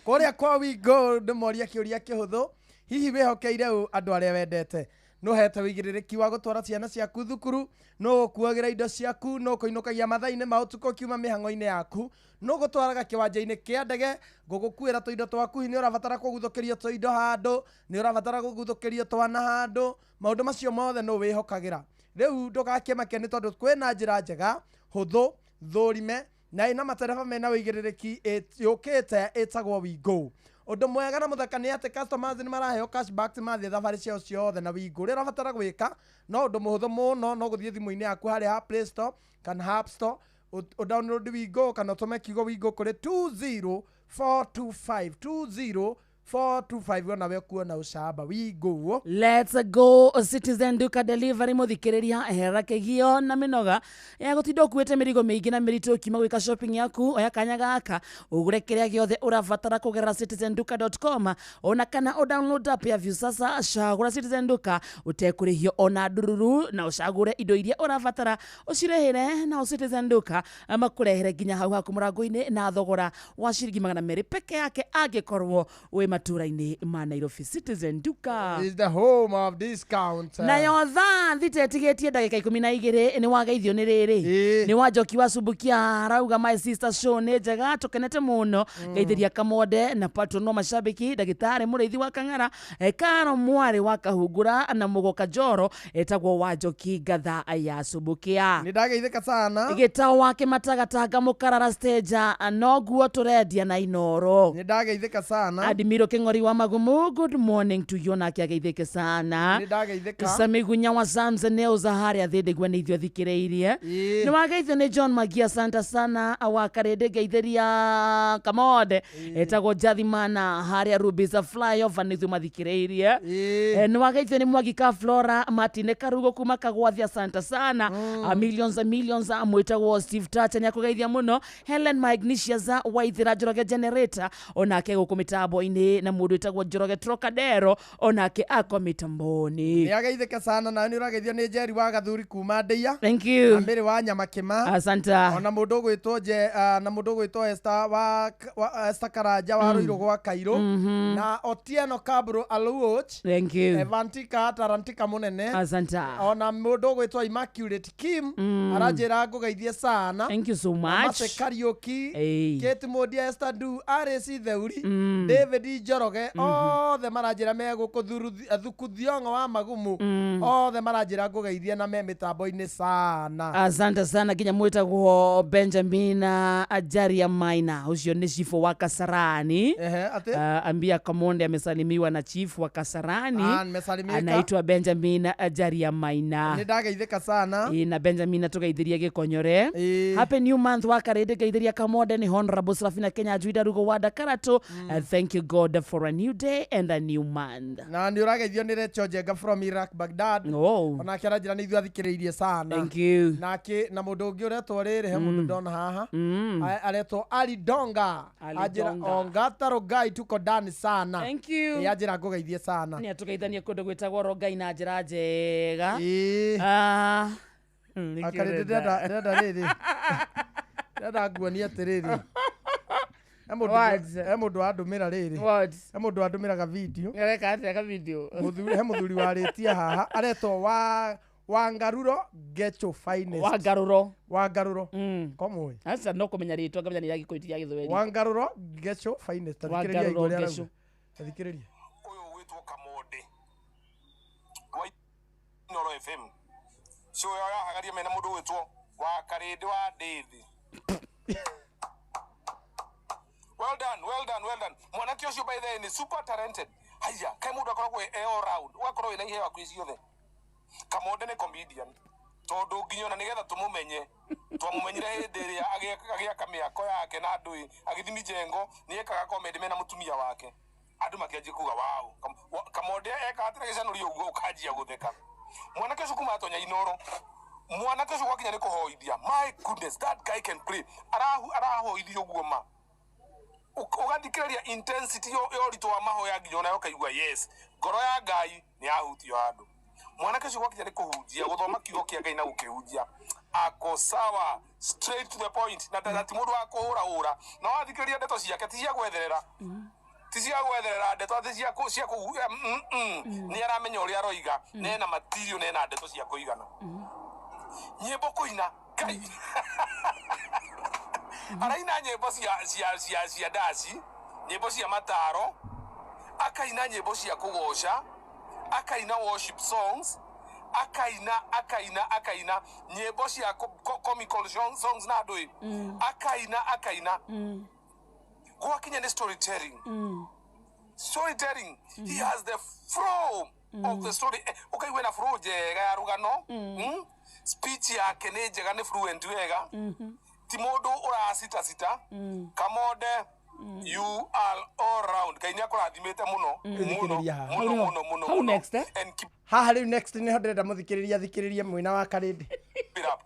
kũrĩa kwa WeGo, ndĩmoria kĩũria kĩhũthũ. Hihi wĩhokeire ũ andũ arĩa wendete? Nũhete wĩigĩrĩrĩki wa gũtwara ciana ciaku thukuru? Nũ ũkuagĩra indo ciaku? Nũ ũkũinũkagia mathaa-inĩ ma ũtukũ ũkiuma mĩhang'o-inĩ yaku? Nũ ũgũtwaraga kĩwanja-inĩ kĩa ndege gũgũkuĩra tũindo twaku? Nĩ ũrabatara kũguthũkĩrio tũindo handũ, nĩ ũrabatara kũguthũkĩrio twana handũ, maũndũ macio mothe nũ wĩhokagĩra? Rĩu ndũgakĩmake nĩ tondũ kwĩna njĩra njega hũthũ thũrime na ĩna matereba mena wĩigĩrĩrĩki yũkĩte ĩtagwo WeGo. Ũndũ mwega na mũthaka nĩ atĩ customers nĩ maraheo cashback mathiĩ thabarĩ ciao ciothe na WeGo. Ũrĩa ũrabatara gwĩka no ũndũ mũhũthũ mũno, no gũthiĩ thimũ-inĩ yaku harĩa ha Play Store kana App Store, ũdownload WeGo kana ũtũme kiugo WeGo kũrĩ 20425, 20425, ona we kuona ũcamba WeGo. Let's go Citizen Duka Delivery mũthikĩrĩria, ehera kĩgio na mĩnoga ya gũtinda ũkuĩte mĩrigo mĩingĩ na mĩritũ ũkiuma gwĩka shopping yaku. Oya kanya gaka ũgũre kĩrĩa gĩothe ũrabatara kũgerera citizenduka.com ona kana ũdownload app ya View sasa. Cagũra Citizen Duka ũtekũrĩhio ona ndururu, na ũcagũre indo iria ũrabatara ũcirĩhĩre, nao Citizen Duka makũrehere nginya hau haku mũrango-inĩ na thogora wa ciringi 200 peke yake angĩkorwo wĩ matũra-inĩ ma Nairobi. Citizen Duka is the home of discount. Nayo thaa thita ĩtigĩtie ndagĩka 12 nĩ wageithio nĩ rĩrĩ nĩ wa Njoki wa Subukia, arauga my sister show nĩ njega, tũkenete mũno, ngeithĩria Kamonde na patron wa mashabiki, ndagĩtarĩ mũrĩithi wa Kang'ara, Karo mwarĩ wa Kahungura na Mũgoka Njoro, etagwo wa Njoki ngatha ya Subukia. Nĩ ndageithĩka sana. Gĩtao wa Kĩmatagatanga mũkarara stage noguo tũrendia na Inoro. Nĩ ndageithĩka sana. Admiral Mairo King'ori wa Magumu, good morning to you, nake ageithĩke sana. Nĩ ndageithĩka. Samigunya wa Samson Neuza harĩa thĩndĩgua nĩ ithuĩ athikĩrĩirie. Nĩ wageithio nĩ John Magia, asante sana wa Karĩndĩ, ngeithĩria Kamode etagwo Jathimana harĩa Rubisa flyover nĩ ithuĩ mathikĩrĩirie. Nĩ wageithio nĩ Mwangi ka Flora Martin Karugo kuma Kagwathi, asante sana. Millions and millions, mwĩtagwo Steve Tacha nĩ akũgeithia mũno. Helen Magnesius Waithira Njoroge generator onake gũkũ mĩtambo-inĩ, na mũndũ wĩtagwo Njoroge Trocadero onake ako mĩtambo-inĩ. Nĩ ageithĩke sana. Nawe nĩ ũrageithio nĩ Njeri wa Gathuri kuma Ndĩia. Thank you. Na Mĩrĩ wa Nyamakĩma. Asante. Ona mũndũ ũgwĩtwo nje na mũndũ ũgwĩtwo Esther wa Esther Karanja wa Rũirũ gwa Kairũ. Na Otieno Kabro Aluoch. Thank you. Evantika Tarantika mũnene. Asante. Ona mũndũ ũgwĩtwo Immaculate Kim aranjĩra ngũgeithie sana. Thank you so much. Mase Kariuki. Hey. Kate Modia Esther Du RC Theuri. David Njoroge othe maranjĩra me gũkũ Thuku Thiong'o wa Magumu. Othe maranjĩra ngũgeithie na me mĩtambo-inĩ sana. Asante sana nginya mwĩtagwo Benjamin Ajaria Maina, ũcio nĩ chifu wa Kasarani. Ehe, atĩ? Ambia Kamonde amesalimiwa na chifu wa Kasarani. Ah, nimesalimika. Anaitwa Benjamin Ajaria Maina. Nĩ ndageithĩka sana. Ĩ, na Benjamin atũgeithirie Gĩkonyore. Happy new month wa Karĩndĩ, ngeithĩria Kamonde nĩ Honorable Serafina Kenya Juida Rugo wa Dakaratu. Thank you God for a new day and a new month. Na nĩ ũrageithio nĩ Recho Njenga from Iraq Baghdad. Oh. Onake aranjĩra nĩ ithuĩ athikĩrĩirie sana. Thank you. Nake na mũndũ ũngĩ ũretwo rĩrĩ, he mũndũ ndona haha. Aretwo Ali Donga. Ali Anjĩra Donga. Ongata Rongai tuko ndani sana. Thank you. Ĩ, anjĩra ngũgeithie sana. Nĩ atũgeithania kũndũ gwĩtagwo Rongai na njĩra njega. Ah, nĩkĩo Akarĩndĩ ndĩrenda. ndĩrenda rĩrĩ. Ndĩrenda nguonie atĩrĩrĩ. He mũndũ What? he mũndũ wandũmĩra rĩrĩ. What? He mũndũ wandũmĩraga video. Areka atĩa ka video? Mũthuri, he mũthuri warĩtie haha aretwo wa Wangaruro Gecho Finest. Wangaruro. Wangaruro. Komũĩ. Aca no kũmenya rĩtwa ngamenya nĩ rĩa Gĩkũyũ ti rĩa Gĩthweri. Wangaruro Gecho Finest. Ta thikĩrĩria Wangaruro igũrũ rĩa Gecho. rauga. Ta thikĩrĩria. Inoro FM cio yo yahagaria mena mundu gwitwo wa Karindi wa Ndithi. Well done, well done, well done. Mwanake ucio by the way ni super talented. Haya, kai mundu akoragwo e all round, ugakorwo wina iheo hakuhĩ ciothe. Kamonde nĩ comedian tondu nginya ona nigetha tumumenye twamumenyire hĩndĩ ĩrĩa agĩaka mĩako yake na andũ agĩthi mijengo nĩ ekaga comedy mena mũtumia wake, andũ makĩanjia kuga wow. Kamonde eka atĩ gĩcanũri ũguo ũkanjia gũtheka. Mwanake ũcio kuma atonya Inoro, mwanake ũcio gwakinya nĩ kũhoithia, my goodness, that guy can pray. Arahoithia ũguo ma ũgathikĩrĩria intensity ya ũritũ wa mahoya nginya onawe ũkaigua yes, ngoro ya Ngai nĩ yahutio handũ. Mwanake ũcio gwakinya nĩ kũhunjia, gũthoma kiugo kĩa Ngai na gũkĩhunjia, ako sawa, straight to the point, na ti mũndũ wa kũhũrahũra. Na wathikĩrĩria ndeto ciake ti cia gwetherera, ti cia gwetherera ndeto atĩ cia kũ cia kũ nĩ aramenya ũrĩa aroiga, nena material, nena ndeto cia kũigana. Nyĩmbo kũina Ngai araina nyĩmbo cia ndaci, nyĩmbo cia mataro, akaina nyĩmbo cia kũgoca, akaina worship songs, akaina akaina akaina nyĩmbo cia comical songs na andũ akaina akaina. Gwakinya nĩ storytelling. Storytelling, he has the flow of the story. Ũkaigua na flow njega ya rũgano. Speech yake nĩ njega, nĩ fluent wega, ti mũndũ ũracitacita. Kamonde, you are all round. Ngai nĩ akũrathimĩte mũno mũno mũno mũno mũno How mũno. next, eh? And keep Haha rĩu next nĩho ndĩrenda mũthikĩrĩria athikĩrĩrie mwĩna wa Karĩndĩ. it up.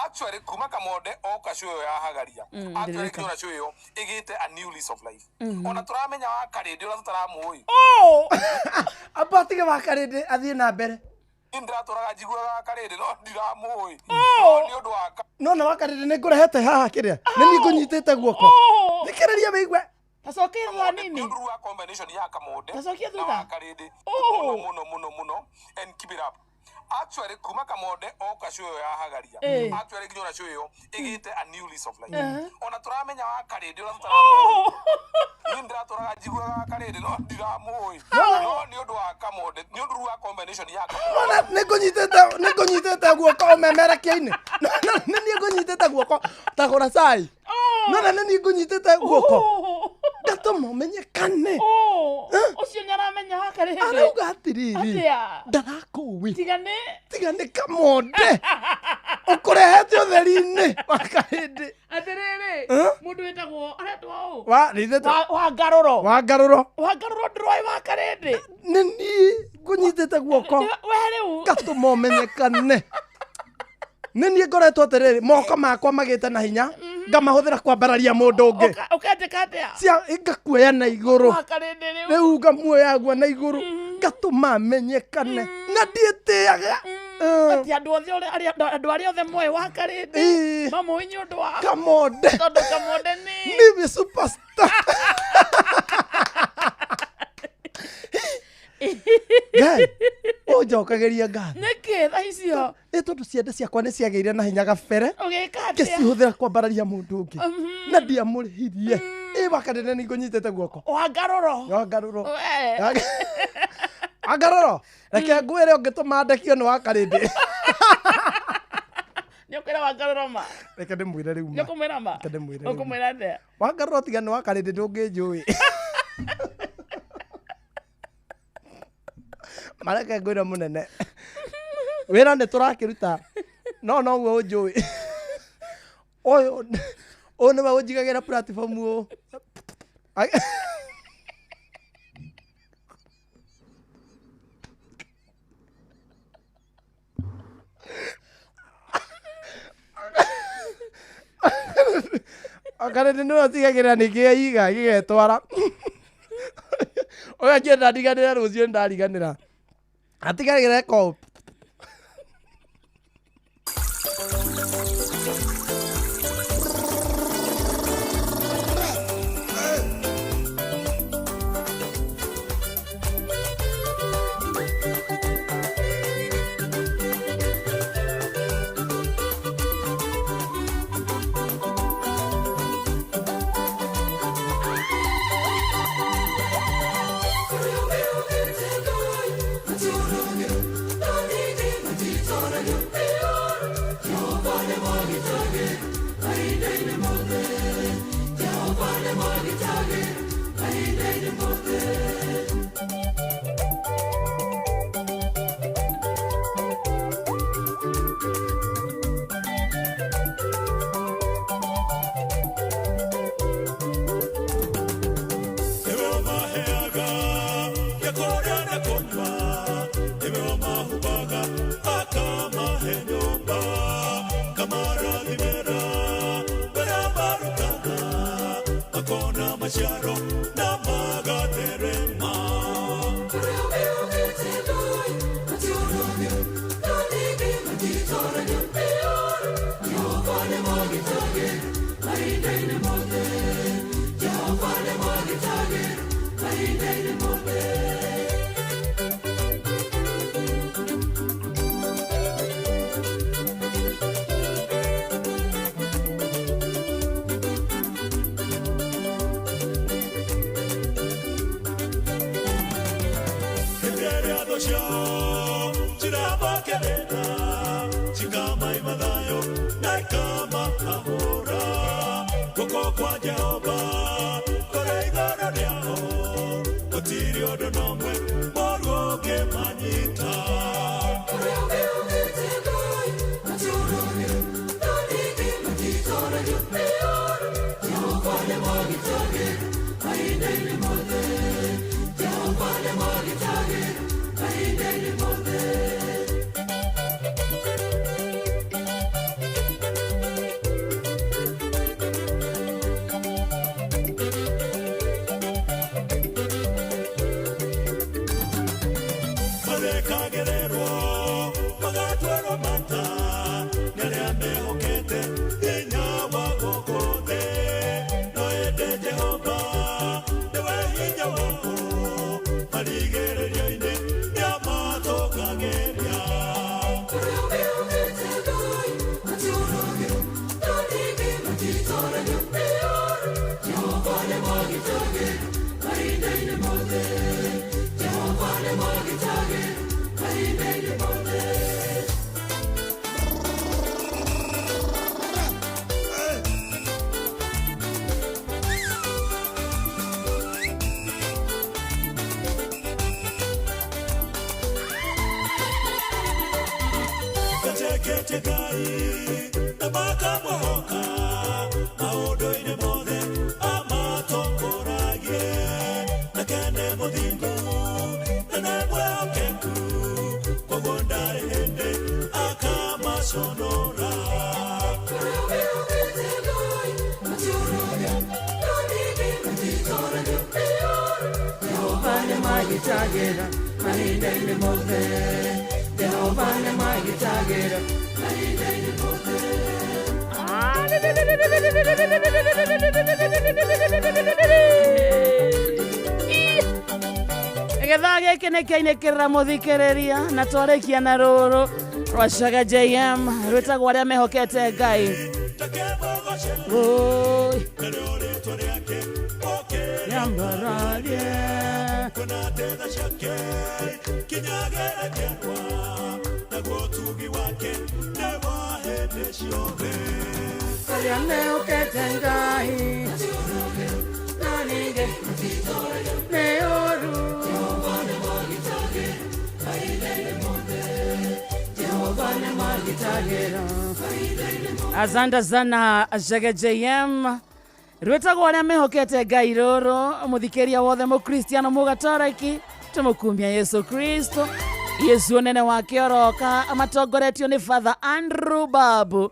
Actually kuma Kamonde oka show ĩyo yahagaria, actually ndĩreka. nginya show ĩyo ĩgĩte a new lease of life. Ona tũramenya wa Karĩndĩ ũrĩa tũtaramũĩ. Amba atige wa Karĩndĩ athiĩ na mbere. Niĩ ndĩratũraga njiguaga Karĩndĩ no ndiramũĩ. No nĩ ũndũ wa No na wa Karĩndĩ nĩ ngũrehete haha kĩrĩa. Nĩ niĩ ngũnyitĩte guoko. Thikĩrĩria wĩigue. Tacokia thutha nini. Nĩ ũndũ wa combination ya Kamonde Tacokia na thutha. wa Karĩndĩ mũno mũno mũno mũno, and keep it up. Actually kuma Kamonde oka show ĩyo yahagaria, actually nginya ona show ĩyo ĩgĩte a new lease of life. Ona tũramenya wa Karĩndĩ ũrĩa tũtaramũĩ. Niĩ ndĩratũraga njiguaga Karĩndĩ no ndiramũĩ. No nĩ ũndũ wa Kamonde, nĩ ũndũ wa combination ya Kamonde. Nona nĩ ngũnyitĩte, nĩ ngũnyitĩte guoko ũmemerekia-inĩ. Nona nĩ niĩ ngũnyitĩte guoko ta gũra cai. Nona nĩ niĩ ngũnyitĩte guoko. Ngatũma ũmenyekane. Ũcio nĩ aramenya hakarĩ. Arauga atĩrĩrĩ, Atĩa? Ndarakũĩ. Tiga nĩ. Tiga nĩ kamonde. Ũkũrehete ũtheri-inĩ wa kahĩndĩ. Atĩrĩrĩ, Eh? mũndũ wĩtagwo aretwo ũ? Wa rĩithe Wa ngarũro. Wa ngarũro. Wa ngarũro ndũroĩ wa karĩndĩ. Nĩ niĩ ngũnyitĩte guoko. We rĩu. Ngatũma ũmenyekane. Nĩ niĩ ngoretwo atĩrĩrĩ, moko makwa magĩte na hinya, ngamahũthĩra kwambararia mũndũ ũngĩ. Ũkanjĩka atĩa? Cia ngakuoya na igũrũ. Wa karĩndĩ rĩu. Rĩu ngamuoya gua na igũrũ. Ngatũma amenyekane. Na ndiĩtĩaga. Atĩ andũ othe andũ arĩa othe moĩ wa karĩndĩ. Mamũĩ nĩ ũndũ wa Kamonde. Tondũ kamonde nĩ. Mimi superstar. Ngai, ũnjokagĩria ngatho. Nĩkĩ thaa icio? Nĩ tondũ ciande ciakwa nĩ ciagĩire na hinya gabere. Ũgĩka atĩa? Ngĩcihũthĩra kwambararia mũndũ ũngĩ. Na ndiamũrĩhirie. Ĩ wakanene nĩ ngũnyitĩte guoko. Wa ngarũro. Wa ngarũro. We. Wa ngarũro. Reke ngwĩre ũngĩtũma ndekio nĩ wakarĩndĩ. Nĩ ũkwĩra wa ngarũro ma. Reke ndĩmwĩre rĩu Nĩ ma. ũkũmwĩra ma. Reke ndĩmwĩre rĩu ma. Ũkũmwĩra atĩa? Wa ngarũro tiga nĩ wakarĩndĩ ndũngĩnjũĩ. Mareke ngwĩre mũnene. Wĩra nĩ tũrakĩruta. No noguo ũnjũĩ. Ũyũ ũyũ nĩwe ũnjigagĩra platform ũũ. Akarĩndĩ nĩwe ũtigagĩrĩra nĩ kĩaiga gĩgetwara. Ũyũ angĩenda ndiganĩre rũciũ nĩndariganĩra. Atigagĩrĩra eka ũũ. Ewe ũmaheaga gĩa kũrĩa na kũnyua, nĩwe ũmahumbaga akamahe nyũmba, akamarathimĩra wĩra marutaga, makona maciaro na magatherema. Hĩndĩ ĩrĩa thũ ciao ciramakerera, cikamaima thayũ na ikamahahũra. Guoko kwa Jehova kũrĩ igũrũ rĩao, gũtirĩ ũndũ na ũmwe mũũru ũngĩmanyita. Mathekagĩrĩrwo magatwarwo mata nĩ arĩa mehokete hinya wa gũkũ. makamũhoka maũndũ-inĩ mothe amatongoragie nake nĩ mũthingu na nĩ mwĩhokeku koguo ndarĩ hĩndĩ akamaconora. Jehova nĩmagitagĩra mahinda-inĩ mothe. Jehova nĩmagitagĩra mahinda-inĩ mothe. Gĩthaa gĩkĩ nĩ kĩainĩkĩrĩra mũthikĩrĩria na twarĩkia na rũrũ rwa Shaga JM rwĩtagwo arĩa mehokete Ngai. Oi. Yambararie. Kwĩna tha ciake kinyagĩra kĩarwa naguo ũtugi wake nĩ wa hĩndĩ ciothe. Arĩa mehokete Ngai na ningĩ nĩ ũru. Jehova nĩmagitagĩra. Asante sana Shaga JM rwĩtagwo arĩa mehokete Ngai rũrũ mũthikĩria wothe mũkristiano mũgatoreki tũmũkumia Yesu Kristo. Yesu ũnene wake oroka matongoretio nĩ Father Andrew Babu.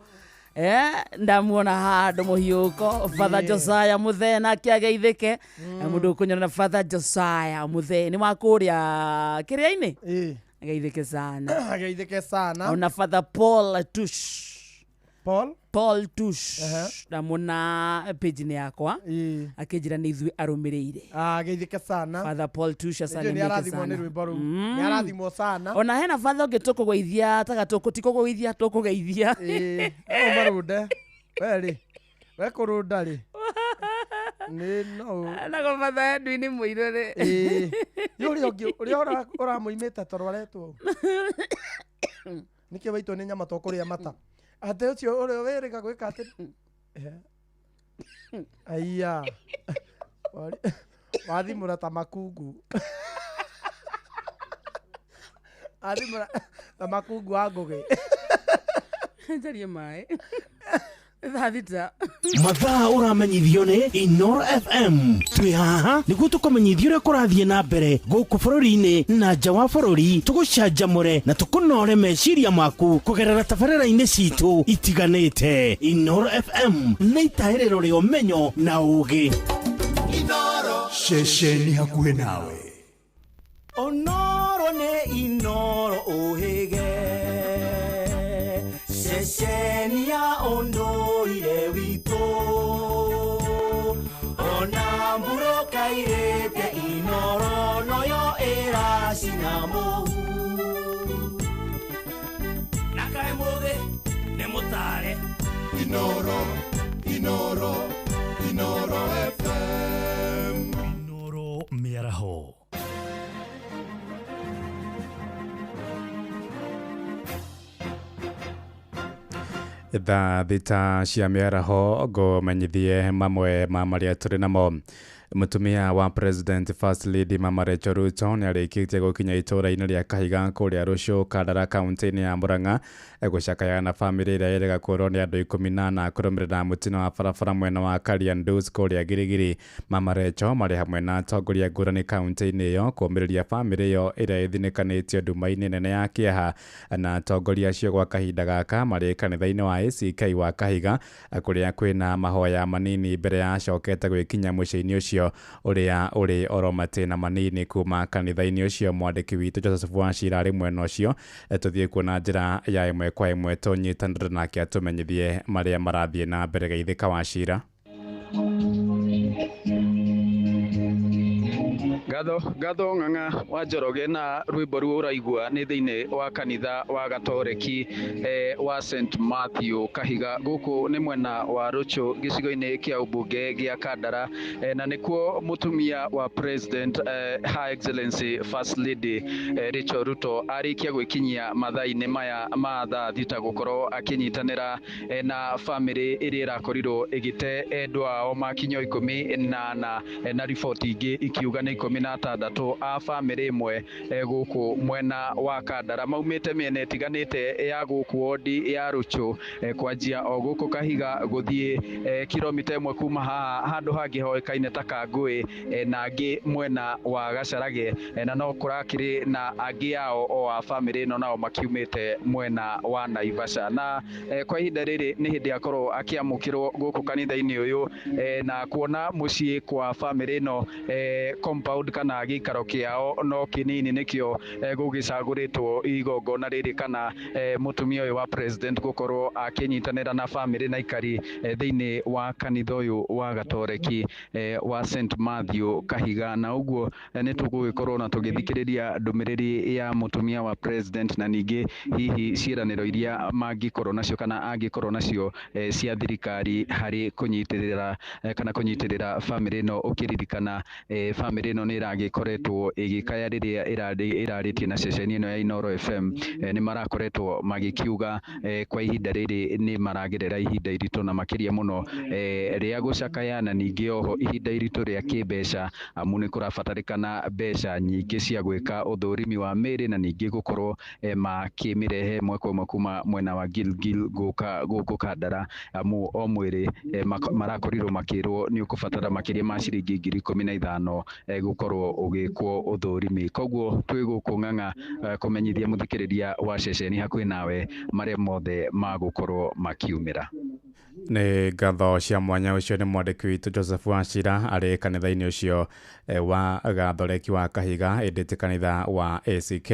Ndamuona handũ mũhiũko Father Josiah Muthee nake ageithĩke. Mũndũ ũkũnyona na Father Josiah Muthee nĩ wa kũrĩa kĩrĩa-inĩ, ageithĩke sana. Ageithĩke sana. Ona Father Paul Tush. Paul? Paul Tush ndamuona page-inĩ yakwa akĩnjĩra nĩ ithuĩ arũmĩrĩire. Ageithĩke sana. Father Paul Tush Nĩnjũĩ asalimike nĩarathimwo sana. nĩ rwĩmbo rũu. Nĩarathimwo sana. Ona hena father ũngĩ tũkũgeithia taga ti kũgũithia tũkũgeithia. Ĩĩ, no ũmarũnde. We rĩ, we kũrũnda rĩ. Nĩ no. Nago Father Edwin Mũirũ rĩ. Ĩĩ. Nĩ ũrĩa ũngĩ, ũrĩa ũramũimĩte toro aretwo ũũ. Nĩkĩo waitwo nĩ nyama to kũrĩa mata. Atĩ ũcio ũrĩa wĩrĩga gwĩka atĩ. Aiya. Wathimũra ta makungu. Wathimũra ta makungu wa ngũgĩ. Njarie maĩ. Thaa 6. Mathaa ũramenyithio nĩ Inoro FM. Twĩ haha nĩguo tũkũmenyithie ũrĩa kũrathiĩ na mbere gũkũ bũrũri-inĩ na nja wa bũrũri, tũgũcanjamũre na tũkũnore meciria maku kũgerera tabarĩra-inĩ citũ itiganĩte. Inoro FM nĩ itahĩrĩro rĩa ũmenyo na ũũgĩ. Ceceni hakuhĩ nawe. Onoro nĩ Inoro ũhĩge ceceni ya ũndũire witũ ona mbura kairĩte Inoro noyo ĩracina mũhu. Na kaĩ mũgĩ nĩ mũtare. Inoro, Inoro, Inoro FM. Inoro mĩaraho. Thaa 6 cia mĩaraho ngũmenyithie mamwe ma marĩa tũrĩ namo. Mũtumia wa President First Lady Mama Rachel Ruto nĩ arĩkĩtie gũkinya itũũra-inĩ rĩa Kahiga kũrĩa Rũciũ Kandara kaunti-inĩ ya Murang'a gũcakaya na bamĩrĩ ĩrĩa ĩrega kũũrwo nĩ andũ 14 kũrũmĩrĩra mũtino wa barabara mwena wa Kariandus kũrĩa Girigiri. Mama Rachel marĩ hamwe na atongoria ngũrani kaunti-inĩ ĩyo kũũmĩrĩria bamĩrĩ ĩyo ĩrĩa ĩthinĩkanĩtio nduma-inĩ nene ya kĩeha na atongoria acio gwa kahinda gaka marĩ kanitha-inĩ wa ACK wa Kahiga kũrĩa kwĩna mahoya manini mbere ya acokete gwĩkinya mũciĩ-inĩ ũcio ũrĩa ũrĩ oro matĩna manini kuma kanitha-inĩ ũcio. Mwandĩki witũ Joseph Wachira arĩ mwena ũcio, tũthiĩ kuo na njĩra ya ĩmwe kwa ĩmwe tũnyitanĩre nake atũmenyithie marĩa marathiĩ na mbere. Geithĩka Wachira. Ngatho Ng'ang'a wa Njoroge na rwĩmbo ruo ũraigua nĩ thĩinĩ wa kanitha wa Gatoreki wa St Matthew Kahiga. Gũkũ nĩ mwena wa Rũchũ gĩcigo-inĩ kĩa ũmbunge gĩa Kandara na nĩkuo mũtumia wa President Her Excellency First Lady Rachel Ruto arĩkia gwĩkinyia mathaa-inĩ maya ma thaa 6 gũkorwo akĩnyitanĩra na bamĩrĩ ĩrĩa ĩrakorirwo ĩgĩte endwa ao makinya 14 na riboti ingĩ ikiuga nĩ 16 a bamĩrĩ ĩmwe gũkũ mwena wa Kandara maumĩte mĩena ĩtiganĩte ya gũkũ wodi ya Rũchũ, kwanjia o gũkũ Kahiga gũthiĩ kilomita 1 kuma haha handũ hangĩ hoĩkaine ta Kangũĩ, na angĩ mwena wa Gacarage, na no kũrakĩrĩ na angĩ ao o a bamĩrĩ ĩno nao makiumĩte mwena wa Naivasha. Na kwa ihinda rĩrĩ nĩ hĩndĩ akorwo akĩamũkĩrwo gũkũ kanitha-inĩ ũyũ, na kuona mũciĩ kwa bamĩrĩ ĩno compound kana gĩikaro kĩao no kĩnini, nĩkĩo gũgĩcagũrĩtwo igongona rĩrĩ kana mũtumia ũyũ wa president gũkorwo akĩnyitanĩra na bamĩrĩ na ikari thĩinĩ wa kanitha ũyũ wa Gatoreki wa St Matthew Kahiga. Na ũguo nĩ tũgũgĩkorwo na tũgĩthikĩrĩria ndũmĩrĩri ya mũtumia wa president na ningĩ hihi ciĩranĩro iria mangĩkorwo nacio kana angĩkorwo nacio cia thirikari harĩ kũnyitĩrĩra kana kũnyitĩrĩra bamĩrĩ ĩno, ũkĩririkana bamĩrĩ ĩno nĩ ĩragĩkoretwo ĩgĩkaya rĩrĩa ĩrarĩtie na ceceni ĩno ya Inooro FM. Nĩ marakoretwo magĩkiuga kwa ihinda rĩrĩ nĩ maragerera ihinda iritũ na makĩria mũno rĩa gũcakaya, na ningĩ oho ihinda iritũ rĩa kĩmbeca, amu nĩ kũrabatarĩkana mbeca nyingĩ cia gwĩka ũthũrimi wa mĩĩrĩ na ningĩ gũkorwo makĩmĩrehe ĩmwe kwa ĩmwe kuma mwena wa Gilgil gũka gũkũ Kandara, amu o mwĩrĩ marakorirwo makĩrwo nĩ ũkũbatara makĩria ma ciringi 15,000 gũkorwo ũgĩkwo ũthũrimi. Koguo twĩ gũkũ Ng'ang'a kũmenyithia mũthikĩrĩria wa ceceni hakuhĩ nawe marĩa mothe magũkorwo makiumĩra. Nĩ ngatho cia mwanya. Ũcio nĩ mwandĩki witũ Joseph Wachira arĩ kanitha-inĩ ũcio wa Gathoreki wa Kahiga, ĩndĩ ti kanitha wa ACK.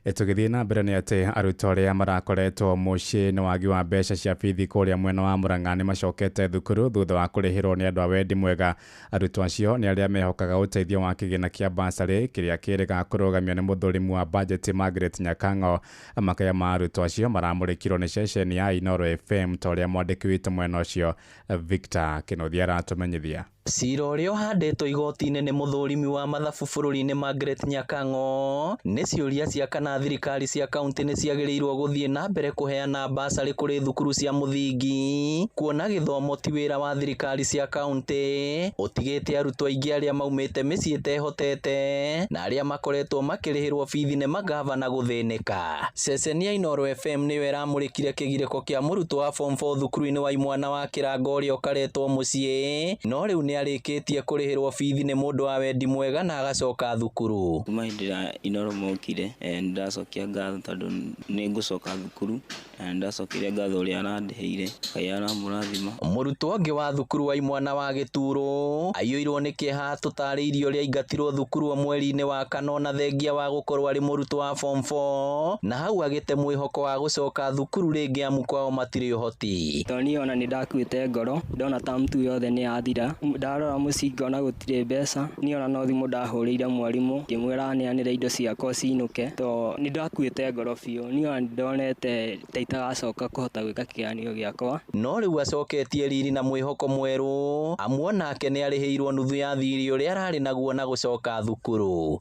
Tũgĩthiĩ na mbere nĩ atĩ arutwo arĩa marakoretwo mũciĩ nĩ wagi wa mbeca cia bithi kũrĩa mwena wa Murang'a nĩ macokete thukuru thutha wa kũrĩhĩrwo nĩ andũ a wendi mwega. Arutwo acio nĩ arĩa mehokaga ũteithio wa kĩgĩna kĩa bursary kĩrĩa kĩrĩga kũrũgamio nĩ mũthũrimu wa bajeti Margaret Nyakang'o. Makaya ma arutwo acio maramũrĩkirwo nĩ ceceni ya Inooro FM ta ũrĩa mwandĩki witũ mwena ũcio Victor Kĩnuthia aratũmenyithia. Cira ũrĩa ũhandĩtwo igoti-inĩ nĩ mũthũrimi wa mathabu bũrũri-inĩ Margaret Nyakang'o nĩ ciũria cia kana thirikari cia kaunti nĩ ciagĩrĩirwo gũthiĩ na mbere kũheana basarĩ kũrĩ thukuru cia mũthingi, kuona gĩthomo ti wĩra wa thirikari cia kaunti, ũtigĩte arutwo aingĩ arĩa maumĩte mĩciĩ ĩtehotete na arĩa makoretwo makĩrĩhĩrwo bithi nĩ magavana gũthĩnĩka. Ceceni ya Inooro FM nĩyo ĩramũrĩkire kĩgirĩko kĩa mũrutwo wa form 4 thukuru-inĩ wa imwana wa Kĩrango ũrĩa ũkaretwo mũciĩ no rĩu nĩ arĩkĩtie kũrĩhĩrwo bithi nĩ mũndũ wa wendi mwega na agacoka thukuru. Kuma hĩndĩ ĩrĩa Inooro mokire, nĩndacokia ngatho tondũ nĩ ngũcoka thukuru, na nĩndacokeria ngatho ũrĩa arandĩhĩire, Ngai aramũrathima. Mũrutwo ũngĩ wa thukuru wa imwana wa Gĩturo aiyũirwo nĩ kĩeha tũtarĩirie ũrĩa aingatirwo thukuru mweri-inĩ wa kana ona thengia wa gũkorwo arĩ mũrutwo wa form 4 na hau agĩte mwĩhoko wa gũcoka thukuru rĩngĩ amu kwao matirĩ ũhoti. Tondũ niĩ ona nĩndakuĩte ngoro, ndona term 2 yothe nĩ yathira, ndarora mũciĩ ngona gũtirĩ mbeca, niĩ ona no thimũ ndahũrĩire mwarimũ ngĩmwĩra aneanĩre indo ciakwa cinũke, tondũ nĩndakuĩte ngoro biũ, niĩ ona nĩndonete ta itagacoka kũhota gwĩka kĩgeranio gĩakwa. No rĩu acoketie riri na mwĩhoko mwerũ amu onake nĩ arĩhĩirwo nuthu ya thirĩ ũrĩa ararĩ naguo na gũcoka thukuru.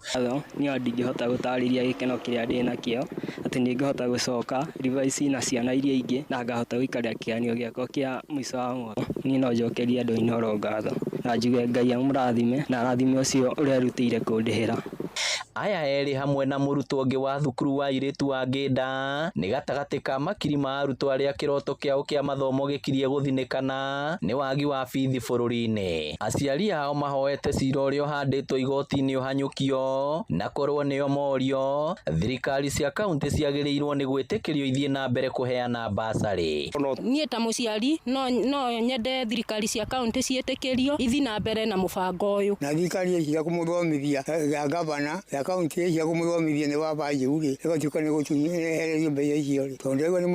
Niĩ ona ndingĩhota gũtarĩria gĩkeno kĩrĩa ndĩnakĩo atĩ nĩngũhota gũcoka revise na ciana iria ingĩ na ngahota gũikarĩra kĩgeranio gĩakwa kĩa mũico wa mwaka. Niĩ no njokerie andũ a Inooro ngatho na njuge Ngai amũrathime na arathime ũcio ũrerutĩire kũndĩhĩra. Aya erĩ hamwe na mũrutwo ũngĩ wa thukuru wa airĩtu wa Ngĩnda nĩ gatagatĩ ka makiri ma arutwo arĩa kĩroto kĩao kĩa mathomo gĩkirie gũthinĩkana nĩ wagi wa bithi bũrũri-inĩ. Aciari ao mahoete cira ũrĩa ũhandĩtwo igoti-inĩ ũhanyũkio na korwo nĩo morio thirikari cia kaunti ciagĩrĩirwo nĩ gwĩtĩkĩrio ithiĩ na mbere kũheana basarĩ. Niĩ ta mũciari no nyende thirikari cia kaunti ciĩtĩkĩrio ithiĩ na mbere na mũbango ũyũ. Na thirikari ĩciga kũmũthomithia ya gavana ya kaunti ĩciga kũmũthomithia nĩ wa njĩu rĩ ĩgatuĩka nĩ gũtunyehererio mbeca icio rĩ, tondũ rĩu nĩ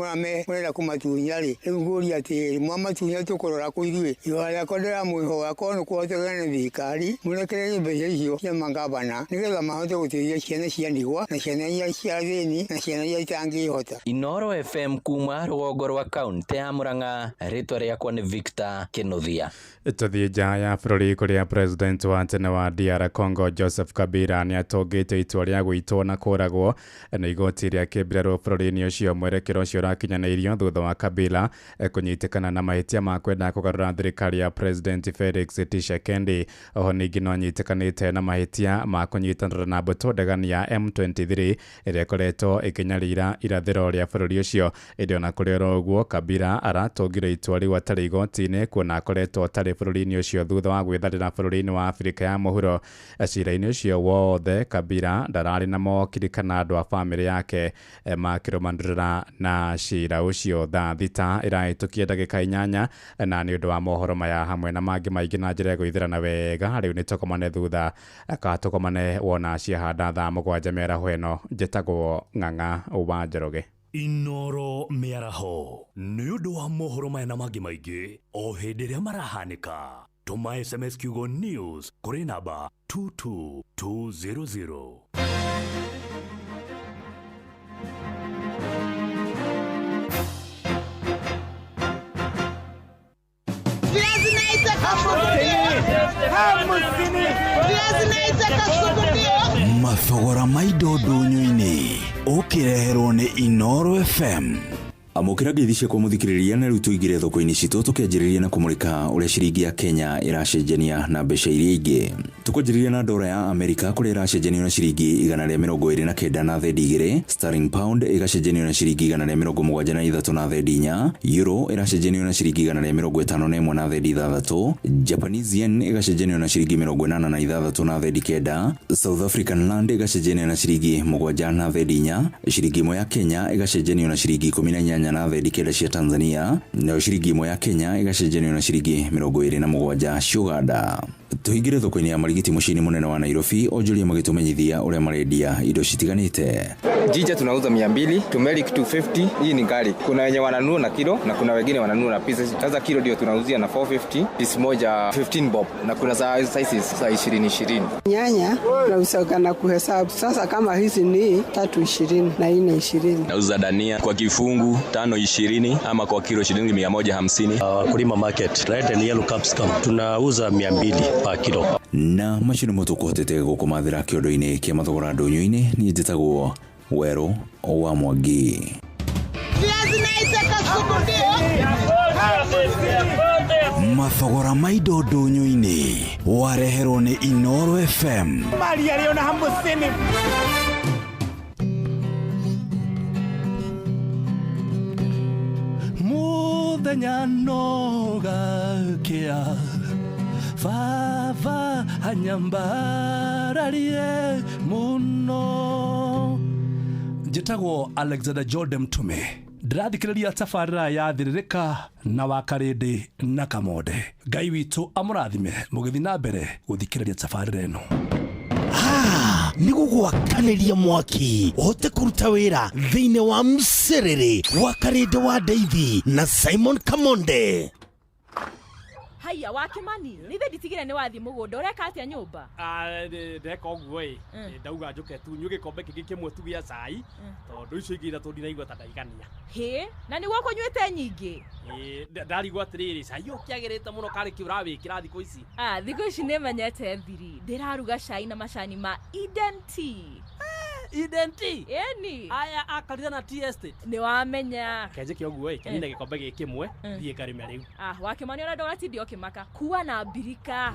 mũrenda kũmatunya rĩ, rĩu ngũria atĩrĩrĩ, mwamatunya tũkũrora kũ ithuĩ? Ihoya rĩakwa ndĩramwĩhoya korwo nĩ kũhotekana nĩ thirikari mũrekererie mbeca icio cia magavana nĩgetha mahote gũteithia ciana cia ndigwa na ciana iria cia athĩni na ciana iria itangĩhota. Inooro FM kuma rũgongo rwa kaunti ya Murang'a, rĩtwa rĩakwa nĩ Victor Kĩnuthia. Tũthiĩ nja ya bũrũri kũrĩa president wa tene wa DR Congo Joseph Kabila nĩ atũngĩtwo atũngĩte itua rĩa gũitwo na kũragwo nĩ igoti rĩa kĩmbirarũ bũrũri-inĩ ũcio. Mwerekero ũcio ũrakinyanĩirio thutha wa Kabila kũnyitĩkana na mahĩtia ma kwenda kũgarũra thirikari ya President Felix Tshisekedi. Oho ningĩ no anyitĩkanĩte na mahĩtia ma kũnyitanĩra na mbũtũ ndegani ya M23 ĩrĩa ĩkoretwo ĩkĩnyarira irathĩro rĩa bũrũri ũcio. Ĩndĩ ona kũrĩ oro ũguo, Kabila aratũngire itua rĩu atarĩ igoti-inĩ kuona akoretwo atarĩ bũrũri-inĩ ũcio thutha wa gwĩtharĩra bũrũri-inĩ wa Afrika ya mũhuro. Cira-inĩ ũcio wothe Kabila ndararĩ na mawakiri kana andũ a bamĩrĩ yake makĩrũmanĩrĩra na cira ũcio. Thaa 6 ĩrahĩtũkia ndagĩka 8, na nĩ ũndũ wa mohoro maya hamwe na mangĩ maingĩ na njĩra ya gwĩthĩrana wega, rĩu nĩ tũkomane thutha ka tũkomane wona ciahanda thaa 7 mĩaraho ĩno. Njĩtagwo Ng'ang'a wa Njoroge. Inoro mĩaraho nĩ ũndũ wa mohoro maya na mangĩ maingĩ o hĩndĩ ĩrĩa marahanĩka. Tũma SMS kiugo news kũrĩ namba 22200. Mathogora ma indo ndũnyũ-inĩ ũkĩreherwo nĩ Inoro FM. Amũkĩra ngeithi ciakwa mũthikĩrĩria, na rĩu tũingĩre thoko-inĩ citũ tũkĩanjĩrĩria na kũmũrĩka ũrĩa ciringi ya Kenya ĩracenjania na mbeca iria ingĩ. Tũkwanjĩrĩria na ndora ya Amerika kũrĩa ĩracenjanio na ciringi 129 na thendi 2, sterling pound ĩgacenjanio na ciringi 173 na thendi 4, euro ĩracenjanio na ciringi 151 na thendi 6, Japanese yen ĩgacenjanio na ciringi 86 na thendi 9, South African rand ĩgacenjanio na ciringi 7 na thendi 4, ciringi 1 ya Kenya ĩgacenjanio na ciringi 18 na thendi 9 cia Tanzania, nayo ciringi 1 ya Kenya ĩgacenjanio na ciringi 27 cia Uganda. Tũhingĩre thoko-inĩ ya Marigiti mũciĩ-inĩ mũnene wa Nairobi, onjoria magĩtũmenyithia ũrĩa marendia indo citiganĩte. Jinja tunauza 200, turmeric 250, hii ni garlic. Kuna wenye wananunua na kilo na kuna wengine wananunua na pieces. Sasa kilo ndio tunauzia na 450, piece moja 15 bob, na kuna za sizes za 20 20. Nyanya tunauza na kuhesabu. Sasa kama hizi ni 3.20 na 4.20. Nauza dania kwa kifungu 5.20 ama kwa kilo shilingi 150. Wakulima market, red and yellow capsicum tunauza 200 pa kilo. Na macio nĩmo tũkũhotete gũkũmathĩra kĩondo-inĩ kĩa mathogora ndũnyũ-inĩ. Niĩ njĩtagwo Werũ wa Mwangi. Mathogora ma indo ndũnyũ-inĩ wareherwo nĩ Inoro FM. Maria rĩo na hamũcini. Mũthenya no gakĩa baba anyambararie mũno. Njĩtagwo Alexander Jordan Mtume, ndĩrathikĩrĩria tabarĩra ya Thĩrĩrĩka na Wakarĩndĩ na Kamonde. Ngai witũ amũrathime mũgĩthiĩ na mbere gũthikĩrĩria tabarĩra ĩno. Nĩ gũgwakanĩria mwaki ũhote kũruta wĩra thĩinĩ wa mcerere wa Karĩndĩ wa Ndeithi na Simon Kamonde. Haiya wa Kimani, nithe nditigire nĩ wathiĩ mũgũnda, ũreka atĩa nyũmba? Ndeka ũguo ĩ, ndauga njũke tu nyue gĩkombe kĩngĩ kĩmwe tu gĩa cai, tondũ icio ingĩ ithatũ ndinaigua ta ndaigania. Hĩ, na nĩguo ũkũnyuĩte nyingĩ? Ndarigwo atĩrĩrĩ, cai ũkĩagĩrĩte mũno karĩ kĩ ũrawĩkĩra thikũ ici? Thikũ ici nĩmenyete thiri, ndĩraruga cai na macani ma Eden Tea. Eden Tea? Ĩni. Aya akarira na tea estate. Nĩwamenya. Kenjĩke ũguo ĩ, kenyine gĩkombe gĩkĩ kĩmwe, thiĩ ngarĩme rĩu. Wa Kimani ona ndũgatinde ũkĩmaka, kua na mbirika.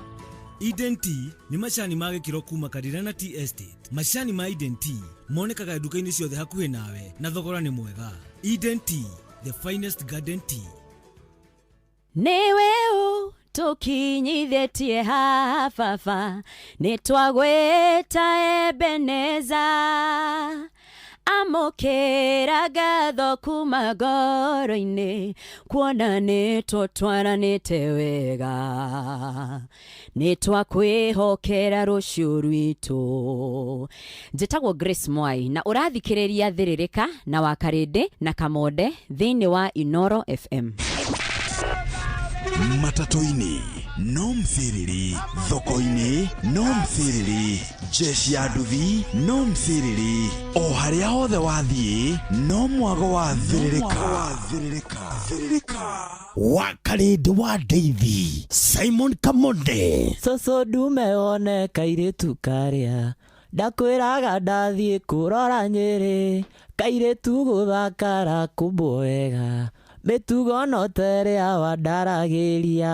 Eden Tea nĩ macani ma gĩkĩro kuma Karirana Tea Estate. Macani ma Eden Tea monekaga nduka-inĩ ciothe hakuhĩ nawe na thogora nĩ mwega. Eden Tea, the finest garden tea. Nĩwe ũtũkinyithĩtie haha baba, nĩtwagwĩta Ebeneza. Amũkĩra ngatho kuma ngoro-inĩ, kuona nĩtũtwaranĩte wega. Nĩtwakwĩhokera rũciũ rwitũ. Njĩtagwo Grace Mwai na ũrathikĩrĩria Thĩrĩrĩka na Wakarĩndĩ na Kamonde thĩinĩ wa Inoro FM. Matatũ-inĩ no mthiriri, thoko-inĩ no mthiriri, jeshi ya nduthi no mthiriri, o harĩa hothe wathiĩ no mwago wa Thĩrĩrĩka. Wakarĩndĩ wa Ndeithi, Simon Kamonde. Cũcũ ndume wone kairĩtu karĩa Ndakwĩraga ndathiĩ kũrora Nyĩrĩ, kairĩtu gũthakara kũmbwo wega, mĩtugo no ta ĩrĩa wandaragĩria.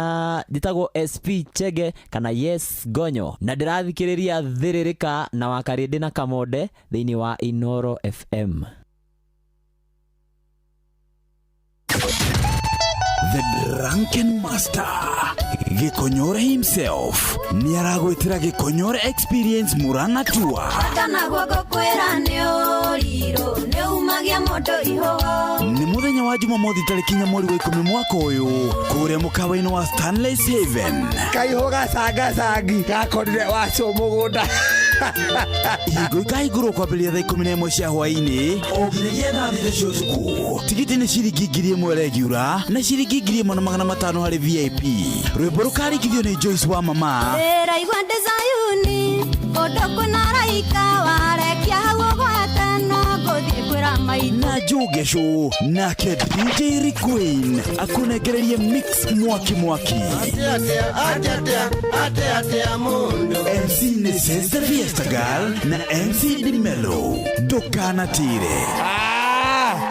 Njĩtagwo SP Chege kana Yes Gonyo, na ndĩrathikĩrĩria Thĩrĩrĩka na Wakarĩndĩ na Kamonde thĩinĩ wa Inoro FM. The Drunken Master Gĩkonyore himself nĩ aragwĩtĩra Gĩkonyore Experience Murang'a Tour. Kana guoko kwĩra nĩ ũrirũ nĩ umagia mũndũ ihũgũ. Nĩ mũthenya wa Jumamothi tarĩki 4 mweri wa 10 mwaka ũyũ kũrĩa mũkawa-inĩ wa Stanley's Haven. Kaihũ gacangacangi gakorire wacio mũgũnda. Ihingo ikahingũrwo kwambĩrĩria thaa 11 cia hwaĩ-inĩ o nginyagia thaa 6 cia ũtukũ. Tigiti nĩ ciringi 1000 regular na ciringi 1500 harĩ VIP. Rwĩmbo rũkarĩkithio nĩ Joyce wa Mama. Ndĩraigua ndĩ Zayuni kũndũ kwĩna araika warekia hau ũgwate no ngũthiĩ kwĩra maitũ. Na Jogesho nake DJ Rick Queen akũnengererie mix mwaki mwaki. MC nĩ Sister Fiesta Girl na MC Dimelo. Ndũkanatire.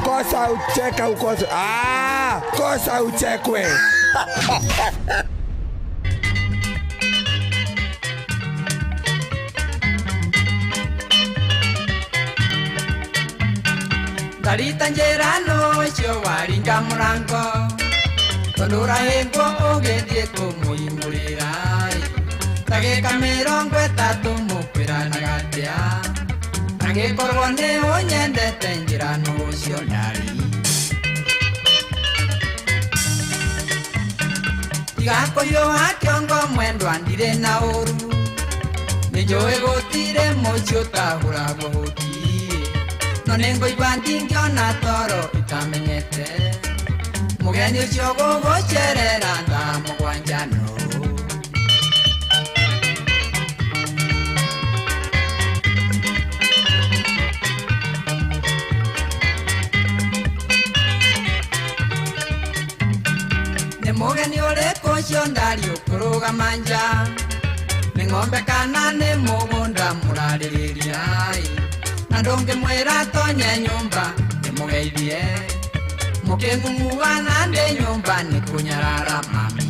Kosa ucheka ukosa. Kosa uchekwe. Ndarita njĩra nũcio waringa mũrango tondũ ũrahĩngwo ũgĩthiĩ kũmũhingũrĩra ndagĩka 30 mũkwĩranaga atĩa angĩkorwo nĩ ũnyendete njĩra nũcio ndari tiga kũhiũha kĩongo mwendwa ndirĩ na ũru nĩ njũĩ gũtirĩ mũciĩ ũtahũragwo hũti no nĩngũigua ndingĩona toro itamenyete mũgeni ũcio gũgũcerera thaa 7 no. Nĩ mũgeni ũrĩkũ ũcio ndari ũkũrũgama nja nĩ ng'ombe kana nĩ mũgũnda mũrarĩrĩria na ndũngĩmwĩra tonye nyũmba ndĩmũgeithie mũkĩng'ung'uana ndĩ nyũmba nĩ kũnyarara mami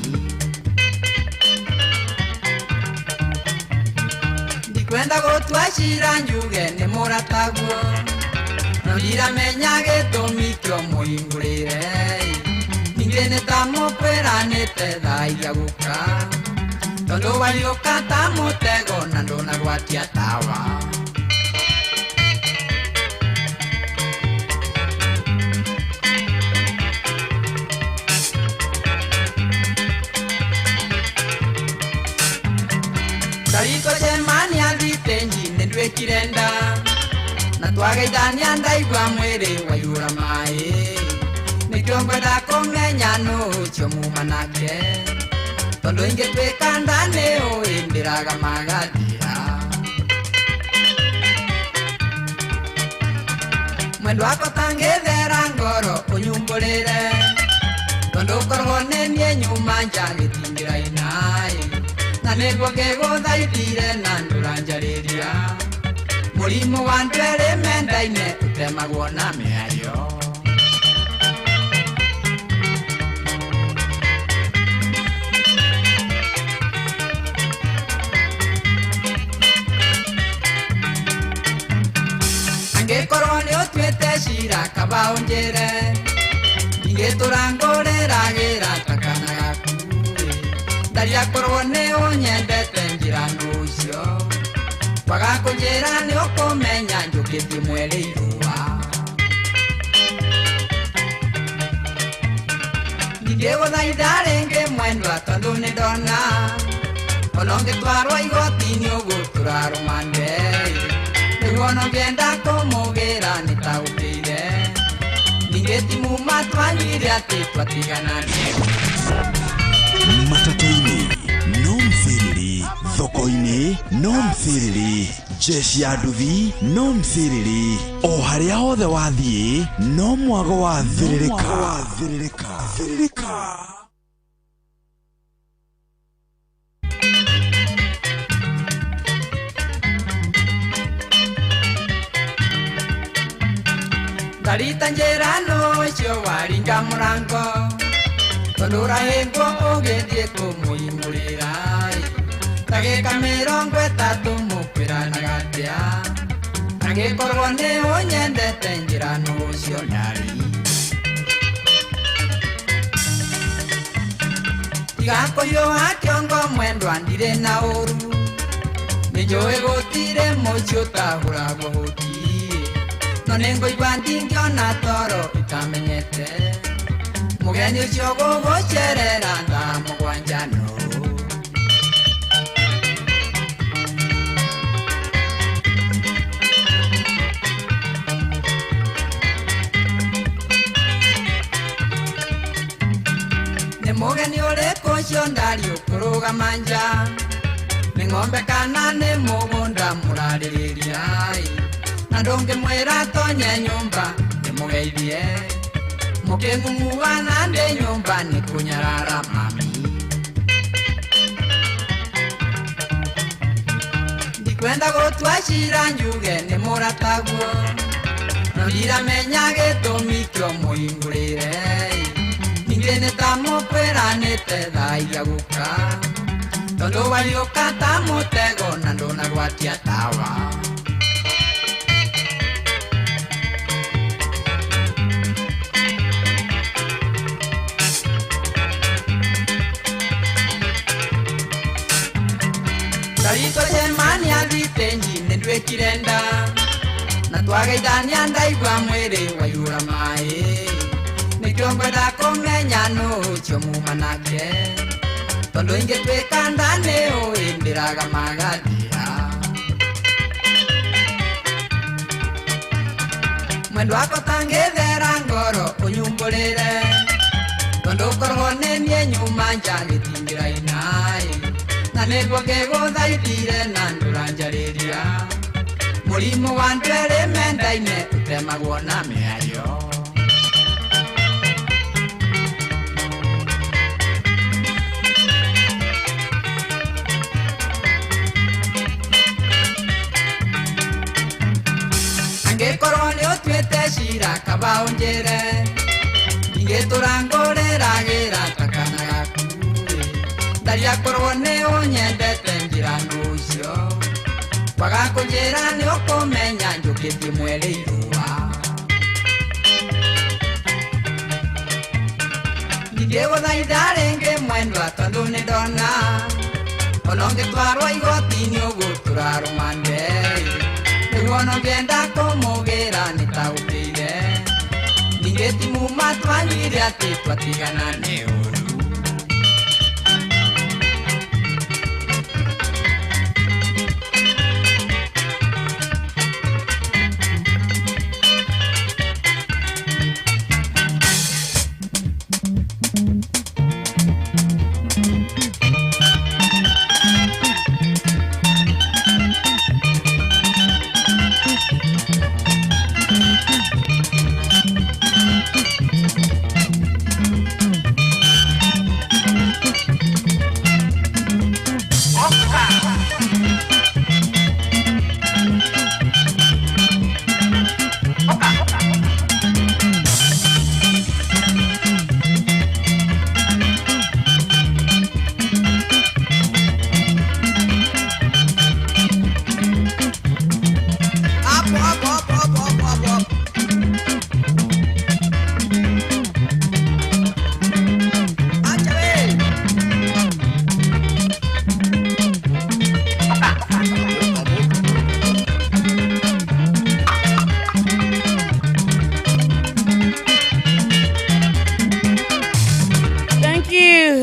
ndikwenda gũtua cira njuge nĩ mũrataguo no ndiramenya gĩtũmi kĩo mũhingũrĩre ningĩ nĩ ta mũkwĩranĩte thaa iria gũka tondũ wariũka ta mũtego na ndũnagwatia tawa. Ndariko cemania thitĩnji nĩ nduĩkire nda na twageithania ndaigua mwĩrĩ waiyũra maĩ nĩkĩo ngwenda kũmenya nũ ũcio muma nake tondũ ingĩtuĩka nda nĩ ũĩ ndĩraga magathira mwendwa wakwa tangĩthera ngoro ũnyumbũrĩre tondũ korwo nĩ niĩ nyuma nja gĩtingĩraina na nĩguo ngĩgũthaithire na ndũranjarĩria mũrimũ wa andũ erĩ mendaine ũtemagwo na mĩario. Angĩkorwo nĩ ũtuĩte cira kaba ũnjĩre ingĩtũra ngũrĩragĩra ta kana gaku ndaria korwo nĩ ũnyendete njĩra nũcio kwaga kũnjĩra nĩ ũkũmenya njũkĩtie mweri irũa ndingĩgũthaitha rĩngĩ mwendwa tondũ nĩ ndona ona ũngĩtwarwo igoti-inĩ ũgũtũra rũmande nĩguo ona ũngĩenda kũmũgĩra nĩ taũkĩire ningĩ ti muma twanyuire atĩ twatigana. Matatũ-inĩ no mthĩrĩri, thoko-inĩ no mthĩrĩri, jeshi ya nduthi no mthĩrĩri, o harĩa hothe wathiĩ no mwago wa thĩrĩrĩka. Thĩrĩrĩka. Ndarita njĩra nũ ũcio waringa mũrango tondũ ũrahĩngwo ũgĩthiĩ kũmũhingũrĩra ndagĩka 30 mũkwĩranaga atĩa angĩkorwo nĩ ũnyendete njĩra nũ ũcio ndari tiga kũhiũha kĩongo mwendwa ndirĩ na ũru nĩnjũĩ gũtirĩ mũciĩ ũtahũragwo hũti no nĩngũigua ndingĩona toro itamenyete mũgeni ũcio gũgũcerera thaa 7 nũ nĩ mũgeni ũrĩkũ ũcio ndari ũkũrũgama nja nĩ ng'ombe kana nĩ mũgũnda mũrarĩrĩria na ndũngĩmwĩra tonye nyũmba ndĩmũgeithie mũkĩng'ung'uana ndĩ nyũmba nĩ kũnyarara mami ndikwenda gũtua cira njuge nĩ mũrataguo no ndiramenya gĩtũmi kĩo mũhingũrĩre ningĩ nĩ ta mũkwĩranĩte thaa iria gũka tondũ wariũka ta mũtego na ndũnagwatia tawa Ndarito cemania thitenji nĩ nduĩkire nda na twageithania ndaigua mwĩrĩ waiyũra maĩ nĩkĩo ngwenda kũmenya nũ ũcio muma nake tondũ ingĩtuĩka nda nĩ ũĩ ndĩraga magathia mwendwa wakwa tangĩthera ngoro ũnyumbũrĩre tondũ korwo nĩ niĩ nyuma nja gĩtingĩraina na nĩguo ngĩgũthaithire na ndũranjarĩria mũrimũ wa andũ erĩ mendaine ũtemagwo na mĩario angĩkorwo nĩ ũtuĩte cira kaba ũnjĩre ndingĩtũra ngũrĩragĩra ta kana gaku ndaria korwo nĩ ũnyendete njĩra nũ ũcio kwaga kũnjĩra nĩ ũkũmenya njũkĩtie mweri irũa ndingĩgũthaitha rĩngĩ mwendwa tondũ nĩ ndona ona ũngĩtwarwo igoti-inĩ ũgũtũra rũmande nĩguo ona ũngĩenda kũmũgĩra nĩ taũkĩire ningĩ ti muma twanyuire atĩ twatigana nĩ ũru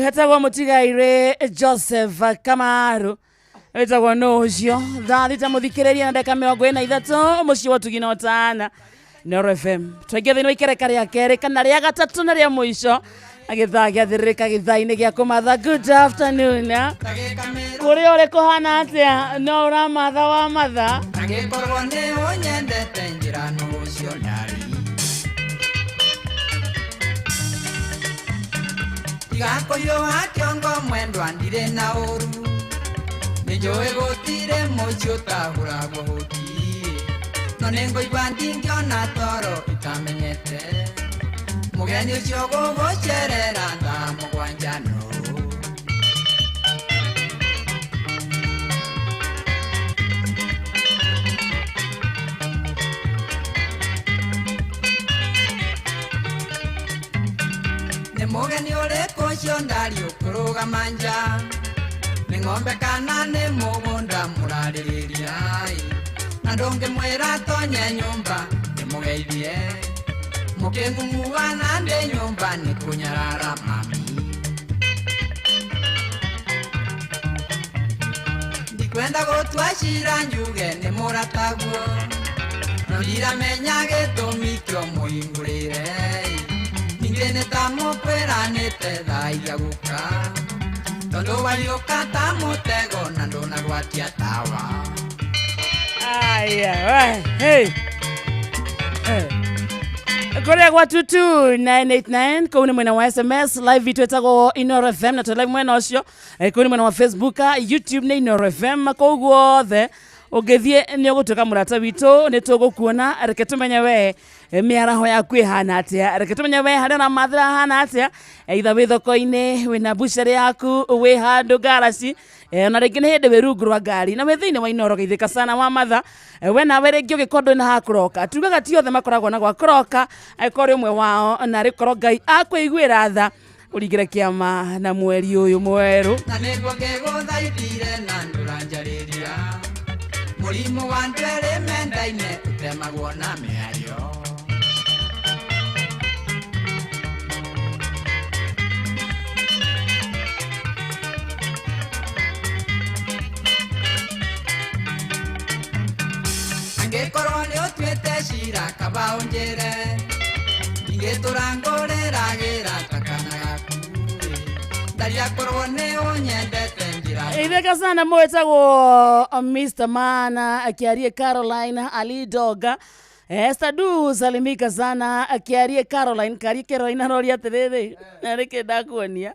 Etagwo mũtigairĩ Joseph Kamaru wĩtagwo nũ ũcio thaa 6 mũthikĩrĩria na ndagĩka 43 mũciĩ wa ũtugi na ũtana Inooro FM twaingĩ thĩinĩ wa ikereka rĩa kerĩ kana rĩa gatatũ na rĩa mũico gĩthaa gĩathĩrĩrĩka gĩthaa-inĩ gĩa kũmatha. Good afternoon kũrĩa ũrĩ kũhana atĩa no ũramatha wa matha angĩkorwo nĩ ũnyendete njĩra nũ ũcio ndari tiga kũhiũha kĩongo mwendwa ndirĩ na ũru nĩnjũĩ gũtirĩ mũciĩ ũtahũragwo hũti no nĩngũigua ndingĩona toro. Ũtamenyete mũgeni ũcio gũgũcerera thaa mũgwanja no. Nĩ mũgeni ũrĩkũ ũcio ndari ũkũrũgama nja, nĩ ng'ombe kana nĩ mũgũnda mũrarĩrĩria, na ndũngĩmwĩra tonye nyũmba ndĩmũgeithie, mũkĩng'ung'uana ndĩ nyũmba nĩ kũnyarara mami. Ndikwenda gũtua cira njuge nĩ mũrataguo, no ndiramenya gĩtũmi kĩo mũhingũrĩre, ningĩ nĩ ta mũkwĩranĩte thaa iria gũka, tondũ wariũka ta mũtego na ndũnagwatia tawa. Aya, we, hey. Hey. Kũrĩa gwa 22989 kũu nĩ mwena wa SMS live itũ ĩtagwo Inooro FM na twĩ live mwena ũcio. Kũu nĩ mwena wa Facebook, YouTube nĩ Inooro FM, kũu guothe ũngĩthiĩ nĩ ũgũtuĩka mũrata witũ, nĩ tũgũkuona. Reke tũmenye we mĩaraho yaku ĩhana atĩa, reke tũmenye we harĩa ũramathĩra hana atĩa, either wĩ thoko-inĩ, wĩna bucĩrĩ yaku, wĩ handũ ngaraci, ona rĩngĩ nĩ hĩndĩ wĩ rungu rwa ngari na wĩ thĩinĩ wa Inooro geithĩka sana wa matha. We nawe rĩngĩ ũngĩkorwo ndũrĩ na ha kũroka, tugaga ti othe makoragwo na gwa kũroka, angĩkorwo ũrĩ ũmwe wao na rĩkorwo Ngai akũiguĩra tha ũringĩre kĩama na mweri ũyũ mwerũ. Na nĩguo ngĩgũthaithire na ndũranjarĩria, mũrimũ wa ndwere mendaine ũtemagwo na mĩario. Angĩkorwo nĩ ũtuĩte cira kaba ũnjĩre, ingĩtũra ngũrĩragĩra ta kana gaku, ndaria korwo nĩ ũnyendete njĩra. Itheka sana mwetagwo Mr. Mana akiarie Caroline Ali Doga. Esther Du salimika sana akiarie Caroline, karie Caroline aroria atiriri na reke ndakuonia.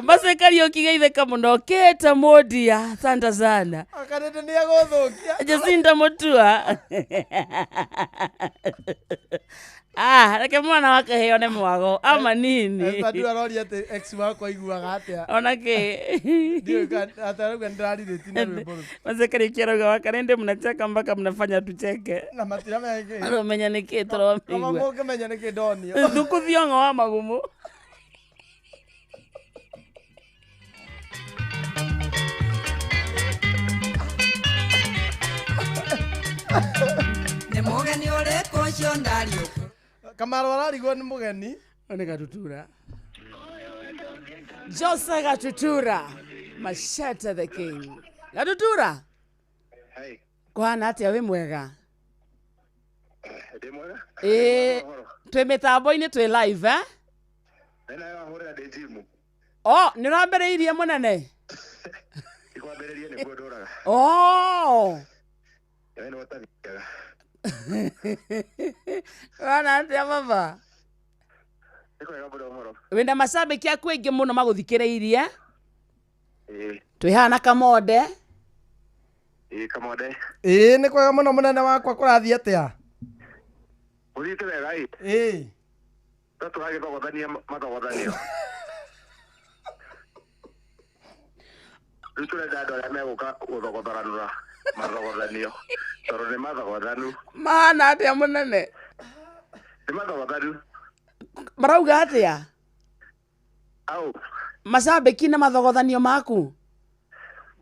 Mbase Kariuki geitheka muno keta modia santa sana. Akarende nĩ egũthũkia. Jacinta Mutua. Ah, reke mwana wake heo nĩ mwago ama nini. Esther Du aroria atĩ ex wakwa aiguaga atĩa. Ona kĩ. Ndiũĩ atarauga nĩndĩrarirĩti na rwĩmbo rũu. Mbase Kariuki arauga wakarende mnacheka mpaka mnafanya tucheke. Na matiramenya nĩkĩ. Aramenya nĩkĩ tũramĩigua. Kama mũngĩmenya nĩkĩ ndonio. Thuku thiongo wa magumu. Nĩ mũgeni ũrĩkũ ũcio ndari ũkũ. Kamaro ararigwo nĩ mũgeni. Nĩ Gatutura. Jose Gatutura. Mashata the king. Gatutura. Hey. Kũhana atĩa wĩ mwega? Ndĩ mwega. Ĩĩ, twĩ mĩtambo-inĩ twĩ live eh? Nĩ wahũrĩra ndĩ gym. Oh, nĩ ũrambĩrĩirie mũnene? Ndikwambĩrĩrie nĩguo ndũraga. Oh. We nĩ ũtathiaga. Kũhana atĩa baba? Nĩ kwega mũno ũhoro. Wĩna macambĩki aku aingĩ mũno magũthikĩrĩirie. Ĩĩ. Twĩ haha na Kamonde. Ĩĩ Kamonde. Ĩĩ nĩ kwega mũno mũnene wakwa, kũrathiĩ atĩa? Ũthiĩte wega ĩ? Ĩĩ. No tũragĩthogothania mathogothanio. Rĩu tũrenda andũ arĩa megũka gũthogothoranũra mathogothanio tondũ nĩ mathogothanu. Mahana atĩa mũnene? Nĩ mathogothanu. Marauga atĩa? Au. Macambĩki na mathogothanio maku?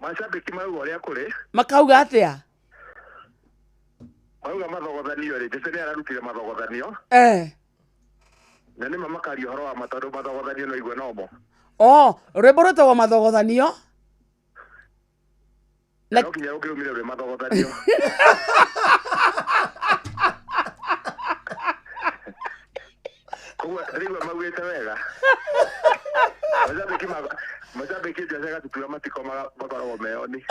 Macambĩki marauga ũrĩa kũrĩ. Makauga atĩa? Marauga mathogothanio rĩ, Jose nĩ ararutire mathogothanio. Eh. Na nĩma makaria ũhoro wa ma tondũ mathogothanio no igue nomo. Oh, rwĩmbo rwĩtagwo mathogothanio? No nginya ũngĩrũmire rwĩ mathogothanio. Koguo rĩu maugĩte wega. Macambĩki Jose Gatutura matikomaga makoragwo meoni.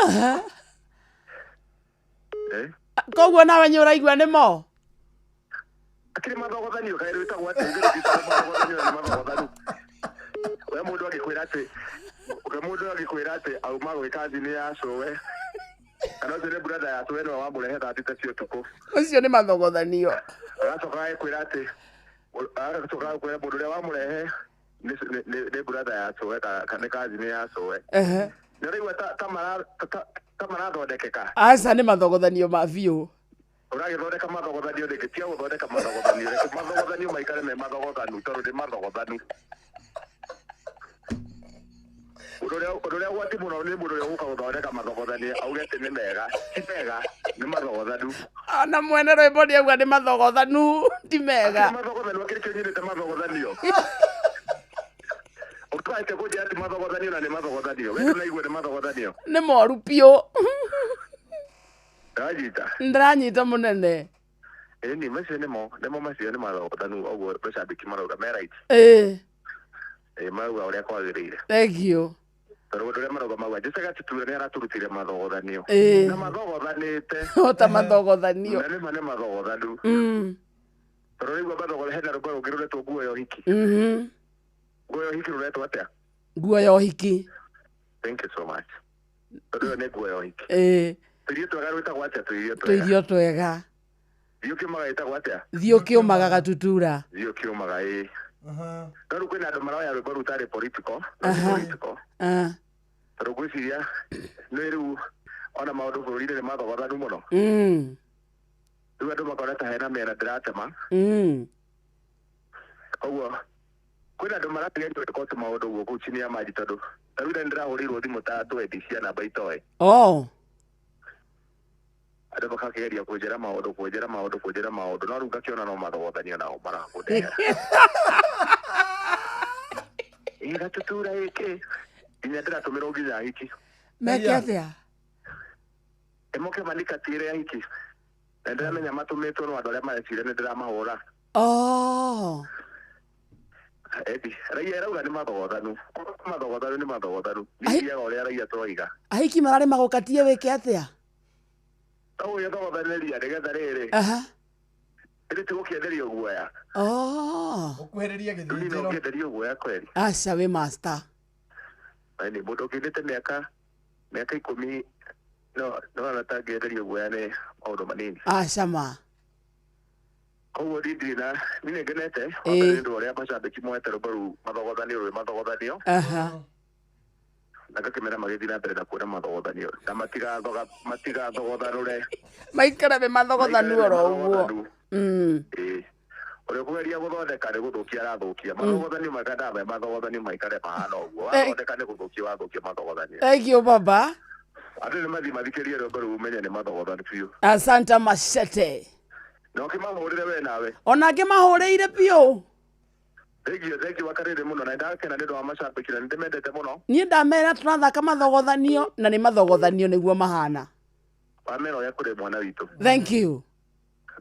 Eh? Koguo nawe nĩ ũraigua nĩmo? Akĩrĩ mathogothanio kaĩ rwĩtagwo atĩa? Ithuĩ rũtiĩtagwo mathogothanio na nĩ mathogothanu. We mũndũ angĩkwĩra atĩ auma gwĩka thini ya cũwe. Kana ũcio nĩ brother ya cũwe nĩwe wamũrehe thaa thita cia ũtukũ. Ũcio nĩ mathogothanio. Agacoka agĩkwĩra atĩ agacoka agĩkwĩra mũndũ ũrĩa wamũrehe nĩ brother ya cũwe kana nĩ cousin ya cũwe. Ehe. Nĩ ũraigua ta marathondekeka. Aca nĩ mathogothanio ma biũ. Ũragĩthondeka mathogothanio nĩkĩ? Tiga gũthondeka mathogothanio. Reke mathogothanio maikare me mathogothanu tondũ nĩ mathogothanu. Ũndũ ũrĩa ũgwati mũno nĩ mũndũ ũrĩa ũgũka gũthondeka mathogothanio auge atĩ nĩ mega. Ti mega, nĩ mathogothanu. Ona mwene rwĩmbo nĩ auga nĩ mathogothanu ti mega. Akĩrĩ mathogothanu, akĩrĩ kĩo nyendete mathogothanio. Ũtwaĩte kũnjĩra ti mathogothanio na nĩ mathogothanio. We ndũnaigua nĩ mathogothanio. Nĩ moru biũ. Ndĩranyita. Ndĩranyita mũnene. Ĩni macio nĩmo nĩmo macio nĩ mathogothanu ũguo macambĩki marauga me right. Ĩĩ. Ĩĩ marauga ũrĩa kwagĩrĩire. Thank you. Tondũ ũndũ ũrĩa marauga mauga Jose Gatutura nĩ araturutire mathogothanio. Ĩĩ. Na mathogothanĩte. O ta mathogothanio. Na nĩma nĩ mathogothanu. Tondũ rĩu mathogotha hena rwĩmbo rũngĩ rũretwo nguo ya ũhiki. Nguo ya ũhiki rũretwo atĩa? Nguo ya ũhiki. Thank you so much. Tondũ ĩyo nĩ nguo ya ũhiki. Ĩĩ. Tũirio twega rwĩtagwo atĩa tũirio twega? Tũirio twega. Thiĩ ũkĩũmaga ĩtagwo atĩa? Thiĩ ũkĩũmaga Gatutura. Thiĩ ũkĩũmaga ĩĩ. No rĩu kwĩna andũ maroya rwĩmbo rũu tarĩ political, no ti political. Tondũ ngwĩciria nĩ rĩu ona maũndũ bũrũri-inĩ nĩ mathogothanu mũno. Rĩu andũ makona ta hena mĩena ndĩratema. Koguo kwĩna andũ marageria kũrĩkoti maũndũ ũguo kũu chini ya maji tondũ ta rĩu nĩ ndĩrahũrĩirwo thimũ ta twendi cia namba itoĩ. Oh. Andũ makakĩgeria kũnjĩra maũndũ kũnjĩra maũndũ kũnjĩra maũndũ no rĩu ngakĩona no mathogothanio nao marakũndehera. Ĩ Gatutura ĩkĩ nginya ndĩratũmĩrwo nginya hiki. Meke atĩa? Ĩmoke manikatĩre hiki. Na ndĩramenya matũmĩtwo no andũ arĩa mareciria nĩ ndĩramahũra. Oh. Edi, raia ĩrauga nĩ mathogothanu. Mathogothanu nĩ mathogothanu. Nĩ thiaga ũrĩa raia tũroiga. Ahiki mararĩ magũkatie wĩke atĩa? No ũgĩthogothanĩria nĩgetha rĩrĩ. Aha. Ĩrĩ ti gũkĩenderio guoya. Oh. Ũkuhĩrĩrie gĩthĩnjĩro. Nĩ ũkĩenderio guoya kweri. Aca wĩ master. Ĩni mũndũ ũkĩndĩte mĩaka 10 no no atangĩenderio guoya nĩ maũndũ manini. Aca ma. Koguo niĩ ndirĩ na niĩ nĩ ngenete Ĩĩ. wambere nĩ ũndũ wa ũrĩa macambĩki moete rwĩmbo rũu mathogothanio rwĩ mathogothanio. Aha. Na ngakĩmera magĩthiĩ na mbere na kuona mathogothanio na matigathogothanũre. Maikare me mathogothanu oro ũguo. Ĩĩ. Ũrĩa ũkũgeria gũthondeka nĩ gũthũkia arathũkia. Mathogothanio maikare me mathogothanio maikare mahana ũguo. Wathondeka nĩ gũthũkia wathũkia mathogothanio. Thank you baba. Andũ nĩ mathiĩ mathikĩrie rwĩmbo rũu ũmenye nĩ mathogothanu biũ. Asante machete. Na ũkĩmahũrĩre we nawe. Ona ngĩmahũrĩire biũ. Thengiũ thengiũ wakarĩrĩ mũno na ndakena nĩ ũndũ wa macambĩki na nĩ ndĩmendete mũno. Niĩ ndamera tũrathaka mathogothanio na nĩ mathogothanio nĩguo mahana. Wamera ũrĩa kũrĩ mwana witũ. Thank you.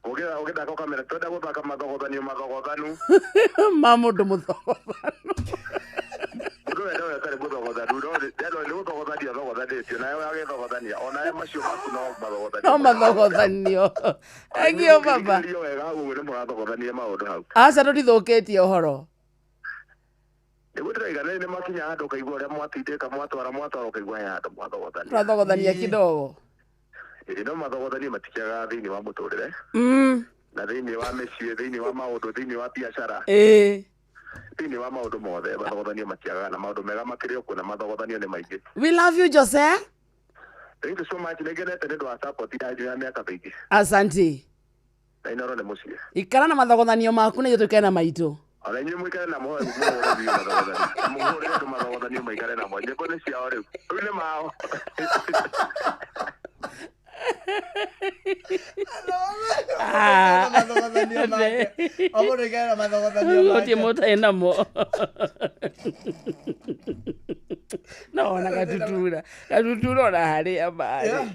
Ũgĩthaka ũkamera twenda gũthaka mathogothanio mathogothanu. Ma mũndũ mũthogothanu. Mũndũ wenda ũrĩa ũtarĩ mũthogothanu no nĩ gũthogothania athogothanĩtio nawe agĩthogothania onawe macio maku no mathogothanio. No mathogothanio. Thank you baba. Ũngĩthikĩrĩrio wega hau ũguo nĩ mũrathogothanio maũndũ hau. Aca tũtithũkĩtie ũhoro. Nĩguo ndĩraiga nĩ makinya handũ ũkaigua ũrĩa mwatindĩka mwatwara mwatwara ũkaigua he handũ mwathogothania. Tũrathogothania kidogo. Ĩĩ no mathogothanio matikĩagaga thĩinĩ wa mũtũrĩre na thĩinĩ wa mĩciĩ thĩinĩ wa maũndũ thĩinĩ wa biacara. Ĩĩ. Thĩinĩ wa maũndũ mothe mathogothanio matiagaga na maũndũ mega makĩrĩ o kuo na mathogothanio nĩ maingĩ. We love you Jose. Thank you so much nĩ ngenete nĩ ũndũ wa support yanyu ya mĩaka mĩingĩ. Asante. Na Inooro nĩ mũciĩ. Ikara na mathogothanio maku na ithuĩ tũikare na maitũ. Ona inyuĩ mũikare na mũhoe mũhũre biũ mathogothanio. Na mũhũrĩre andũ mathogothanio maikare namo. Nyĩmbo nĩ ciao rĩu. Rĩu nĩ mao. Mathogothanio make. O mũndũ aikare na mathogothanio Gũtirĩ make. mũtarĩ namo. No ona Gatutura. Gatutura ona harĩa marĩ.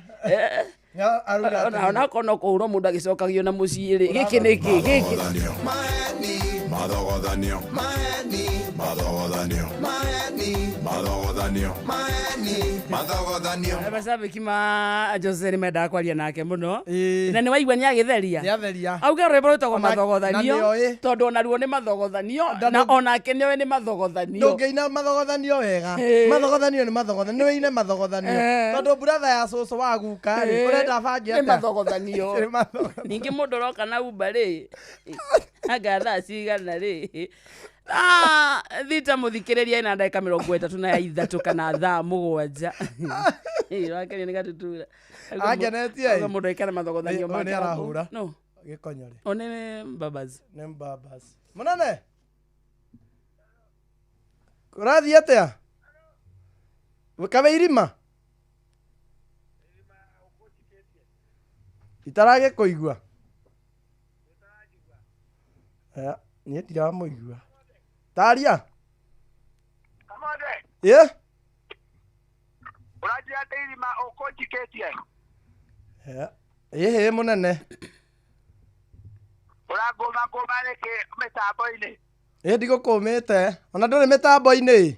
Ona onakorwo no kũhũrwo mũndũ agĩcokagio na mũciĩ rĩ. Gĩkĩ nĩkĩ? Gĩkĩ. Mathogothanio. Maheni. Mathogothanio. Maheni. Mathogothanio. Maheni. Mathogothanio. Macabĩki ma Jose nĩ mendaga kwaria nake mũno na nĩ waigua nĩ agĩtheria Nĩatheria. Auge rwĩmbo rwĩtagwo Ona- na mathogothanio nĩoĩ. tondũ onaruo nĩ mathogothanio Na na ndũ- onake nĩoĩ nĩ mathogothanio. Ndũngĩina mathogothanio wega. Ĩĩ. Mathogothanio nĩ mathogothanio, nĩ wĩine mathogothanio. Tondũ buratha ya cũcũ wa guka rĩ, ũrenda bange Nĩ atĩa? mathogothanio. Nĩ mathogothanio. Ningĩ mũndũ ũroka na umba rĩ, anga thaa cigana rĩ? 6 mũthikĩrĩria ĩna ndagĩka 33 kana thaa 7. Wakerio nĩ Gatutura. Angenetie ĩ. Auga mũndũ aikare mathogothanio Nĩ- make. nĩ arahũra. No. Gĩkonyore. O nĩ Mbabas. Nĩ Mbabas. Mũnene. Kũrathiĩ atĩa? Kawe irima? Itaragĩkũigua. Aya, niĩ ndiramũigua. Taria. Ĩ? Ũranjĩra ndĩ irima ũkũnjikĩtie. Aya, ĩhĩ mũnene. Ũrangũma ngũma nĩkĩ mĩtambo-inĩ? Ĩ ndigũkũmĩte. Ona ndũrĩ mĩtambo-inĩ.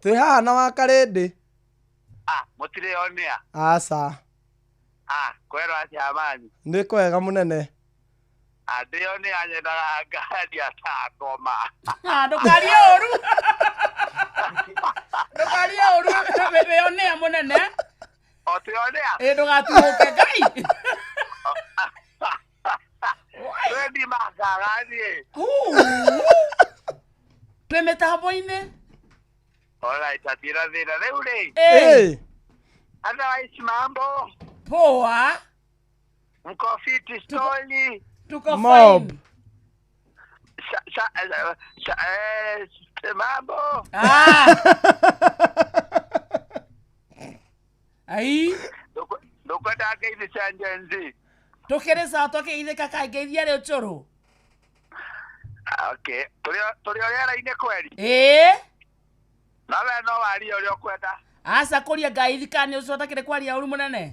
Twĩ haha na Wakarĩndĩ. Ah, mũtirĩ onĩa. Aca. Ah, kwerwo atĩa mani? Nĩ kwega mũnene. Ah, ndĩ onĩa nyendaga ngaria ta ngoma. Ah, ndũkarie ũru. Ndũkarie ũru wĩonea mũnene. O twĩ onĩa? Ĩ ndũgatuũke Ngai. Twĩ ndimangaga niĩ. Twĩ mĩtambo-inĩ. Alright, hatirĩ thĩna. Rĩu rĩ. Ĩ. Otherwise mambo. Poa. Mko fiti stoli. Tuko Mob. fine. Mambo. Ah. Ai. Ndũkwenda ngeithi cia Gen Z. Tũkĩrĩ sawa twakĩgeithĩka kaingeithia rĩ ũcũrũ. Ah, okay. Tũrĩ o rĩera-inĩ kweri. Ĩ. No we no warie ũrĩa ũkwenda. Aca kũria ngaithi kana nĩ ũcio ũtakĩrĩ kwaria ũru mũnene.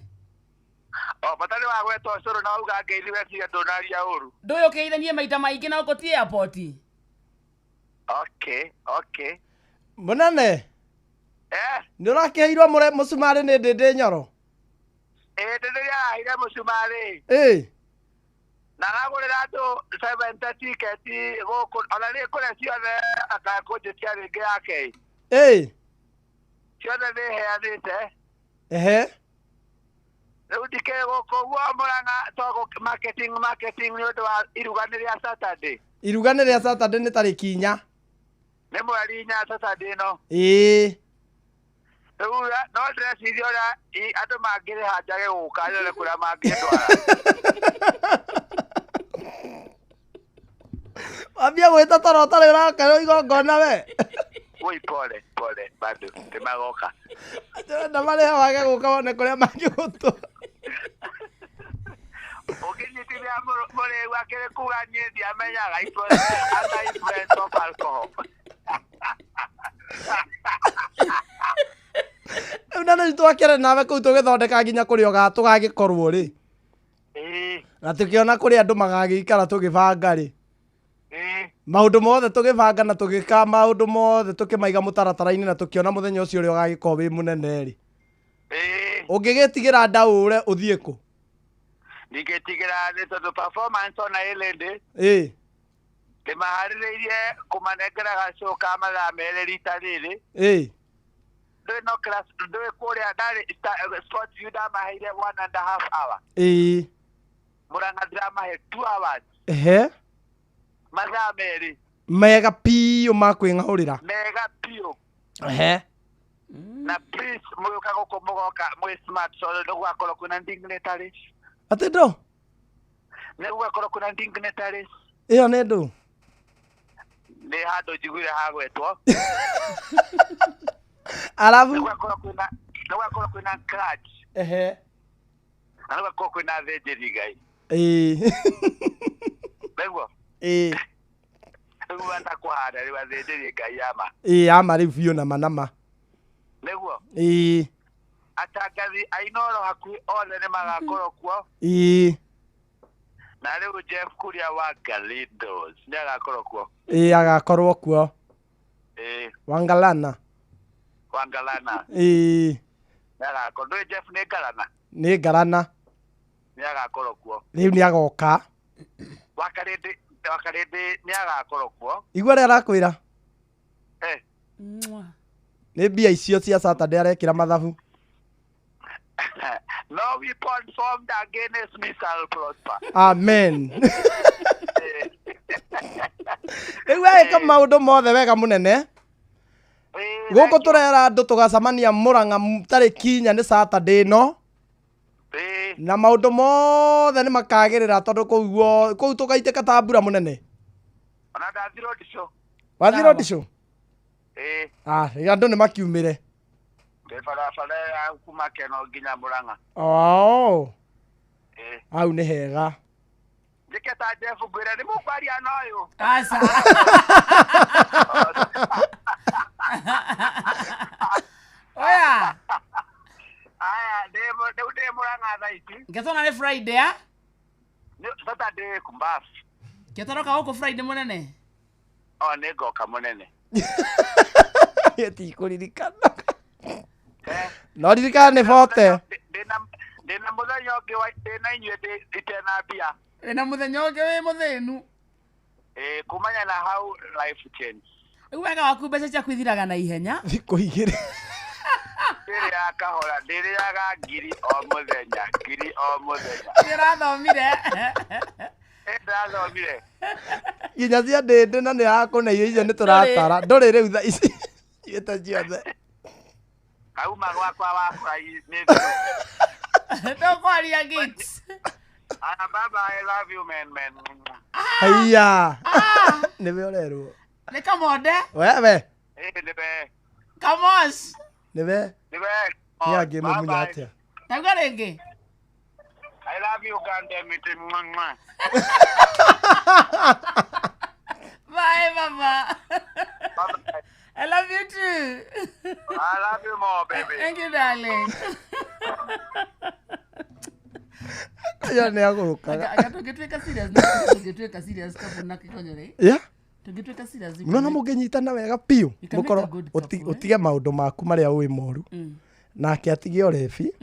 O bata nĩ wagweta ũcũrũ na wauga ngeithi weciria ndũnaria ũru. Ndũĩ ũkĩgeithanie maita maingĩ na ũkũ ti airport. Okay, okay. Mũnene. Nĩ ũrakĩheirwo mũcumarĩ nĩ Ndĩndĩ Nyoro? Ĩ ndĩ rĩrĩa araheire mũcumarĩ. Ĩ. Na aragũrĩra andũ 70 tiketi gũkũ ona nĩ kũrĩa ciothe akakũnjĩtia rĩngĩ yake. Ĩ. Ciothe nĩ heanĩte. Ehe. Rĩu ndikĩrĩ gũkũ ũguo Mũrang'a to marketing marketing nĩ ũndũ wa iruga nĩ rĩa Saturday. Iruga nĩ rĩa Saturday nĩ tarĩki 4. Nĩ mweri 4 Saturday ĩno. Ĩ. Rĩu no ndĩreciria ũrĩa andũ mangĩrĩha njage gũka nyone kũrĩa mangĩndwara. Wambia gwĩta toro ũtarĩ ũrakerwo igongona we. Woi pole pole bado nĩmagoka. Ndĩrenda marĩhe wage gũka wone kũrĩa mangĩgũtwara. Ũngĩnyitithia mũrĩu akĩrĩ kuga niĩ ndiamenyaga under influence of alcohol. Rĩu na nĩ twakĩre nawe kũu tũgĩthondeka nginya kũrĩa tũgagĩkorwo rĩ. Na tũkĩona kũrĩa andũ magagĩikara tũgĩbanga rĩ. Maũndũ mothe tũgĩbanga na tũgĩka maũndũ mothe tũkĩmaiga mũtaratara-inĩ na tũkĩona mũthenya ũcio ũrĩa ũgagĩkorwo wĩ mũnene rĩ. Ũngĩgĩtigĩra ndaũre ũthiĩ kũ? Ndingĩtigĩra nĩ tondũ performance ona ĩlĩndĩ Ĩ. ndĩmaharĩrĩirie kũmanengera gacũ ka mathaa 2 rita rĩrĩ. Ĩ. Ndũĩ no class ndũĩ kũrĩa ndarĩ sports view ndamaheire 1.5 hour. Ĩ. Mũrang'a ndĩramahe 2 hours. Ehe. Mathaa 2. Mega piũ ma kwĩng'aũrĩra. Mega piũ. Ehe. Na please mũgĩũka gũkũ mũgoka mwĩ smart tondũ nĩ gũgakorwo kwĩna dignitaries. Atĩ ndũ? Nĩ gũgakorwo kwĩna dignitaries. Ĩyo nĩ ndũ? Nĩ handũ njiguire hagwetwo. Arabu? Nĩ gũgakorwo kwĩna crutch. Ehe. Na nĩ gũgakorwo kwĩna athĩnjĩri Ngai. Ĩĩ. Nĩguo? Ĩĩ. Rĩu enda kũhanda rĩu athĩnjĩri Ngai ama. Ĩĩ ama rĩu biũ nama nama. Nĩguo? Ĩĩ. Atangathi a Inooro hakuhĩ othe nĩ magakorwo kuo. Ĩĩ. Na rĩu Jeff Kuria wa Galidos nĩ agakorwo kuo. Ĩĩ agakorwo kuo. Ĩĩ. Wangalana. Wangalana. Ĩĩ. Nĩ agakorwo. Ndũĩ Jeff nĩ Ngalana? Nĩ Ngalana. Nĩ agakorwo kuo. Rĩu nĩ agoka. Wakarĩndĩ nĩ agakorwo kuo. Igua ũrĩa arakwĩra. Eh. Nĩ mbia icio cia Saturday arekĩra mathabu. No weapon formed against me shall prosper. Amen. Rĩu weka maũndũ mothe wega mũnene. Gũkũ tũrera andũ tũgacemania Mũrang'a tarĩki 4 nĩ Saturday ĩno. Na maũndũ mothe nĩ makagĩrĩra tondũ kũu kũu tũgaitĩka ta mbura mũnene. Ona ndathi road show. Wathiĩ road show? Ĩĩ. Ah, andũ nĩ makiumĩre. Ndĩ barabara ya kuma Keno nginya Mũrang'a. Oh. Ĩĩ. Hau nĩ hega. Njĩke ta Jeff ngwĩre nĩ mũkwaria na ũyũ. Aca. Oya. Aya, rĩu ndĩ Mũrang'a thaa ici. Ngetona nĩ Friday a? Nĩ Saturday kumbafu. Ngetoroka gũkũ Friday mũnene? O nĩ ngoka mũnene. Tikũririkana. No ririkana nĩ bote. Ndĩna mũthenya ũngĩ ndĩna inyuĩ itena mbia. Ndĩna mũthenya ũngĩ wĩ mũthĩnu. Ĩĩ, kumanya na how life change. Rĩu wega waku mbeca ciaku ithiraga na ihenya. Thikũ igĩrĩ. Ndĩrĩaga kahora, ndĩrĩaga ngiri o mũthenya, ngiri o mũthenya. Nĩũrathomire. Nĩndathomire. Nginya cia ndĩndĩ na nĩarakũne irio icio nĩtũratara. Ndũrĩ rĩu thaa ici. Ciĩte ciothe. Kauma gwakwa wakwa nĩ thiru. Ndũkwaria Gates. Aya, bye bye, I love you man man. Haiya. Nĩwe ũrerwo. Nĩ Kamonde. Wewe. Ĩĩ nĩwe. Kamos. Nĩwe. Nĩwe. Nĩ angĩ mũmunya atĩa? Tauga rĩngĩ. I love you, God damn it. Mwah, mwah. Bye, Baba. I love you too. I love you more, baby. Thank you, darling. Aya nĩ agũrũkaga. Anga tũngĩtuĩka serious, tũngĩtuĩka serious couple na kĩkonyore. Yeah. Tũngĩtuĩka serious. Nona mũngĩnyitana wega biũ. You can make Mũkorwo a good couple, ũtige maũndũ maku marĩa ũĩ moru. Nake atige ũrebi.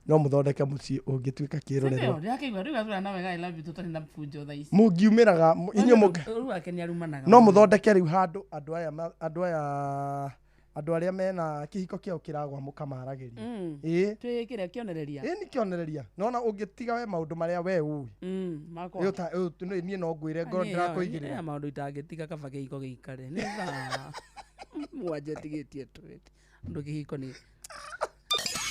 No mũthondeke mũciĩ ũngĩtuĩka kĩrorerwa. Ndĩrakĩigua rĩu atũra na wega I love you tũtarĩ na bunjo thaa ici. Mũngiumĩraga inyuĩ mũngĩ Rĩu ake nĩarumanaga. no mũthondeke rĩu handũ andũ aya andũ aya andũ arĩa mena kĩhiko kĩao kĩragwa mũkamaragĩria. Ĩĩ. Twĩkĩre kĩonereria. Ĩĩ nĩ kĩonereria. Nona ũngĩtiga we maũndũ marĩa we ũĩ. Makwa. Niĩ no ngwĩre ngoro ndĩrakũigĩrĩra. Niĩ maũndũ itangĩtiga kaba kĩhiko gĩikare. Nĩ thaa mũgwanja tigĩtie twĩte. Ũndũ kĩhiko nĩ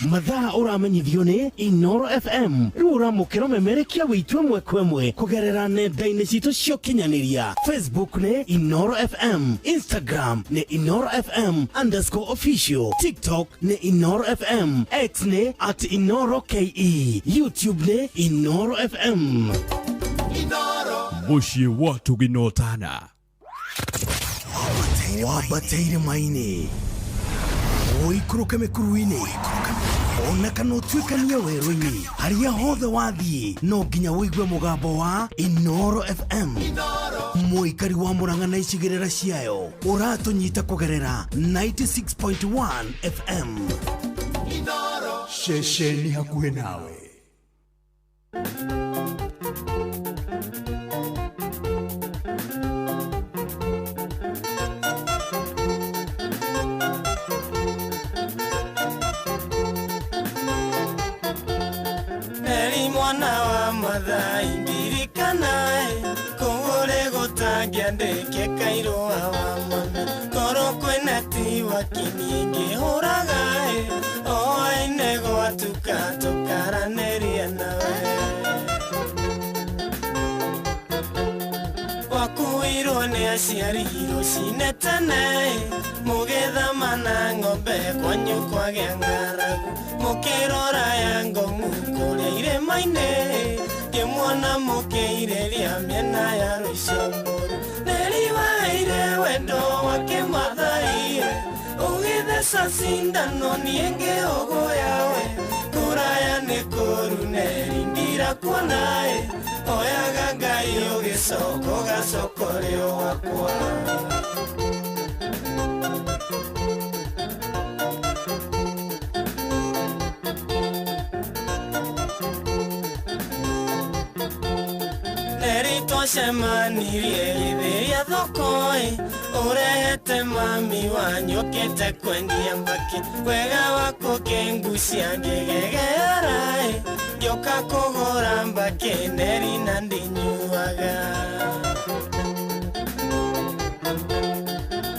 Mathaa ũramenyithio nĩ Inoro FM. Rĩu ũramũkĩra ũmemerekia wĩitũ ĩmwe kwa ĩmwe kũgerera nenda-inĩ citũ cia ũkinyanĩria. Facebook nĩ Inoro FM, Instagram nĩ Inoro FM _official, TikTok nĩ Inoro FM, X nĩ @InoroKE, YouTube nĩ Inoro FM. Mũciĩ wa Tũginotana. Wambateire maini ũikũrũke mĩkuru-inĩ ona kana ũtuĩkanie werũ-inĩ harĩa hothe wathiĩ no nginya ũigue mũgambo wa Inoro FM. Mũikari wa Mũrang'a na icigĩrĩra ciayo ũratũnyita kũgerera 96.1 FM. Ceceni hakuhĩ nawe. Mwana wa Mathai ndirikanae kũũrĩ gũtangĩandĩke kairũa wa mami korwo kwĩna ti wakini ngĩhũragae oaine gwatuka tũkaranĩria nawe wakuirwo nĩ aciari rũcinĩ tene mũgĩthama na ng'ombe kwanyu kwagĩa ng'aragu mũkĩrora ya ngong'u kũrĩa irĩma-inĩ ngĩmuona mũkĩirĩria mĩena ya Rũicũmũrũ nĩriwaire wendo wake Mathai ũgĩtheca cindano niĩ ngĩũgũya we kũraya nĩ kũru neri. ndirakuona oyaga Ngai ũgĩcoka ũgacoka ũrĩ o wakwa. Twacemanirie gĩthĩria thoko-ĩ ũrehete mami wanyu ũkĩte kwendia mbakĩ wega waku ũkĩngucia ngĩgegeara-ĩ ngĩũka kũgũra mbakĩ neri na ndinyuaga.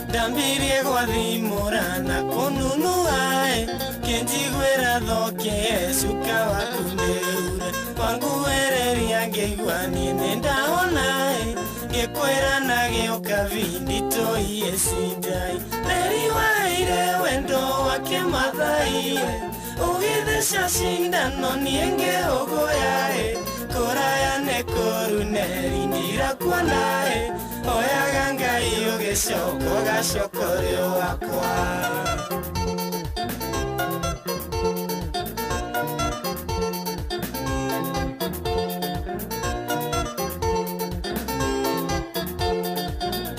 Ndambirie gwathimũra na kũnunua-ĩ kĩnjiguĩra thokie cuka waku ndĩure wanguĩrĩria ngĩigua niĩ nĩndahona-ĩ ngĩkwĩra na gĩũka vinditũiye cindai Neri waheire wendo wa kĩmathai ũgĩtheca cindano niĩ ngĩhũgũya-ĩ kũraya nĩ kũru Neri ndirakuona-ĩ oyaga Ngai ũgĩcoka ũgacoka ũrĩ o wakwa.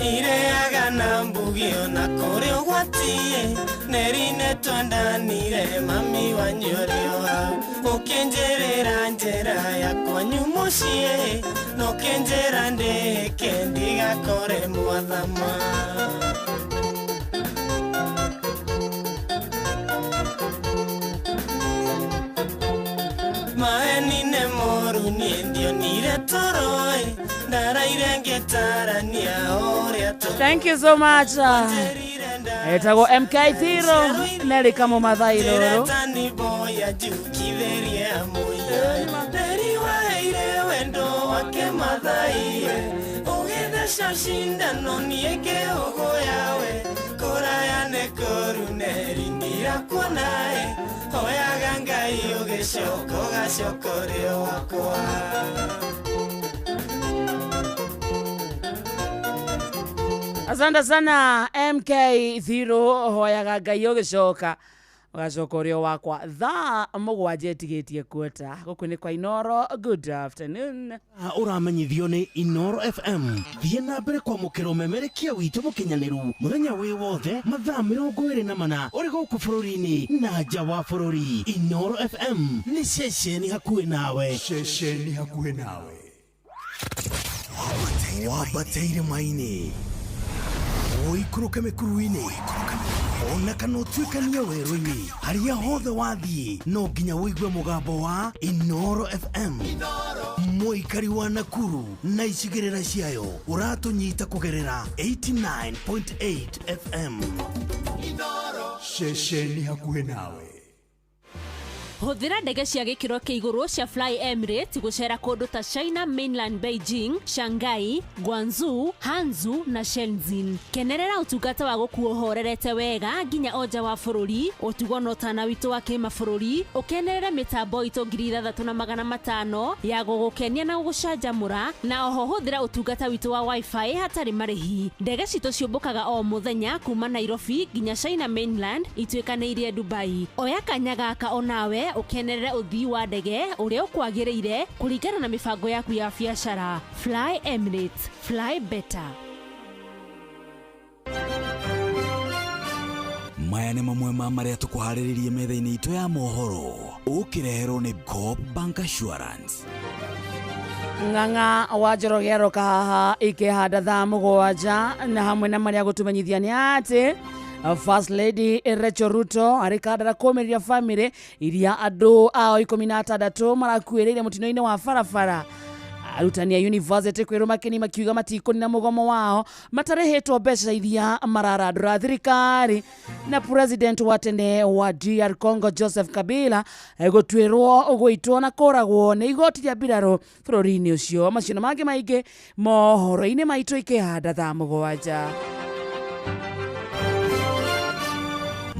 Ireaga na mbugio na kũrĩ ũgwati-ĩ Neri nĩtwendanire mami wanyu ũrĩ o hau ũkĩnjĩrĩra njĩra ya kwanyu mũciĩ na ũkĩnjĩra ndĩhĩke ndigakore mwathama. Maeni nĩ moru niĩ ndionire toro-ĩ ndaraire ngĩtarania ũrĩa. Thank you so much. Etagwo MK Thiro Neri Kamũmathai rũrũ. Neri waheire wendo wa kĩmathai ũgĩtheca cindano niĩ ngĩhũgũya-we kũraya nĩ kũru Neri ndirakuona-ĩ oyaga Ngai ũgĩcoka ũgacoka ũrĩ o wakwa. Asante sana MK Thiro hoyaga Ngai ũgĩcoka ũgacoka ũrĩ o wakwa. Thaa 7 ĩtigĩtie kuota gũkũ nĩ kwa Inoro. Good afternoon. Ũramenyithio nĩ Inoro FM. Thiĩ na mbere kwamũkĩra ũmemerekia witũ mũkinyanĩru mũthenya wĩ wothe mathaa 24 ũrĩ gũkũ bũrũri-inĩ na nja wa bũrũri. Inoro FM nĩ ceceni hakuhĩ nawe. Ceceni hakuhĩ nawe. Wambate irĩma-inĩ ũikũrũke mĩkuru-inĩ ona kana ũtuĩkanie werũ-inĩ harĩa hothe wathiĩ no nginya ũigue mũgambo wa Inoro FM. Mũikari wa Nakuru na icigĩrĩra ciayo ũratũnyita kũgerera 89.8 FM. Ceceni hakuhĩ nawe. Hũthĩra ndege cia gĩkĩro kĩa igũrũ cia Fly Emirates gũcera kũndũ ta China Mainland, Beijing, Shanghai, Guangzhou, Hangzhou na Shenzhen. Kenerera ũtungata wa gũkuo ũhorerete wega nginya o nja wa bũrũri, ũtugo na ũtana witũ wa kĩmabũrũri, ũkenerere mĩtambo itũ 6500 ya gũgũkenia na gũgũcanjamũra, na oho hũthĩra ũtungata witũ wa wifi hatarĩ marĩhi. Ndege citũ ciũmbũkaga o mũthenya kuma Nairobi nginya China Mainland ituĩkanĩirie Dubai. Oya kanya gaka onawe ũkenerere ũthii wa ndege ũrĩa ũkwagĩrĩire kũringana na mĩbango yaku ya biacara. Fly Emirates, fly better. Maya nĩ mamwe ma marĩa tũkũharĩrĩrie metha-inĩ itũ ya mohoro ũkĩreherwo nĩ Coop Bank Assurance. Ng'ang'a wa Njoroge aroka haha ikĩhanda thaa 7 na hamwe na marĩa gũtũmenyithia nĩ atĩ First Lady Rachel Ruto arĩ kandara kũmĩrĩria famĩlĩ iria andũ ao 16 marakuĩrĩire mũtino-inĩ wa barabara. Arutani a university kwĩrwo makeni makiuga matikũnina mũgomo wao matarĩhĩtwo mbeca iria mararandũra thirikari. Na president wa tene wa DR Congo Joseph Kabila gũtuĩrwo gũitwo na kũragwo nĩ igoti rĩa mbirarũ bũrũri-inĩ ũcio. Macio na mangĩ maingĩ mohoro-inĩ maitũ ikĩhanda thaa 7.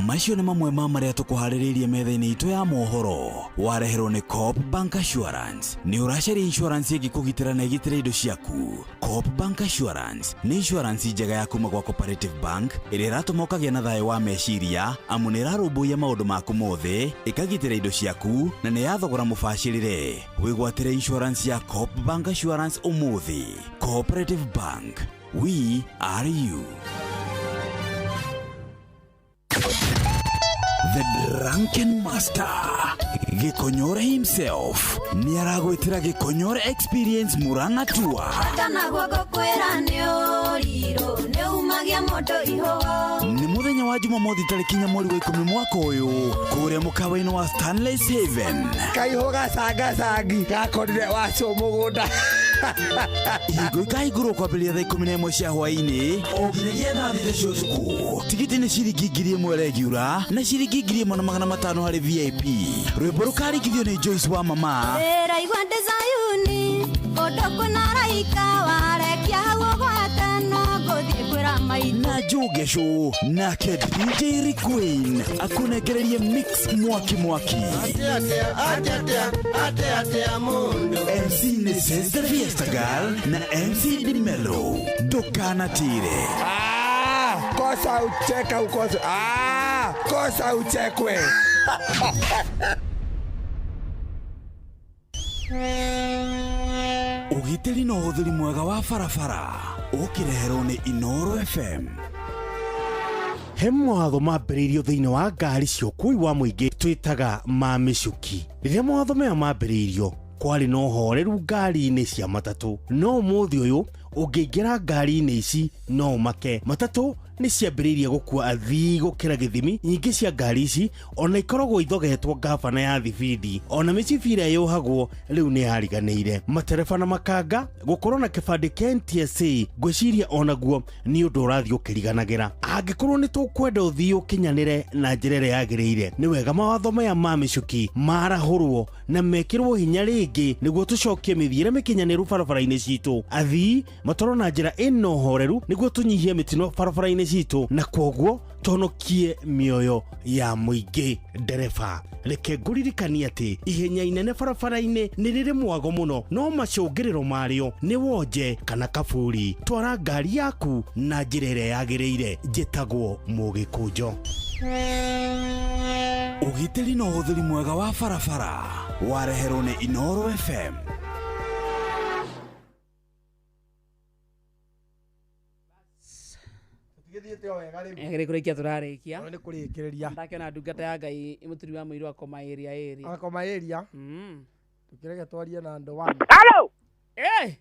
Macio nĩ mamwe ma marĩa tũkũharĩrĩirie metha-inĩ itũ ya mohoro. Wareherwo nĩ Coop Bank Assurance. Nĩ ũracaria insurance ĩngĩkũgitĩra na ĩgitĩre indo ciaku. Coop Bank Assurance nĩ insurance njega ya kuma gwa Cooperative Bank ĩrĩa ĩratũma ũkagĩa na thayũ wa meciria amu nĩ ĩrarũmbũiya maũndũ maku mothe, ĩkagitĩra indo ciaku na nĩ ya thogora mũbacĩrĩre. Wĩgwatĩre insurance ya Coop Bank Assurance ũmũthĩ. Cooperative Bank, we are you. The Drunken Master Gĩkonyore himself nĩ aragwĩtĩra Gĩkonyore Experience Murang'a Tour. Kana guoko kwĩra nĩ ũrirũ nĩ umagia mũndũ ihũgo. Nĩ mũthenya wa Jumamothi tarĩki 4 mweri wa 10 mwaka ũyũ kũrĩa mũkawa-inĩ wa Stanley's Haven. Kaihũ gacangacangi gakorire wacũ mũgũnda. Ihingo ikahingũrwo kwambĩrĩria thaa 11 cia hwaĩ-inĩ o nginyagia thaa 6 cia ũtukũ. Tigiti nĩ ciringi 1000 regular na ciringi 1500 harĩ VIP. Rwĩmbo rũkaringithio nĩ Joyce wa Mama. Ndĩraigua ndĩ Zayuni kũndũ kwĩna araika warekia hau ũgwate no ngũthiĩ kwĩra maitũ. Na Njogesho nake DJ Rick Queen akunengererie mix mwaki mwaki. MC nĩ Sister Fiesta Girl na MC Dimelo. Ndũkanatire. Kosa ucheka ukosa. Kosa uchekwe. Ũgitĩri na ũhũthĩri mwega wa barabara ũkĩreherwo nĩ Inooro FM. He mawatho mambĩrĩirio thĩinĩ wa ngari cia ũkui wa mũingĩ twĩtaga ma mĩcuki. Rĩrĩa mawatho maya mambĩrĩirio kwarĩ na ũhoreru ngari-inĩ cia matatũ, no ũmũthĩ ũyũ ũngĩingĩra ngari-inĩ ici no ũmake. Matatũ nĩ ciambĩrĩirie gũkua athii gũkĩra gĩthimi. Nyingĩ cia ngari ici ona ikoragwo ithogetwo ngabana ya thibindi, ona mĩcibi ĩrĩa yohagwo rĩu nĩ yariganĩire. Matereba na makanga gũkorwo na kĩbandĩ kĩa NTSA ngwĩciria onaguo nĩ ũndũ ũrathiĩ ũkĩriganagĩra. Angĩkorwo nĩ tũkwenda ũthii ũkinyanĩre na njĩra ĩrĩa yagĩrĩire, nĩ wega mawatho maya ma mĩcuki marahũrwo na mekĩrwo hinya rĩngĩ nĩguo tũcokie mĩthiĩre mĩkinyanĩru barabara-inĩ citũ. Athii matwarwo na njĩra ĩna ũhoreru nĩguo tũnyihie mĩtino barabara-inĩ citũ na kwoguo tũhonokie mĩoyo ya mũingĩ. Ndereba, reke ngũririkanie atĩ ihenya inene barabara-inĩ nĩ rĩrĩ mwago mũno, no macũngĩrĩro marĩo nĩ wonje kana kaburi. Twara ngari yaku na njĩra ĩrĩa yagĩrĩire. Njĩtagwo Mũgĩkũnjo. Ũgitĩri na ũhũthĩri mwega wa barabara wareherwo nĩ Inooro FM. Tũtigĩthiĩte o wega rĩu. Nĩ kũrĩkia tũrarĩkia. Nĩ kũrĩkĩrĩria. Ndakĩona ndungata ya Ngai mũturi wa mũirũ akoma area area. Akoma area. Tũkĩreke twarie na andũ one. Hello. Eh.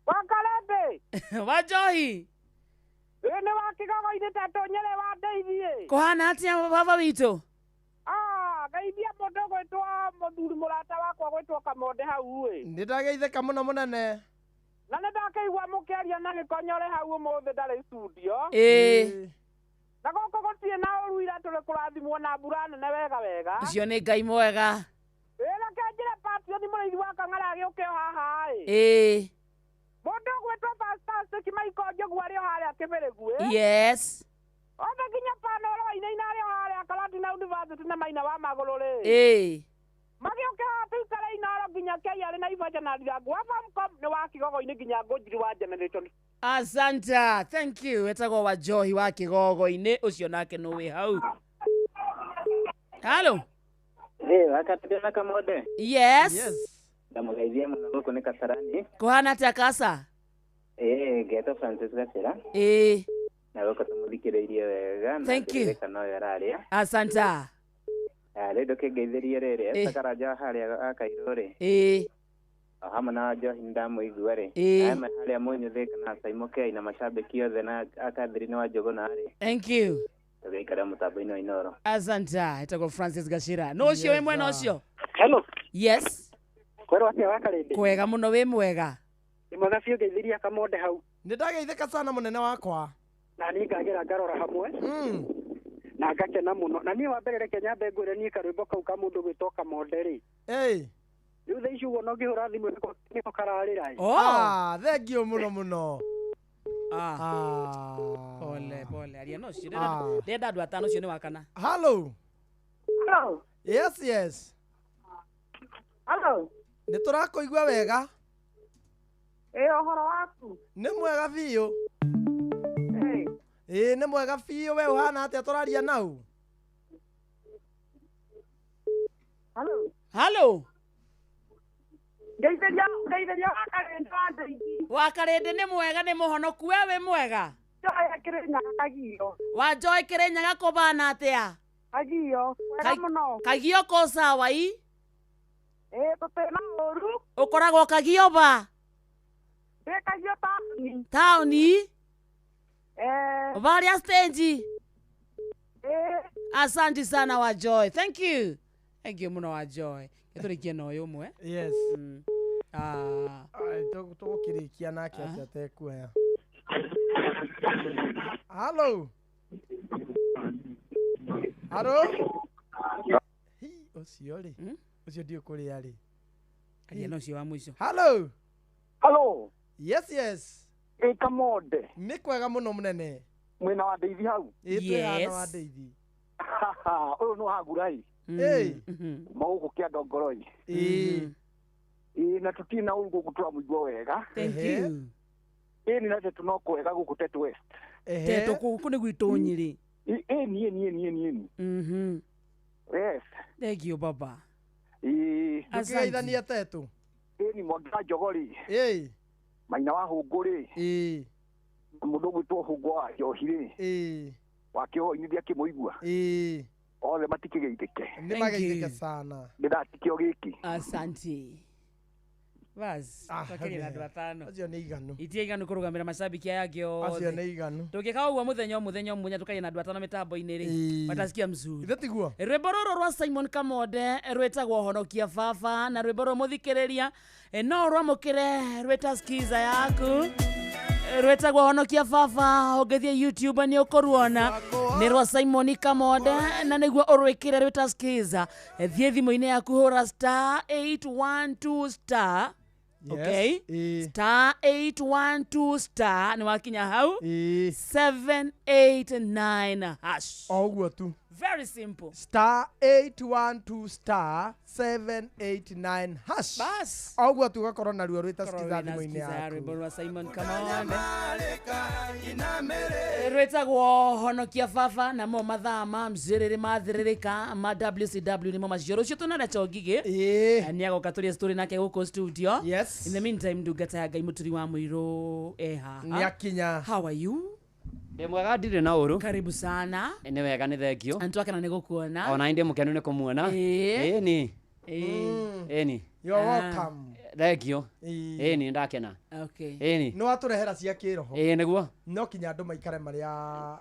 Wakarembe. Wa Njohi. Ĩ nĩ wa Kĩgogo-inĩ tatũ Nyerĩ wa ndeithie. Kũhana atĩa baba witũ? Geithia mũndũ gwĩtwo mũthuri mũrata wakwa gwĩtwo Kamonde hau ĩ. Nĩ ndageithĩka mũno mũnene. Na nĩ ndakĩigua mũkĩaria na Gĩkonyore hau ũmũthĩ ndarĩ studio. Ĩĩ. Na gũkũ gũtirĩ na ũru ira tũrĩ kũrathimwo na mbura nene wega wega. Ũcio nĩ Ngai mwega. Ĩ reke njĩre Patient mũrĩithi wa Kang'ara agĩũke o haha ĩ. Ĩĩ. Mũndũ ũgwĩtwo Fantastic Michael Njogu arĩ o harĩa Kĩbĩrĩgu ĩ. Yes. Othe nginya Panoro wainaina arĩ o harĩa Karatina University na Maina wa Magũrũ rĩ. Ĩĩ. Magĩũke haha tũikare Inooro nginya KRA na Ibaja na Ndirangu wa Famcom nĩ wa Kĩgogo-inĩ nginya Ngũnjiri wa Generation. Asante, thank you. Etagwo wa Njohi wa Kĩgogo-inĩ ũcio nake nũ wĩ hau. Hello. Wakati na Kamonde. Yes. Ndamũgeithia mũno gũkũ nĩ Kasarani. Kũhana atĩa Kasa? Ngetwo Francis Gacĩra. Ĩĩ. Na gũkũ tũmũthikĩrĩirie wega na Thank you. ngĩririkana ũyũ ararĩa. Asante. Rĩu ndũkĩngeithĩrie rĩrĩ Esther Karanja harĩa Akairũ rĩ. Ĩĩ. O hamwe na Njohi nĩndamũigua rĩ. Ĩĩ. Aya me harĩa Mũnyũthĩ kana Saimokei na macambĩki othe na Akathiri wa Njũgũna rĩ. Thank you. Tũgĩikara mũtambo-inĩ wa Inooro. Asante. Etagwo Francis Gacĩra. No ũcio wĩ mwena ũcio? Hello. Yes. Kwĩrwo atĩa Wakarĩndĩ? Kwega mũno wĩ mwega. Nĩ mwega biũ ngeithĩria Kamonde hau. Nĩ ndageithĩka sana mũnene wakwa. Na niĩ ngagĩra ngarora hamwe. Na ngakena mũno. Na niĩ wa mbere reke nyambe ngwĩre niĩ karwĩmbo kau ka mũndũ gwĩtwo Kamonde rĩ. Ĩĩ. Rĩu thaa ici ũguo no ngĩhũra thimũ nĩko kararĩra ĩ. Thank you mũno mũno. Pole pole aria no cio. Ah. Ndĩrenda andũ atano ũcio nĩ wa kana. Hello. Hello. Yes, yes. Hello. Nĩ tũrakũigua wega. Ĩ ũhoro waku? Nĩ mwega biũ. Ĩ nĩ mwega biũ we ũhana atĩa tũraria nau? Hello. Hello. Ngeithĩria ngeithĩria wa Karĩndĩ wa Ndeithi. Wa Karĩndĩ nĩ mwega nĩ mũhonoku we wĩ mwega. Joy Kĩrĩnyaga Kagio. Wa Joy Kĩrĩnyaga kũbana atĩa? Kagio. Wega mũno. Kagio kũ sawa i? Ĩ tũtĩna ũru. Ũkoragwo Kagio ba? Ndĩ Kagio taũni. Taũni? Eh. Varia stage. Eh. Asante sana wa Joy. Thank you. Thank you muno wa Joy. Gĩtũrĩkie na ũyũ ũmwe. Yes. Ah. Ai tũgũkĩrĩkia nake atĩa tekuoya. Hello. Hello. Hi ũcio rĩ. Ũcio ndiũ kũrĩa rĩ. Aria na ũcio wa mũico. Hello. Hello. Yes, yes. Ĩ Kamonde. Nĩ kwega mũno mũnene. Mwena wa Ndeithi hau. Ĩ twĩ haha wa Ndeithi. Ũyũ nĩ Wagurai. Ĩ. Kuma gũkũ kĩanda ngoroi. Ĩ. Ĩ na tũtirĩ na ũru gũkũ tũramũigua wega. Thank you. Ĩ nĩ na Tetu no kwega gũkũ Tetu West. Tetu kũu nĩ gwitũ Nyĩrĩ. Ĩ ĩ niĩ niĩ niĩ niĩ. Yes. Thank you baba. Ĩ. Ndũkĩgeithanie Tetu. Ĩ ni Mwangi wa Njogori. Ĩ. Maina wa Hũngũ rĩ. Ĩ. Mũndũ ũgwĩtwo Hũngũ wa Njohi rĩ. Ĩ. Wa kĩhoinĩ ndiakĩmũigua. Ĩ. Othe matikĩgeithĩke. Nĩ mageithĩke sana. Nĩ ndatikio gĩkĩ. Asante. Bas, twakiria na andũ atano. Acio nĩ iganu. Itia iganu kũrũgamĩra macambĩki aya angĩ Acio othe. nĩ iganu. Tũngĩka ũguo mũthenya o mũthenya o mũthenya tũkaria na andũ atano mĩtambo-inĩ rĩ, watasikia mzuri. Ithe tiguo? Rwĩmbo rũrũ rwa Simon Kamonde rwĩtagwo Honokia Baba na rwĩmbo rũrũ mũthikĩrĩria no rwamũkĩre rwĩta skiza yaku rwĩtagwo Honokia Baba ũngĩthiĩ YouTube nĩ ũkũruona nĩ rwa Simon Kamonde na nĩguo ũrwĩkĩre rwĩta skiza thiĩ thimũ-inĩ yaku hũra star 812 star. Yes. Okay. Ĩ. Star 812 star nĩ wakinya hau 789 hash. O ũguo tu. Very simple. Star 812 star 789 hash. Bas. O ũguo tu ũgakorwo naruo rwĩta Korwo skiza wĩna thimũ-inĩ skiza ya yaku. rwĩmbo rwa Simon Kamonde rwĩtagwo Honokia Baba namo mathaa ma mzĩrĩrĩ mathĩrĩrĩka ma WCW nĩmo macio rũciũ tũnara Chongigĩ nĩ agoka tũrie story nake gũkũ studio. Yes. In the meantime ndungata ya Ngai mũturi wa mũirũ e haha. Nĩ akinya. How are you? Ndĩ mwega ndirĩ na ũru. Karibu sana. Nĩ wega nĩ thengio. Na nĩtwakena nĩ gũkuona. Ona ndĩ mũkenu nĩ kũmuona. Ĩĩ. Ĩni. Ĩĩ. Ĩni. You are welcome. Thengio. Ĩĩ. Ĩni ndakena. Okay. Ĩni. Nĩ watũrehera cia kĩroho. Ĩĩ nĩguo. No kinya andũ maikare marĩa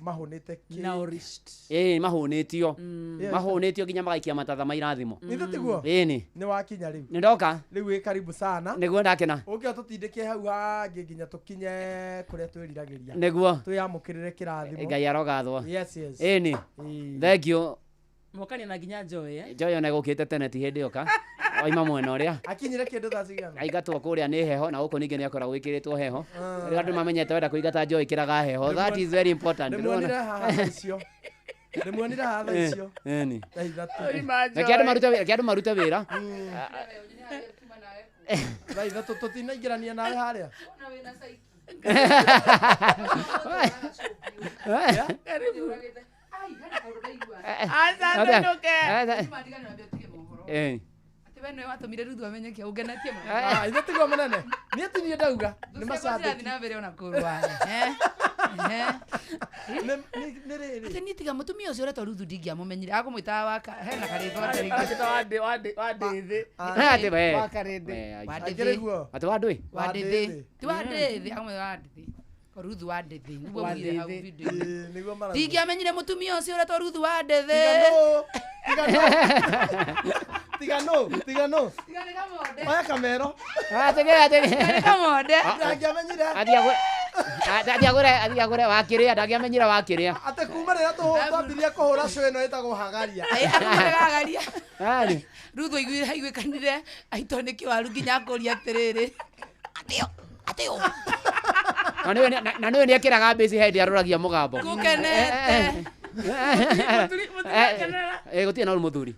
mahũnĩte kĩ. Nourished. Ĩĩ mahũnĩtio. Yeah. Mahũnĩtio nginya magaikia matatha ma irathimo. Ithe tiguo? Ĩni. Nĩ wakinya rĩu. Nĩ ndoka. Rĩu wĩ karibu sana. Nĩguo ndakena. Ũke ũtũtindĩke hau hangĩ nginya tũkinye kũrĩa twĩriragĩria. Nĩguo. Twĩyamũkĩrĩre kĩrathimo. Ngai arogathwo. Yes, yes. Ĩni. Thengio. Mwokania na nginya Joy eh? Joy ona gũkĩte tene ti hĩndĩ yoka. Oima mwena ũrĩa. Akinyire kĩndũ thaa cigana? Aingatwo kũrĩa nĩ heho na gũkũ ningĩ nĩ akoragwo gwĩkĩrĩtwo heho. Rĩu andũ mamenyete wenda kũingata Joy ĩkĩraga heho. That is very important. Ndĩmuonire haha thaa icio. Ndĩmuonire haha thaa icio. Ĩni. Thaa ithatũ. Reke andũ marute wĩra, reke andũ marute wĩra. Thaa ithatũ tũtinaingĩrania nawe harĩa. Karibu. Asante nduke. Eh. Atĩ we nĩwe watũmire Ruthu amenye kĩa ũngenetie mũno. Ah, ithe tiguo mũnene. Niĩ ti niĩ ndauga. Nĩ Thũ ciakwa cirathiĩ macambĩki. na mbere ona kũrũa. Eh, eh. Nĩ rĩrĩ. Atĩ niĩ tiga mũtumia ũcio ũretwo Ruthu ndingĩamũmenyire akũmwĩtaga waka hena karĩtwa Aretwo wa Ndĩthĩ. Atĩ we. Wa Karĩndĩ. We, Wa Akĩrĩ Ndĩthĩ. guo. Atĩ wa ndũĩ? Wa Ndĩthĩ. Ti wa Ndĩthĩ akamwĩta wa Ndĩthĩ. Ko Ruthu wa Ndĩthĩ nĩguo Wa mugire hau Ndĩthĩ. video-inĩ. Ĩĩ, nĩguo marauga. Ndingĩamenyire mũtumia ũcio ũretwo Ruthu wa Ndĩthĩ. Tiga nũ. Tiga nũ. Tiga nũ. Tiga nũ. Tiga nĩ Kamonde. Oya kamero. Atĩ atĩ. Tiga nĩ Kamonde. Ndangĩamenyire. Athiĩ agũre athiĩ agũre wakĩrĩa ndangĩamenyire wakĩrĩa. Atĩ kuma rĩrĩa twambirie kũhũra show ĩno ĩtagwo Hagaria. Akamwĩtaga Hagaria. Ani. Ruthu aiguire aiguĩkanire aitwo nĩ kĩwaru nginya akũria atĩrĩrĩ atĩo atĩo Na nĩwe- na nĩwe nĩekĩraga mbĩci hĩndĩ arũragia mũgambo. Ngũkenete. Eh, gũtirĩ na ũru mũthuri.